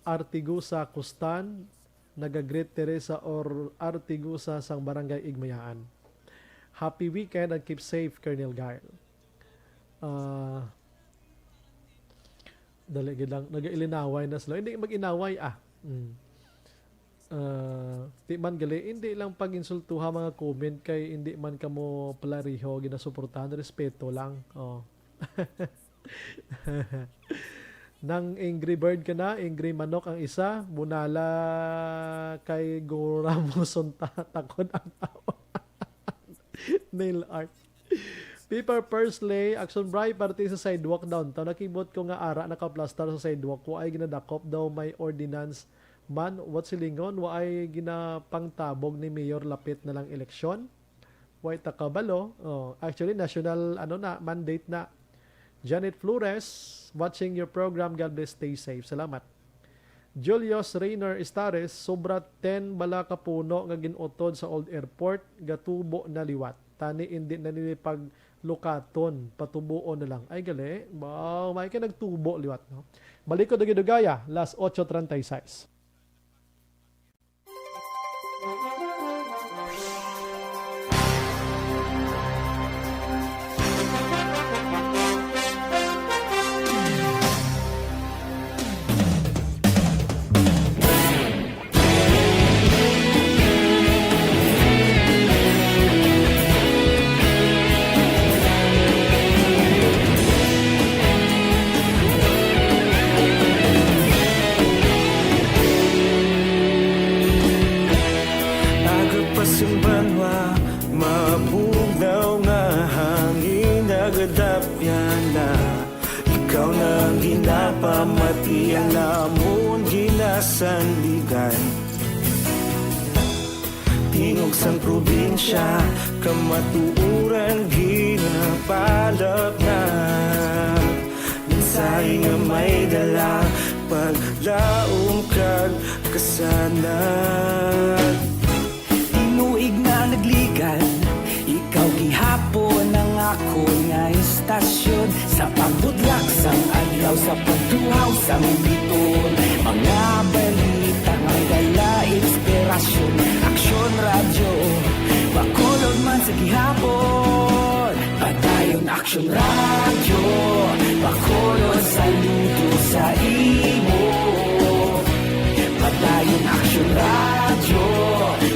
Artigusa Kustan, naga-greet Teresa or Artigusa sang Barangay Igmayaan. Happy weekend and keep safe, Colonel Gael. Ah, dali gid lang, nagailinaway na sila. Hindi mag-inaway, ah. Mm. Ah, di man gali, hindi lang pag-insultuha mga comment kay hindi man kamo palariho ginasuportahan, respeto lang. Oh. Nang angry bird ka na, angry manok ang isa, bunala kay gura mo sunta, takod ang tao. Nail art. Paper Pursley, Action Bry, parte sa sidewalk downtown. Nakibot ko nga ara nakaplastar sa sidewalk. Wa ay ginadakop daw may ordinance man. What silingon? Wa ay ginapangtabog ni Mayor lapit na lang eleksyon. Wa ay ta kabalo. Oh, actually, national, ano na, mandate na. Janet Flores, watching your program. God bless, stay safe. Salamat. Julius Rayner Estares, sobra ten bala ka puno nga gin-utod sa Old Airport, gatubo na liwat. Tani indi na nini paglukaton, patubuon na lang. Ay, gali. Wow, may ka nagtubo liwat, no? Balik ko dugay-dugaya, las ocho treinta y seis. Aga pa sing banwa, mabugnaw nga hangin, nagadapyan na. Ikaw na ang ginapamati, ang namon ginasandigan. Tingog sang probinsya, kamatuoran ginapalapnag. Mensahe nga may dala, paglaom kag kasanag. Tinuig na nagligan, ikaw gihapon ang akon nga istasyon. Sa pagbudlak sang adlaw, sa pagtuhaw sang biton, mga balita may dala inspirasyon. Aksyon Radyo, Bacolod man sa gihapon. Padayon Aksyon Radyo, Bacolod, saludo sa imo. Padayon Aksyon Radyo,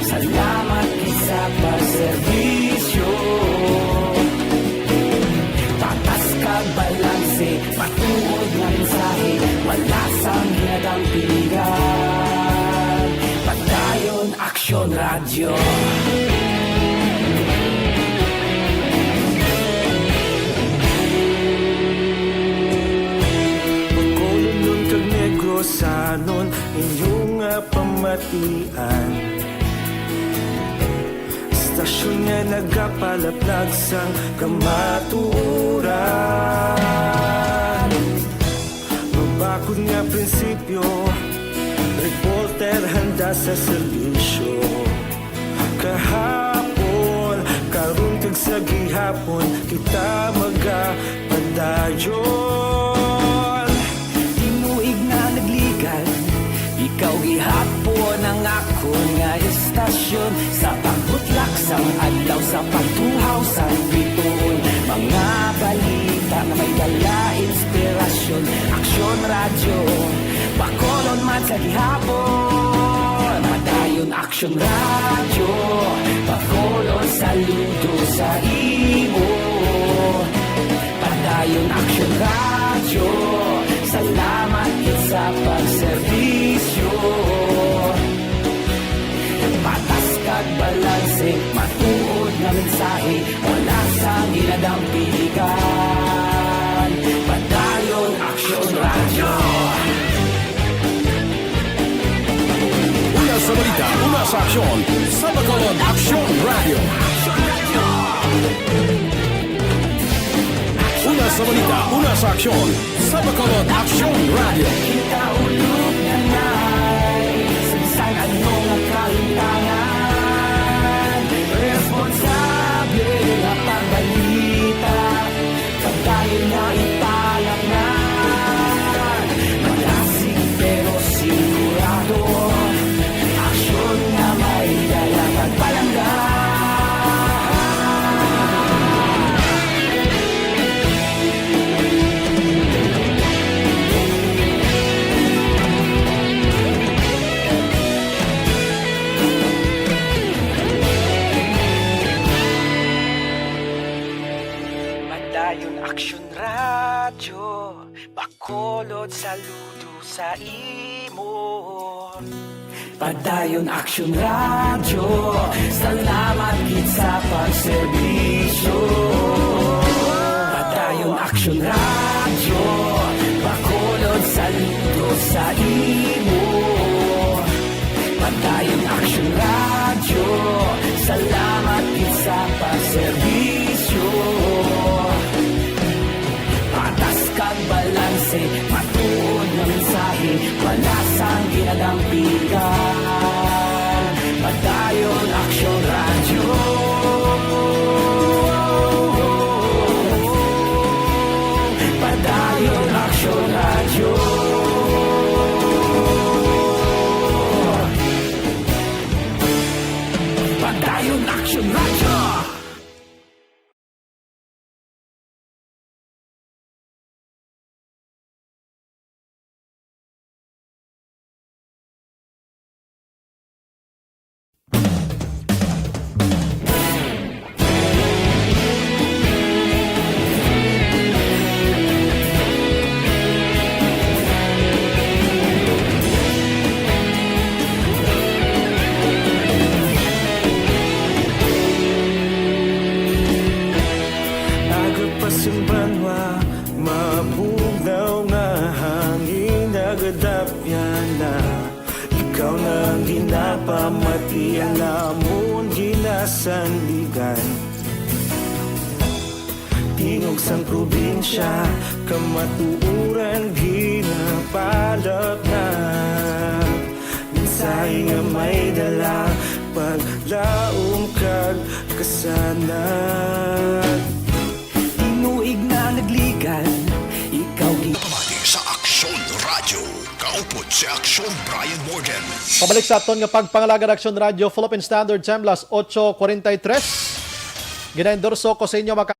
salamat gid sa pagserbisyo. Patas kag balanse, matuod nga mensahe, wala sang ginadampigan. Padayon Aksyon Radyo. Bacolodnon kag Negrosanon, inyo nga pamatian. Istasyon nga nagapalaplag sang kamatuoran. Mabakod Nga prinsipyo, reporter handa sa serbisyo. Kahapon, karon kag sa gihapon, kita magapadayon. Tinuig na nagligan, ikaw gihapon ang akon nga istasyon. Sa pagbutlak sang adlaw, sa pagtuhaw sang bituon, mga balita nga may dala inspirasyon. Aksyon Radyo, Bacolod man sa gihapon. Padayon Aksyon Radyo, Bacolod, saludo sa imo. Padayon Aksyon Radyo, salamat gid sa pagserbisyo. Patas kag balanse, matuod nga mensahe, wala sang ginadampigan. Padayon Aksyon Radyo. Una sa balita, una sa aksyon, sa Bacolod Aksyon Radyo. Una sa balita, una sa aksyon, sa Bacolod Aksyon Radyo. Kita ulog na nai, sa bisan ano nga kalimtangan, responsable nga pagbalita, pagdayon nga ipalangnan, malasig pero sigurado, aksyon nga may dala kag palangga. Padayon Aksyon Radyo, Bacolod, saludo sa imo. Padayon Aksyon Radyo, salamat gid sa pagserbisyo. Padayon Aksyon Radyo, Bacolod, saludo sa imo. Padayon Aksyon Radyo, salamat gid sa pagserbisyo. Patas kag balanse, matuod nga mensahe, wala sang ginadampigan. Padayon Aksyon Radyo. Padayon Aksyon Radyo. Padayon Aksyon Radyo. Aga pa sing banwa, mabugnaw nga hangin nagadapyan na. Ikaw na ang ginapamati, ang amon ginasandigan. Tingog sang probinsya, kamatuoran ginapalapnap. Mensahe nga may dala, paglaom kag kasanag. Tinuig na nagligan, ikaw gi- Pamati sa Aksyon Radyo. Kaupod si Aksyon Brian Morgan. Pabalik sa aton nga pagpangalagad, Aksyon Radyo, Philippine Standard Time, las ocho cuarenta y tres. Ginaendorso ko sa inyo, maka-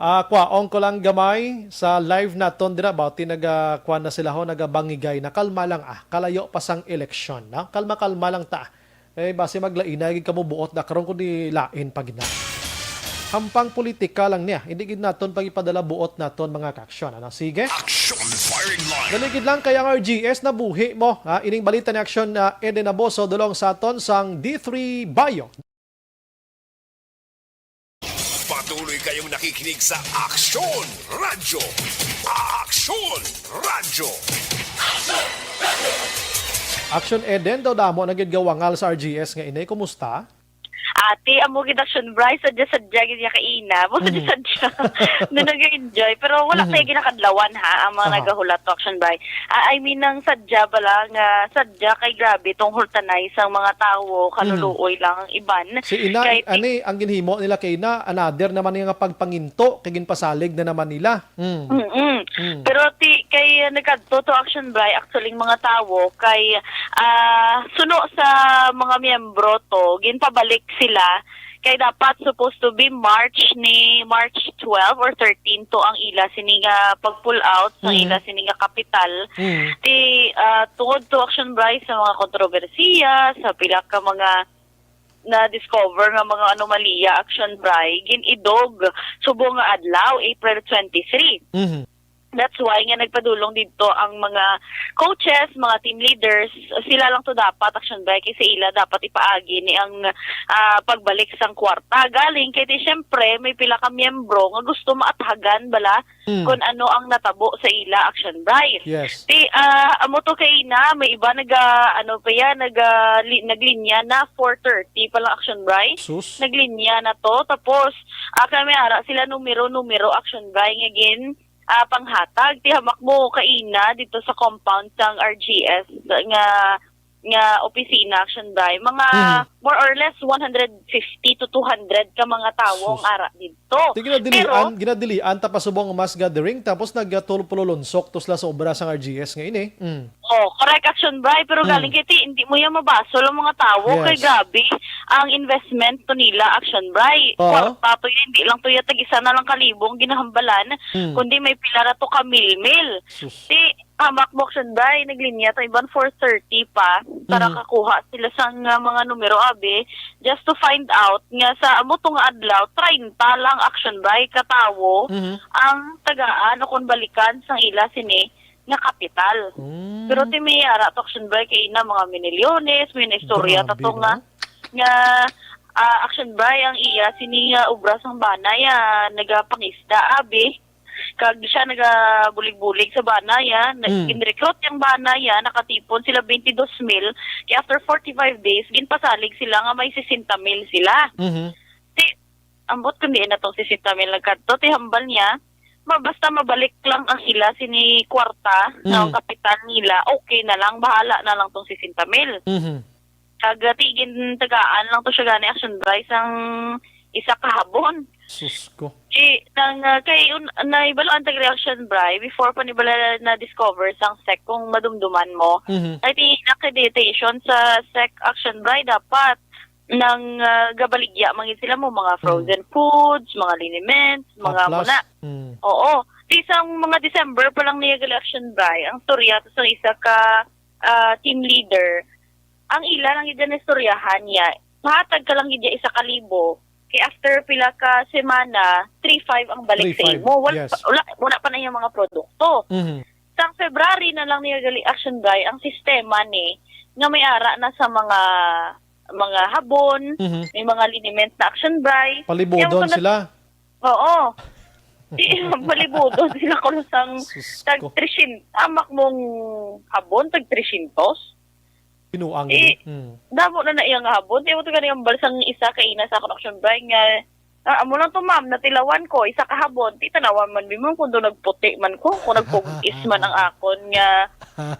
Ah, kwaon ko lang gamay sa live naton dira ba, ti naga, kuwan na sila ho, nagabangigay na. Kalma lang, ah, kalayo pa sang eleksyon, no? Kalma-kalma lang ta. Eh, basi maglainay gid kamo buot na karon, kundi lain pa gid na. Hampang politika lang niya, hindi gid naton pagipadala buot naton mga kaaksyon. Ano, sige? Action firing line. Dali gid lang kay ang R G S nabuhi mo, ha? Ining balita ni Action, ah, Eden Aboso dulong sa aton sang D three Bio. Patuloy kayong nakikinig sa Aksyon Radyo. Aksyon Radyo. Action Eden daw damo na gid gawangal sa R G S nga ini. Kumusta? Ate, amo gid Action Bry, sadya-sadya gid niya kaina. Mo sadya-sadya. Na nag-enjoy. Pero wala Mhm. tayo ginakadlawan, ha, ang mga Aha. nagahulat to, Action Bry. Ah, I mean, nang sadya bala nga, sadya kay grabe, tong hultanay sang mga tawo, Mhm. kaluluoy lang ang iban. Si ina, Kay ti- ani, ang ginhimo nila kay ina, another naman nga pagpanginto, kay ginpasalig na naman nila. Mm. Mm-mm. Mm. Pero ti, kay, uh, nagkadto to Action Bry, actually, ang mga tawo, kay, ah, suno sa mga miyembro to, ginpabalik sila, kay dapat supposed to be March ni, March twelve or thirteen to ang ila sini nga pag-pull out sa Mm. ila sini nga kapital. Mm. Ti, ah, tungod to Action Bry sa mga kontrobersiya, sa pila ka mga na-discover nga mga anomalya, Action Bry, gin-idog subong nga adlaw, April twenty-three. Mhm. That's why nga nagpadulong didto ang mga coaches, mga team leaders, sila lang to dapat, Action Bry, kay sa ila dapat ipaagi ni ang, ah, pagbalik sang kwarta. Galing kay ti, syempre, may pila ka miyembro nga gusto maathagan bala Mm. kung ano ang natabo sa ila, Action Bry. Yes. Ti, ah, amo to kay na, may iba naga, ano pa yan, naga, li-, naglinya na four thirty pa lang, Action Bry. Sus. Naglinya na to. Tapos, ah, kami ara sila numero-numero, Action Bry, nga gin, ah, panghatag. Ti hamak mo kaina dito sa compound sang R G S nga, nga opisina, Action Bry. Mga Mhm. more or less one hundred fifty to two hundred ka mga tawo ang Sus. ara dito. Ti ginadilian, Pero ginadilian ta pa subong mass gathering, tapos nagtulpululonsok to sila sa obra sang R G S nga ini. Mm. Oh, correct, Action Bry, pero Mm. galing kay ti, hindi mo yan mabasol ang mga tawo. Kay Yes. grabe ang investment to nila, Action Bry. Oo. Kwarta to yan, hindi lang to yan, tag-isa na lang kalibong ginahambalan, Mm. kundi may pila ra to ka mil-mil. Sus. Ti, hamak mo, Action Bry, naglinya to iban four thirty pa para Mhm. kakuha sila sang, ah, mga numero, abi, just to find out nga sa amo to nga adlaw, treinta lang, Action Bry, ka tawo Mhm. ang tagaan o kung balikan sang ila sini nga kapital. Mm. Pero ti may ara to, Action Bry, kay ina mga minilyones, may naistorya Grabe, ta to no? nga, nga, ah, Action Bry, ang iya sini nga obra sang banay, ah, nagapangisda, abi. Kag siya nagabulig-bulig sa banay, ah. Na-, Mm. ginrecruit yang banay, ah, nakatipon sila twenty-two mil. Kay after forty-five days, ginpasalig sila nga may sesenta mil sila. Mhm. Ti, ambot kundi na tong sesenta mil nagkadto, ti hambal niya, ma-, basta mabalik lang ang ila sini kwarta, Mm. nga ang kapital nila, okay na lang, bahala na lang tong sesenta mil. Mhm. Kag, ah, ti, gintagaan lang to siya gani, Action Bry, sang isa ka habon. Sus ko. Ti, nang, ah, kay un-, naibaluan tag reaction, Bry, before pa ni bala na-discover sang sec, kung madumduman mo. Mhm. Kay ti, accreditation sa sec, Action Bry, dapat nang, ah, gabaligya man gid sila mo, mga Mm. frozen foods, mga liniments, mga Hot flash. muna. Mm. Oo. Ti, sang mga December pa lang niya gali, Action Bry, ang storya to sa isa ka, ah, team leader, ang ila lang gid na istoryahan niya, mahatag ka lang gid niya isa ka libo, kay after pila ka semana, three five ang balik sa Three five, imo. Wala yes. pa, wala, wala pa na yung mga produkto. Mhm. Sang February na lang niya gali, Action Bry, ang sistema ni nga may ara na sa mga, mga habon, Mhm. may mga liniment na, Action Bry. Palibudon Yung sa sila. Oo. Di, palibudon sila kuno sang Sus tag ko. trescientos. Amak mong habon, tag trescientos. Binuang Eh, gid. Hmm. Damo na na iyang habon. Di mo to gani ang balsang isa ka ina sa akon, Action Bry, nga, "Ah, amo lang to, ma'am, natilawan ko, isa ka habon." Ti tanawan man, bi, ma'am, kung do nagputi man ko, kung nagpugis man ang akon nga,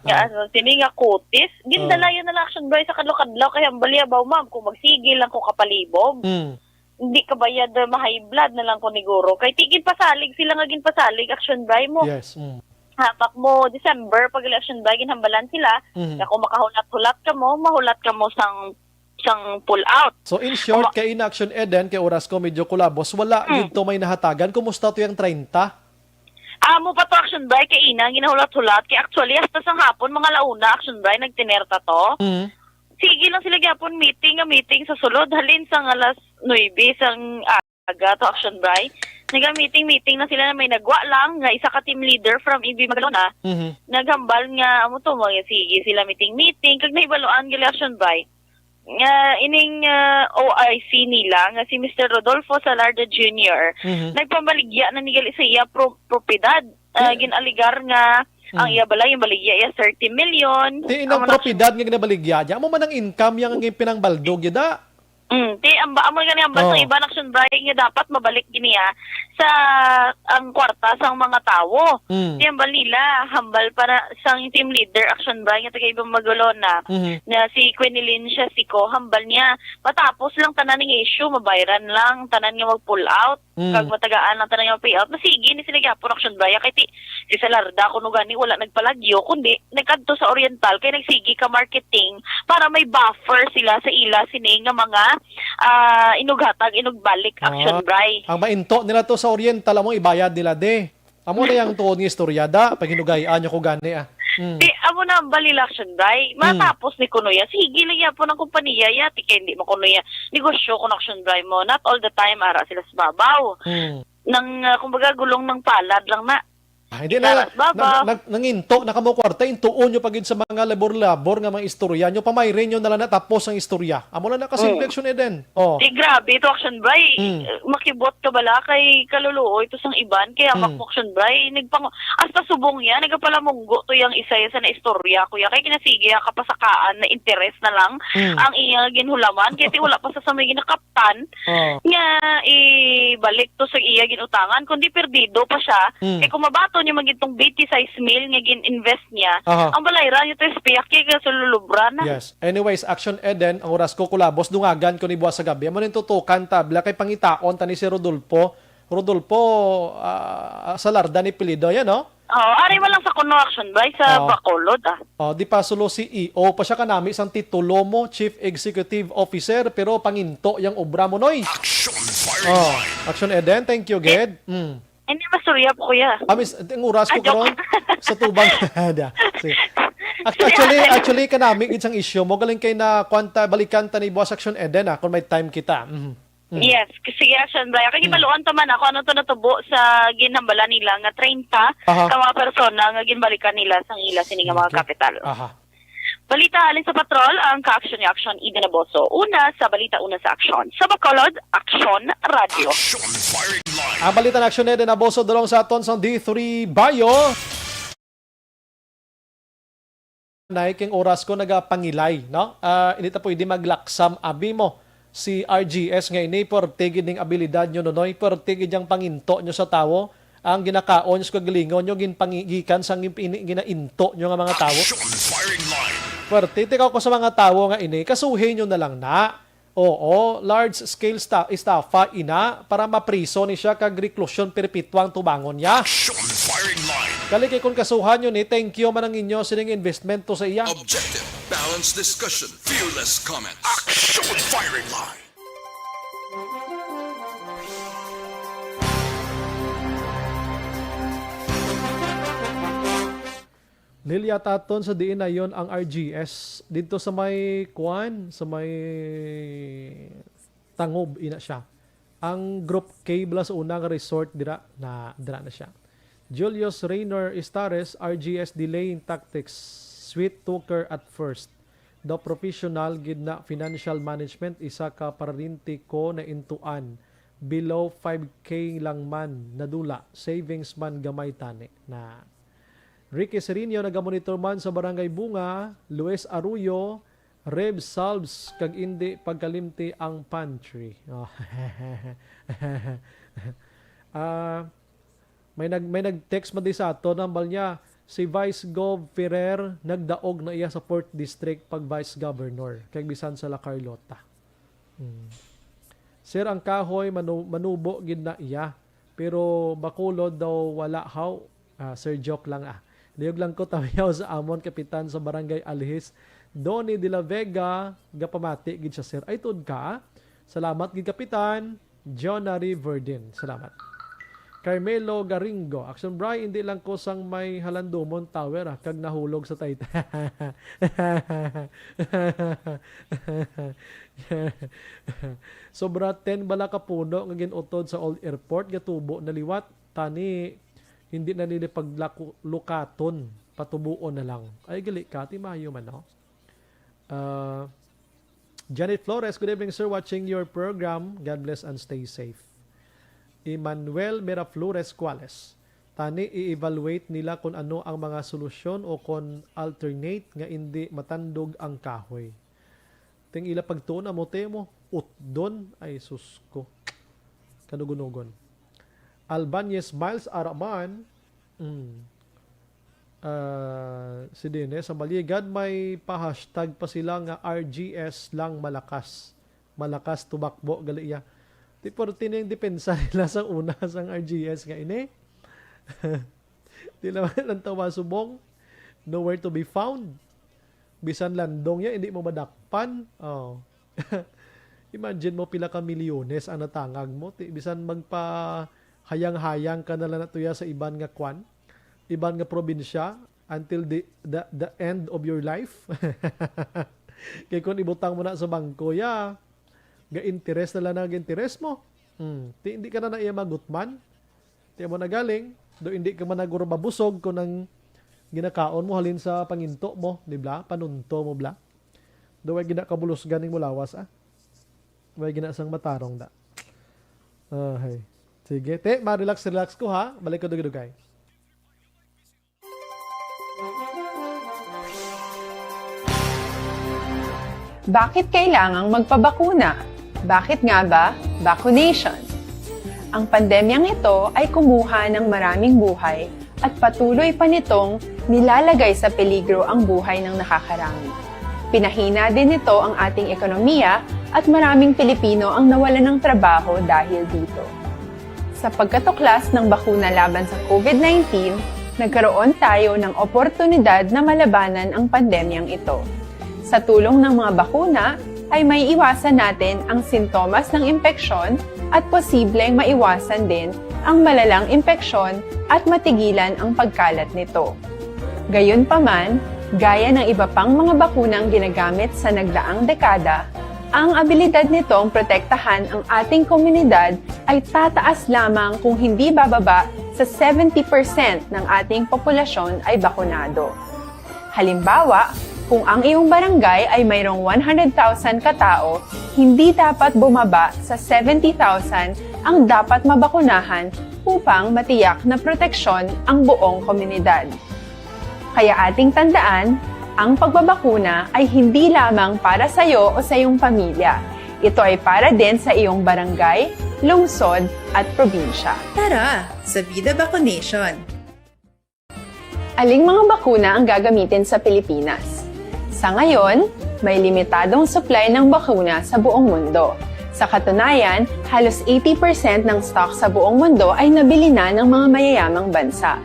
nga, ano, sini nga kutis. Oh. Gindalayan na lang, Action Bry, sa kadlaw-kadlaw, kay ang balya ba, ma'am, kung magsige lang ko kapalibog. Hmm. Hindi ka bayad, uh, ma-high blood na lang ko ni guro. Kay ti ginpasalig sila nga ginpasalig, Action Bry mo. Yes, mm. Hapak mo, December, pag election ba, ginhambalan sila. Mhm. Nga kung makahulat-hulat ka mo, mahulat ka mo sang, sang pull out. So, in short, Uma- kay ina, Action Eden, kay oras ko medyo kulabos, wala Hmm. gid to may nahatagan. Kumusta to yung treinta? Amo pa to, Action Bry, kay ina, ginahulat-hulat. Kay actually, hasta sang hapon, mga launa, Action Bry, nagtinerta to. Mhm. Sige lang sila gyapon, meeting nga meeting sa sulod. Halin sang alas nuebe sang, ah, Aga to, Action Bri. Naga-meeting-meeting na sila na may nagwa lang nga isa ka team leader from E B Magalona. Mhm. Naghambal nga, amo to, mga sige sila meeting-meeting. Kag nahibaluan gali, Action Bri, nga ining, ah, O I C nila, nga si Mister Rodolfo Salarda Junior, Mhm. nagpambaligya na ni gali sa iya pro-, propiedad. Ah, Di ginaligar nga ang Mm. iya balay, yung baligya iya thirty million. Ti inang Amo na propiedad nga ginabaligya niya, amo man ang income yang nga pinangbaldog, yun da? Mm, ti, ang ba, amo gani ang basa Oh. iba na, Action Bri, nga dapat mabalik giniya sa ang kwarta sang mga tawo. Mm. Ti hambal nila, hambal para sang team leader, Action Bri, nga taga E B Magalona, Mhm. na si Quinilyn siya siko, hambal niya, matapos lang tanan nga issue, mabayran lang tanan nga mag-pull out, Mm. kag matagaan lang tanan nga payout. Masigi ni sila gyapon, Action Bri, kay ti, si Salarda kuno gani wala nagpalagyo, kundi nagkadto sa Oriental kay nagsigi ka marketing para may buffer sila sa ila sini nga mga, ah, inughatag, inugbalik, Action Ah, Bri. Ang mainto nila to sa Oriental, amo ibayad nila, de. Amo na yang tuod nga istorya, da. Paghinugayaan nyo ko gani, ah. Mm. Di, amo na ang balila, Action Bri. Mm. Matapos ni kunuya, sige lang yapon ang kompanya, ya. Ti kay hindi mo kunuya. Negosyo ko, Action Bri, mo. Not all the time, ara sila sa babaw. Mm. Nang, ah, kumbaga, gulong ng palad lang na. Ah, hindi Ikara na, sa babaw. nag-, nag-, nanginto na kamo kwarta, intuon nyo pa gid sa mga labor-labor nga mga istorya nyo. Pamayrin nyo na lang na tapos ang istorya. Amo lang na kasimple, Mm. Action Eden. Oh. Di, grabe ito, Action Bri. Mm. Eh, makibot ka bala kay kaluluoy to sang iban, kay hamak Mm. mo, Action Bri. Nagpang-, hasta subong yan, nagapalamunggo to yang isa ya sa naistorya ko ya. Kay kinasige ya kapasakaan na interes na lang Mm. ang iya ginhulaman. Kaya ti wala pa sa, sa may ginakaptan Oh. nga ibalik to sa iya ginutangan, kundi perdido pa siya. Mm. Kay kung mabaton niya magitong twenty-six mil nga gin-invest niya, Aha. ang balayran niya to is piyak kay kasululubra na. Yes. Anyways, Action Eden, ang oras ko, kulabos, dungagan ko ni buwas sa gabi. Amo ning tutukan ta, bla kay pangitaon ta ni si Rodolfo. Rodolfo, ah, Salarda ni pilido, yan, no? Oh, ari man lang sa kuno, Action Bri, sa Oh. Bacolod, ah. Oh, di pa sulo C E O pa siya kanami sang titulo mo, Chief Executive Officer, pero panginto yang obra mo, Noy. Action Firing Oh, Line. Action Eden, thank you, Ged. Mm. Hindi, mastorya po, kuya. Ah, miss, ang oras ko Ah, joke. karon sa tubang. Da, si-, act-, actually, actually, kanami gid sang issue mo. Galing kay na, kwanta, balikan ta ni Boss Action Eden, ah, kung may time kita. Mhm. Mm. Yes, sige, Action Bri. Kay Mm. gibaluan ta man ako, ano to natubo sa ginhambala nila nga treinta Aha. ka mga persona nga ginbalikan nila sang ila sini nga mga Okay. kapital. Aha. Balita halin sa patrol, ang ka-action ni Action Eden Aboso. Una sa balita, una sa aksyon. Sa Bacolod, Action Radio. Action Firing Line. Ang balita na aksyon ni Eden Aboso, dulong sa aton sa D three Bayo. Nay, king oras ko nagapangilay, no? Ah, hindi ta pwede maglaksam, abi mo. Si R G S nga ini, perti gid ning abilidad nyo, Nonoy, perti gid yang panginto nyo sa tawo. Ang ginakaon nyo sa kagalingon nyo, ginpangigikan sa gin-, ini-, ginainto nyo nga mga tawo. Action Firing Line. Perti, tikaw ko sa mga tawo nga ini, kasuhin nyo na lang na. Oo, large scale sta-, estafa ina para mapriso ni siya kag reclusion perpetua ang tubangon niya. Action Firing Line. Kali kay kung kasuhan yun ni, thank you man ang inyo sining investment to sa iya. Objective, balanced discussion, fearless comments. Action Firing Line. Lilia taton sa diin nayon ang R G S didto sa may kuan, sa may Tangob ina siya. Ang Group K bala sa una nga resort dira na, dira na siya. Julius Raynor Estares, R G S delaying tactics, sweet talker at first. Daw professional gid na financial management, isa ka pararinti ko na intuan. Below five K lang man nadula, savings man gamay tani na. Ricky Serino nagamonitor man sa Barangay Bunga, Luis Arroyo, Rev Salves, kag indi pagkalimti ang pantry. Oh. Ah, may nag-, may nag-text man di sa ato, nambal niya, si Vice Gov Ferrer nagdaog na iya sa fourth District pag Vice Governor, kag bisan sa La Carlota. Hmm. Sir, ang kahoy manu-, manubo gid na iya, pero Bacolod daw wala haw. Ah, sir, joke lang, ah. Liyog lang ko tawiyaw sa amon kapitan sa Barangay Alhis, Donny de la Vega, gapamati gid siya, sir. Ay, tuod ka, ah. Salamat gid, Kapitan. John Nari Verdin. Salamat. Carmelo Garingo, Action Bri, hindi lang ko sang may Halandomon Tower, ah, kag nahulog sa Taytay. Sobra ten bala ka puno nga gin-utod sa old airport, gatubo na liwat, tani hindi na nila paglukaton, patubuon na lang. Ay, gali ka, ti maayo man, no? Ah, Janet Flores, good evening, sir. Watching your program. God bless and stay safe. Emmanuel Miraflores Cuales, tani i-evaluate nila kung ano ang mga solusyon o kung alternate nga indi matandog ang kahoy. Ting ila pagtuon amo, temo, utdon, ay sus ko. Kanugunugon. Albanez Miles Araman, mm, ah, si Dines, sa Maligad, may pa-hashtag pa sila nga R G S lang malakas. Malakas tubakbo, gali iya. Di, pwerte na yung depensa nila sa una, sang R G S nga ini. Di naman ang tawa subong. Nowhere to be found. Bisan landong ya, hindi mo madakpan. Oh. Imagine mo pila ka milyones ang natangag mo. Ti, bisan magpahayang-hayang ka na lang na tuya sa iban nga kwan, iban nga probinsya, until the, the, the end of your life. Kay kung ibutang mo na sa bangko, ya, ga-interest na lang ang interest mo. Hmm. Ti, hindi ka na na iya magutman. Ti amo na galing, do hindi ka man naguro mabusog kung ang ginakaon mo halin sa panginto mo, di bla? Panunto mo bla? Do way gina kabulos ganing mulawas, ah. Way gina sang matarong da. Ah, hay. Sige, te, ma-relax, relax ko ha. Balik ko dugay-dugay. Bakit kailangang magpabakuna? Bakit nga ba vaccination? Ang pandemyang ito ay kumuha ng maraming buhay at patuloy pa nitong nilalagay sa peligro ang buhay ng nakakarami. Pinahina din nito ang ating ekonomiya at maraming Pilipino ang nawalan ng trabaho dahil dito. Sa pagkatuklas ng bakuna laban sa COVID nineteen, nagkaroon tayo ng oportunidad na malabanan ang pandemyang ito. Sa tulong ng mga bakuna, ay maiiwasan natin ang sintomas ng impeksyon at posibleng maiwasan din ang malalang impeksyon at matigilan ang pagkalat nito. Gayunpaman, gaya ng iba pang mga bakunang ginagamit sa nagdaang dekada, ang abilidad nitong protektahan ang ating komunidad ay tataas lamang kung hindi bababa sa seventy percent ng ating populasyon ay bakunado. Halimbawa, kung ang iyong barangay ay mayroong one hundred thousand ka tawo, hindi dapat bumaba sa seventy thousand ang dapat mabakunahan upang matiyak na proteksyon ang buong komunidad. Kaya ating tandaan, ang pagbabakuna ay hindi lamang para sa iyo o sa iyong pamilya. Ito ay para din sa iyong barangay, lungsod, at probinsya. Tara, sa Vida Vaccination! Aling mga bakuna ang gagamitin sa Pilipinas? Sa ngayon, may limitadong supply ng bakuna sa buong mundo. Sa katunayan, halos eighty percent ng stock sa buong mundo ay nabili na ng mga mayayamang bansa.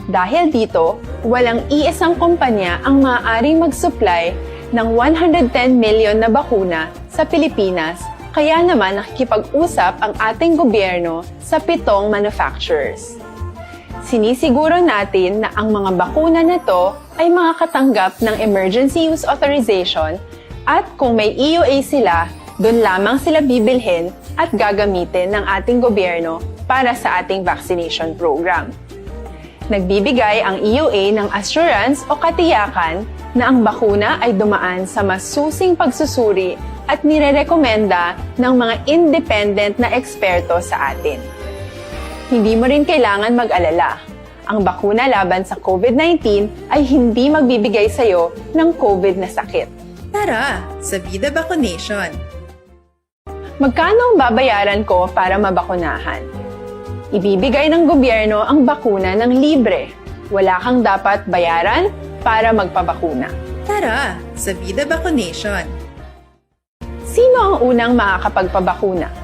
Dahil dito, walang iisang kumpanya ang maaaring mag-supply ng one hundred ten million na bakuna sa Pilipinas, kaya naman nakikipag-usap ang ating gobyerno sa pitong manufacturers. Sinisiguro natin na ang mga bakuna na to ay makakatanggap ng emergency use authorization at kung may E U A sila, doon lamang sila bibilhin at gagamitin ng ating gobyerno para sa ating vaccination program. Nagbibigay ang E U A ng assurance o katiyakan na ang bakuna ay dumaan sa masusing pagsusuri at nirerekomenda ng mga independent na eksperto sa atin. Hindi mo rin kailangan mag-alala. Ang bakuna laban sa COVID nineteen ay hindi magbibigay sa iyo ng COVID na sakit. Tara, sa Vida Vaccination! Magkano ang babayaran ko para mabakunahan? Ibibigay ng gobyerno ang bakuna ng libre. Wala kang dapat bayaran para magpabakuna. Tara, sa Vida Vaccination! Sino ang unang makakapagpabakuna?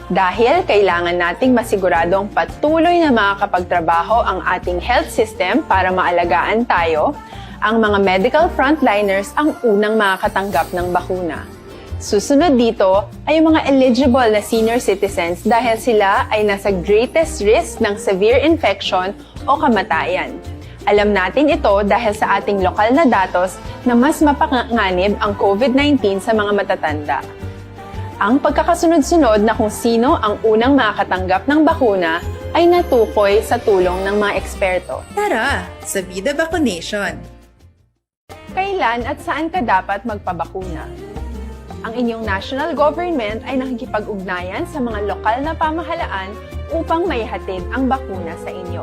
Dahil kailangan nating masiguradong patuloy na makakapagtrabaho ang ating health system para maalagaan tayo, ang mga medical frontliners ang unang makakatanggap ng bakuna. Susunod dito ay ang mga eligible na senior citizens dahil sila ay nasa greatest risk ng severe infection o kamatayan. Alam natin ito dahil sa ating lokal na datos na mas mapanganib ang COVID nineteen sa mga matatanda. Ang pagkakasunod-sunod na kung sino ang unang makakatanggap ng bakuna ay natukoy sa tulong ng mga eksperto. Tara sa Vida Vacunation! Kailan at saan ka dapat magpabakuna? Ang inyong national government ay nakikipag-ugnayan sa mga lokal na pamahalaan upang maihatid ang bakuna sa inyo.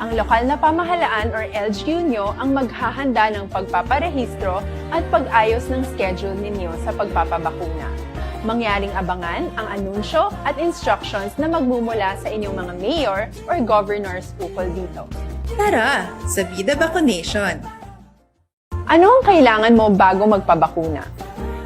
Ang lokal na pamahalaan or L G U nyo ang maghahanda ng pagpaparehistro at pag-ayos ng schedule ninyo sa pagpapabakuna. Mangyaring abangan ang anunsyo at instructions na magmumula sa inyong mga mayor or governors ukol dito. Tara sa Vida Vacunation! Ano ang kailangan mo bago magpabakuna?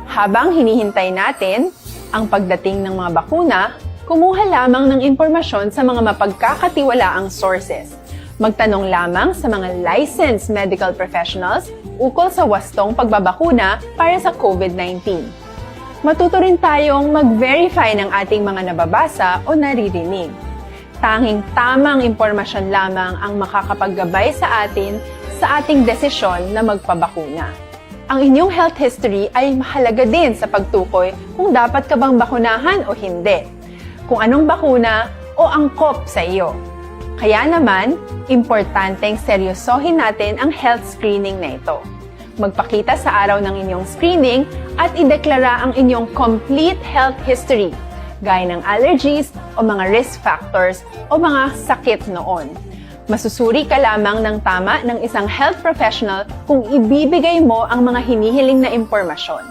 Habang hinihintay natin ang pagdating ng mga bakuna, kumuha lamang ng impormasyon sa mga mapagkakatiwalaang sources. Magtanong lamang sa mga licensed medical professionals ukol sa wastong pagbabakuna para sa COVID nineteen. Matuto rin tayong mag-verify ng ating mga nababasa o naririnig. Tanging tamang impormasyon lamang ang makakapaggabay sa atin sa ating desisyon na magpabakuna. Ang inyong health history ay mahalaga din sa pagtukoy kung dapat ka bang bakunahan o hindi, kung anong bakuna o angkop sa iyo. Kaya naman, importanteng seryosohin natin ang health screening na ito. Magpakita sa araw ng inyong screening at ideklara ang inyong complete health history, gaya ng allergies o mga risk factors o mga sakit noon. Masusuri ka lamang ng tama ng isang health professional kung ibibigay mo ang mga hinihiling na impormasyon.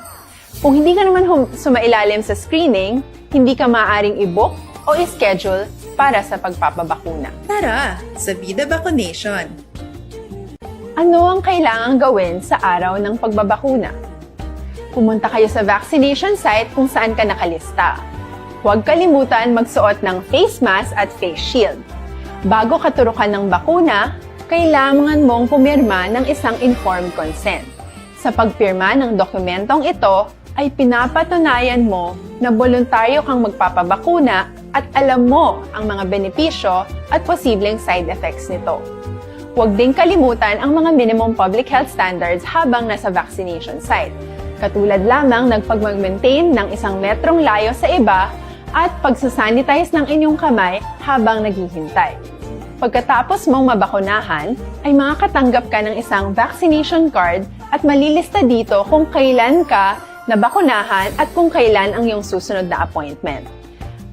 Kung hindi ka naman hum- sumailalim sa screening, hindi ka maaaring i-book o i-schedule para sa pagpapabakuna. Tara sa Vida Vacunation! Ano ang kailangang gawin sa araw ng pagbabakuna? Pumunta kayo sa vaccination site kung saan ka nakalista. Huwag kalimutan magsuot ng face mask at face shield. Bago katurukan ng bakuna, kailangan mong pumirma ng isang informed consent. Sa pagpirma ng dokumentong ito, ay pinapatunayan mo na boluntaryo kang magpapabakuna at alam mo ang mga benepisyo at posibleng side effects nito. Huwag ding kalimutan ang mga minimum public health standards habang nasa vaccination site, katulad lamang ng pagmag-maintain ng isang metrong layo sa iba at pagsasanitize ng inyong kamay habang naghihintay. Pagkatapos mong mabakunahan, ay makakatanggap ka ng isang vaccination card at malilista dito kung kailan ka nabakunahan at kung kailan ang iyong susunod na appointment.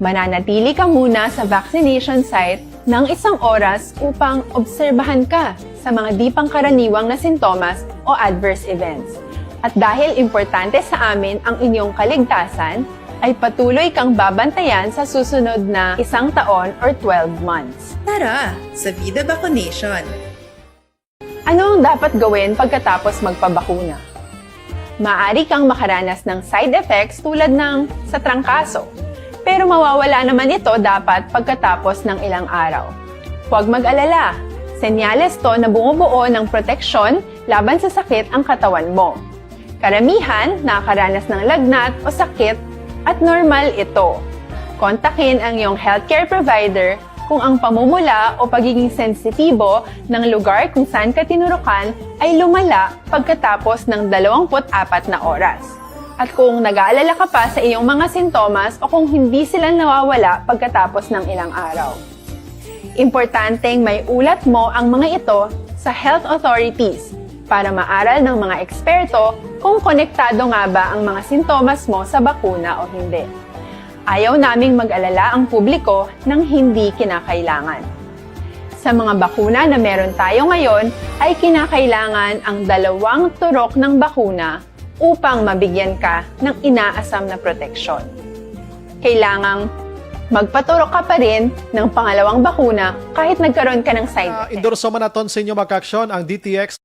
Mananatili ka muna sa vaccination site ng isang oras upang obserbahan ka sa mga di pangkaraniwang na sintomas o adverse events. At dahil importante sa amin ang inyong kaligtasan, ay patuloy kang babantayan sa susunod na isang taon or twelve months. Tara sa Vida Vacunation! Ano ang dapat gawin pagkatapos magpabakuna? Maaari kang makaranas ng side effects tulad ng sa trangkaso, pero mawawala naman ito dapat pagkatapos ng ilang araw. Huwag mag-alala, senyales to na bumubuo ng proteksyon laban sa sakit ang katawan mo. Karamihan nakakaranas ng lagnat o sakit at normal ito. Kontakin ang iyong healthcare provider kung ang pamumula o pagiging sensitibo ng lugar kung saan ka tinurukan ay lumala pagkatapos ng dalawampu't apat na oras. At kung nag-aalala ka pa sa iyong mga sintomas o kung hindi sila nawawala pagkatapos ng ilang araw. Importanteng may ulat mo ang mga ito sa health authorities para maaral ng mga eksperto kung konektado nga ba ang mga sintomas mo sa bakuna o hindi. Ayaw naming mag-alala ang publiko ng hindi kinakailangan. Sa mga bakuna na meron tayo ngayon, ay kinakailangan ang dalawang turok ng bakuna upang mabigyan ka ng inaasam na proteksyon. Kailangang magpaturok ka pa rin ng pangalawang bakuna kahit nagkaroon ka ng side effect. Endorso man naton sa inyo, mga kaaksyon, ang D T X.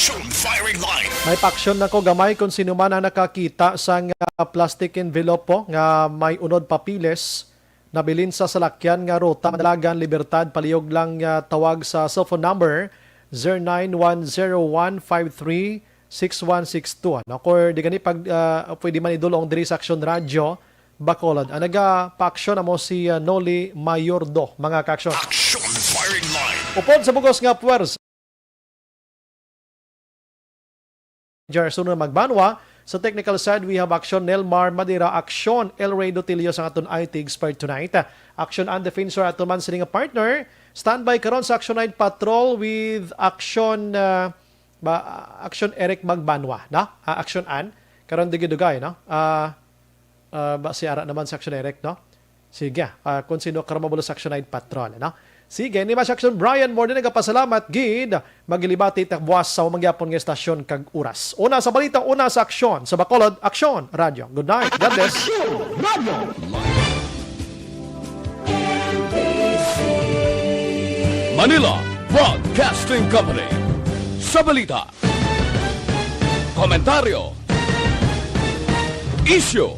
Action firing line. May paaksyon na ko gamay kung sino man ang nakakita sang plastic envelope po nga may unod papeles nabilin sa salakyan nga ruta Madalagan, Libertad, palihog lang nga tawag sa cellphone number zero nine one zero one five three six one six two. Ano? Or di gani pag ah, pwede man idulong diri sa Action Radio Bacolod. Ang nagapaaksyon amo si ah, Noli Mayordo, mga kaaksyon. Action firing line. Upod sa bugos nga puwersa, Gerson Magbanwa. Sa technical side, we have Action Nelmar Madira, Action El Rey Dotilio sa aton I T expert tonight. Action and Defensor ato man sini nga partner. Standby karon sa Action Night Patrol with Action uh, ba Action Eric Magbanwa, no? Ah, Action An. Karon dugay-dugay, no? Ah, ah, ba si ara naman sa Action Eric, no? Sige, ah, kung sino karon mabulo sa Action Night Patrol, no? Sige, ni Mas Action Brian, more than nagapasalamat gid. Magilibati ta buwas sa mangyapon nga estasyon kag oras. Una sa balita, una sa aksyon. Sa Bacolod, Aksyon Radio. Good night. God bless. Manila Broadcasting Company. Sa balita, komentaryo, isyu,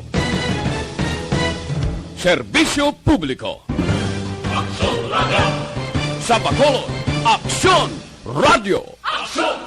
serbisyo publiko. Aksyon Radio. Sa Bacolod, Aksyon Radio. Aksyon